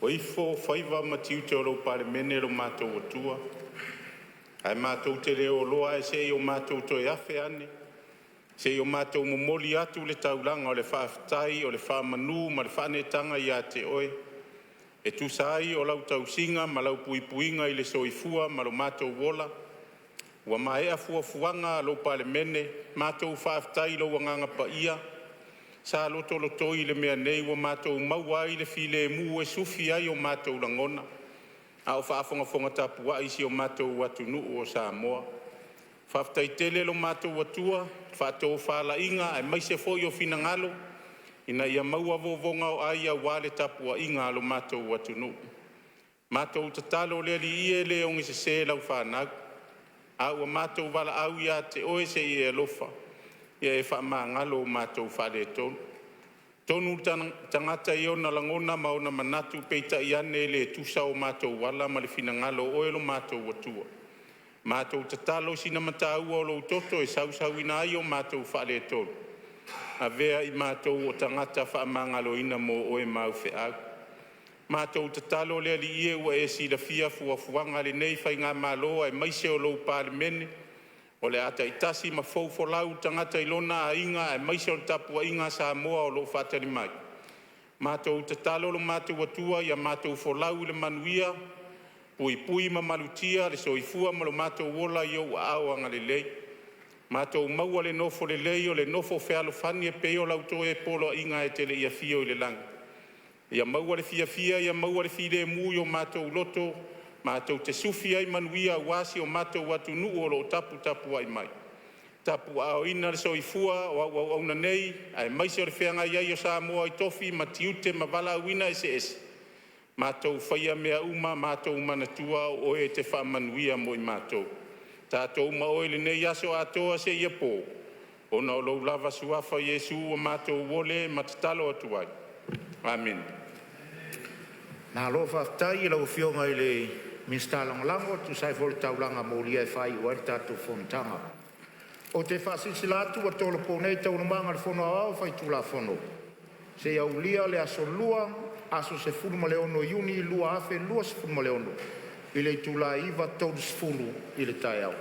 Ua ifo faiva ma tiute o lau Palemene lo matou Atua, ae matou te le oloa ae se i o matou toe afe ane se i o matou momoli atu le taulaga o le faafetai, o le faamanu ma le faaneetaga ia te Oe, e tusa ai o lau tausiga ma lau puipuiga i le soifua ma lo matou ola. Ua maea fuafuaga a lou Palemene, matou faafetai i lou Agaga Paia sa lotolotoi i le mea nei ua matou maua ai le filemu e sufi ai o matou lagona a o faafogafoga tapuai si o matou atunuu o Samoa. Faafetai tele lo matou Atua i faatofalaiga aemaise foi o finagalo ina ia maua vovoga o ai aua le tapuaiga a lo matou atunuu. Matou tatalo le Alii e, e le ogesese lau fanau, a ua matou valaau ia te Oe se i e alofa ia e faamagalo matou faaletonu. Tonu le tagata i ona lagona ma ona manatu, peitai ane e le tusa o matou ala ma le finagalo o Oe lo matou Atua. Matou tatalo i sina mataua o lou toto e sausauina ai o matou faaletonu, avea i matou o tagata faamagaloina mo Oe ma au feau. Matou tatalo le Alii e, ua e silafia fuafuaga a lenei faigamalo aemaise o lou Palemene o le a taitasi ma fou folau le tagata i lona aiga aemaise o le tapuaiga a Samoa o lo o faatali mai. Matou tatalo lo matou Atua ia matou folau i le manuia, puipui ma malutia le soifua ma lo matou ola i ou aao agalelei. Matou maua le nofo lelei o le nofo fealofani e pei o lau toe poloaiga e te le i afio i le lagi. Ia maua le fiafia, ia maua le filemu i o matou loto matou te sufi ai manuia aua si o matou atunuu o lo o taputapuai mai. Tapuaaoina le soifua o au auauna nei aemaise o le feagai ai o Samoa i tofi ma tiute ma valaauina eseese, matou faia mea uma matou manatua o Oe e te faamanuia mo i matou. Tatou ma Oe i lenei aso atoa seia po, ona o lou lava Suafa Iesu ua matou ole ma tatalo atu ai. Amene. Malo faafetai i lau Afioga i le Minisita Lagolago e tusa ai foi o le taulaga molia e faaiu ai le tatou fonotaga. Ou te faasilasila atu ua tolopo nei Taualumaga a le Fono Aoao Faitulafono seia aulia le aso Lua, aso 16 Iuni 2026 i le itula e 9:30 i le taeao.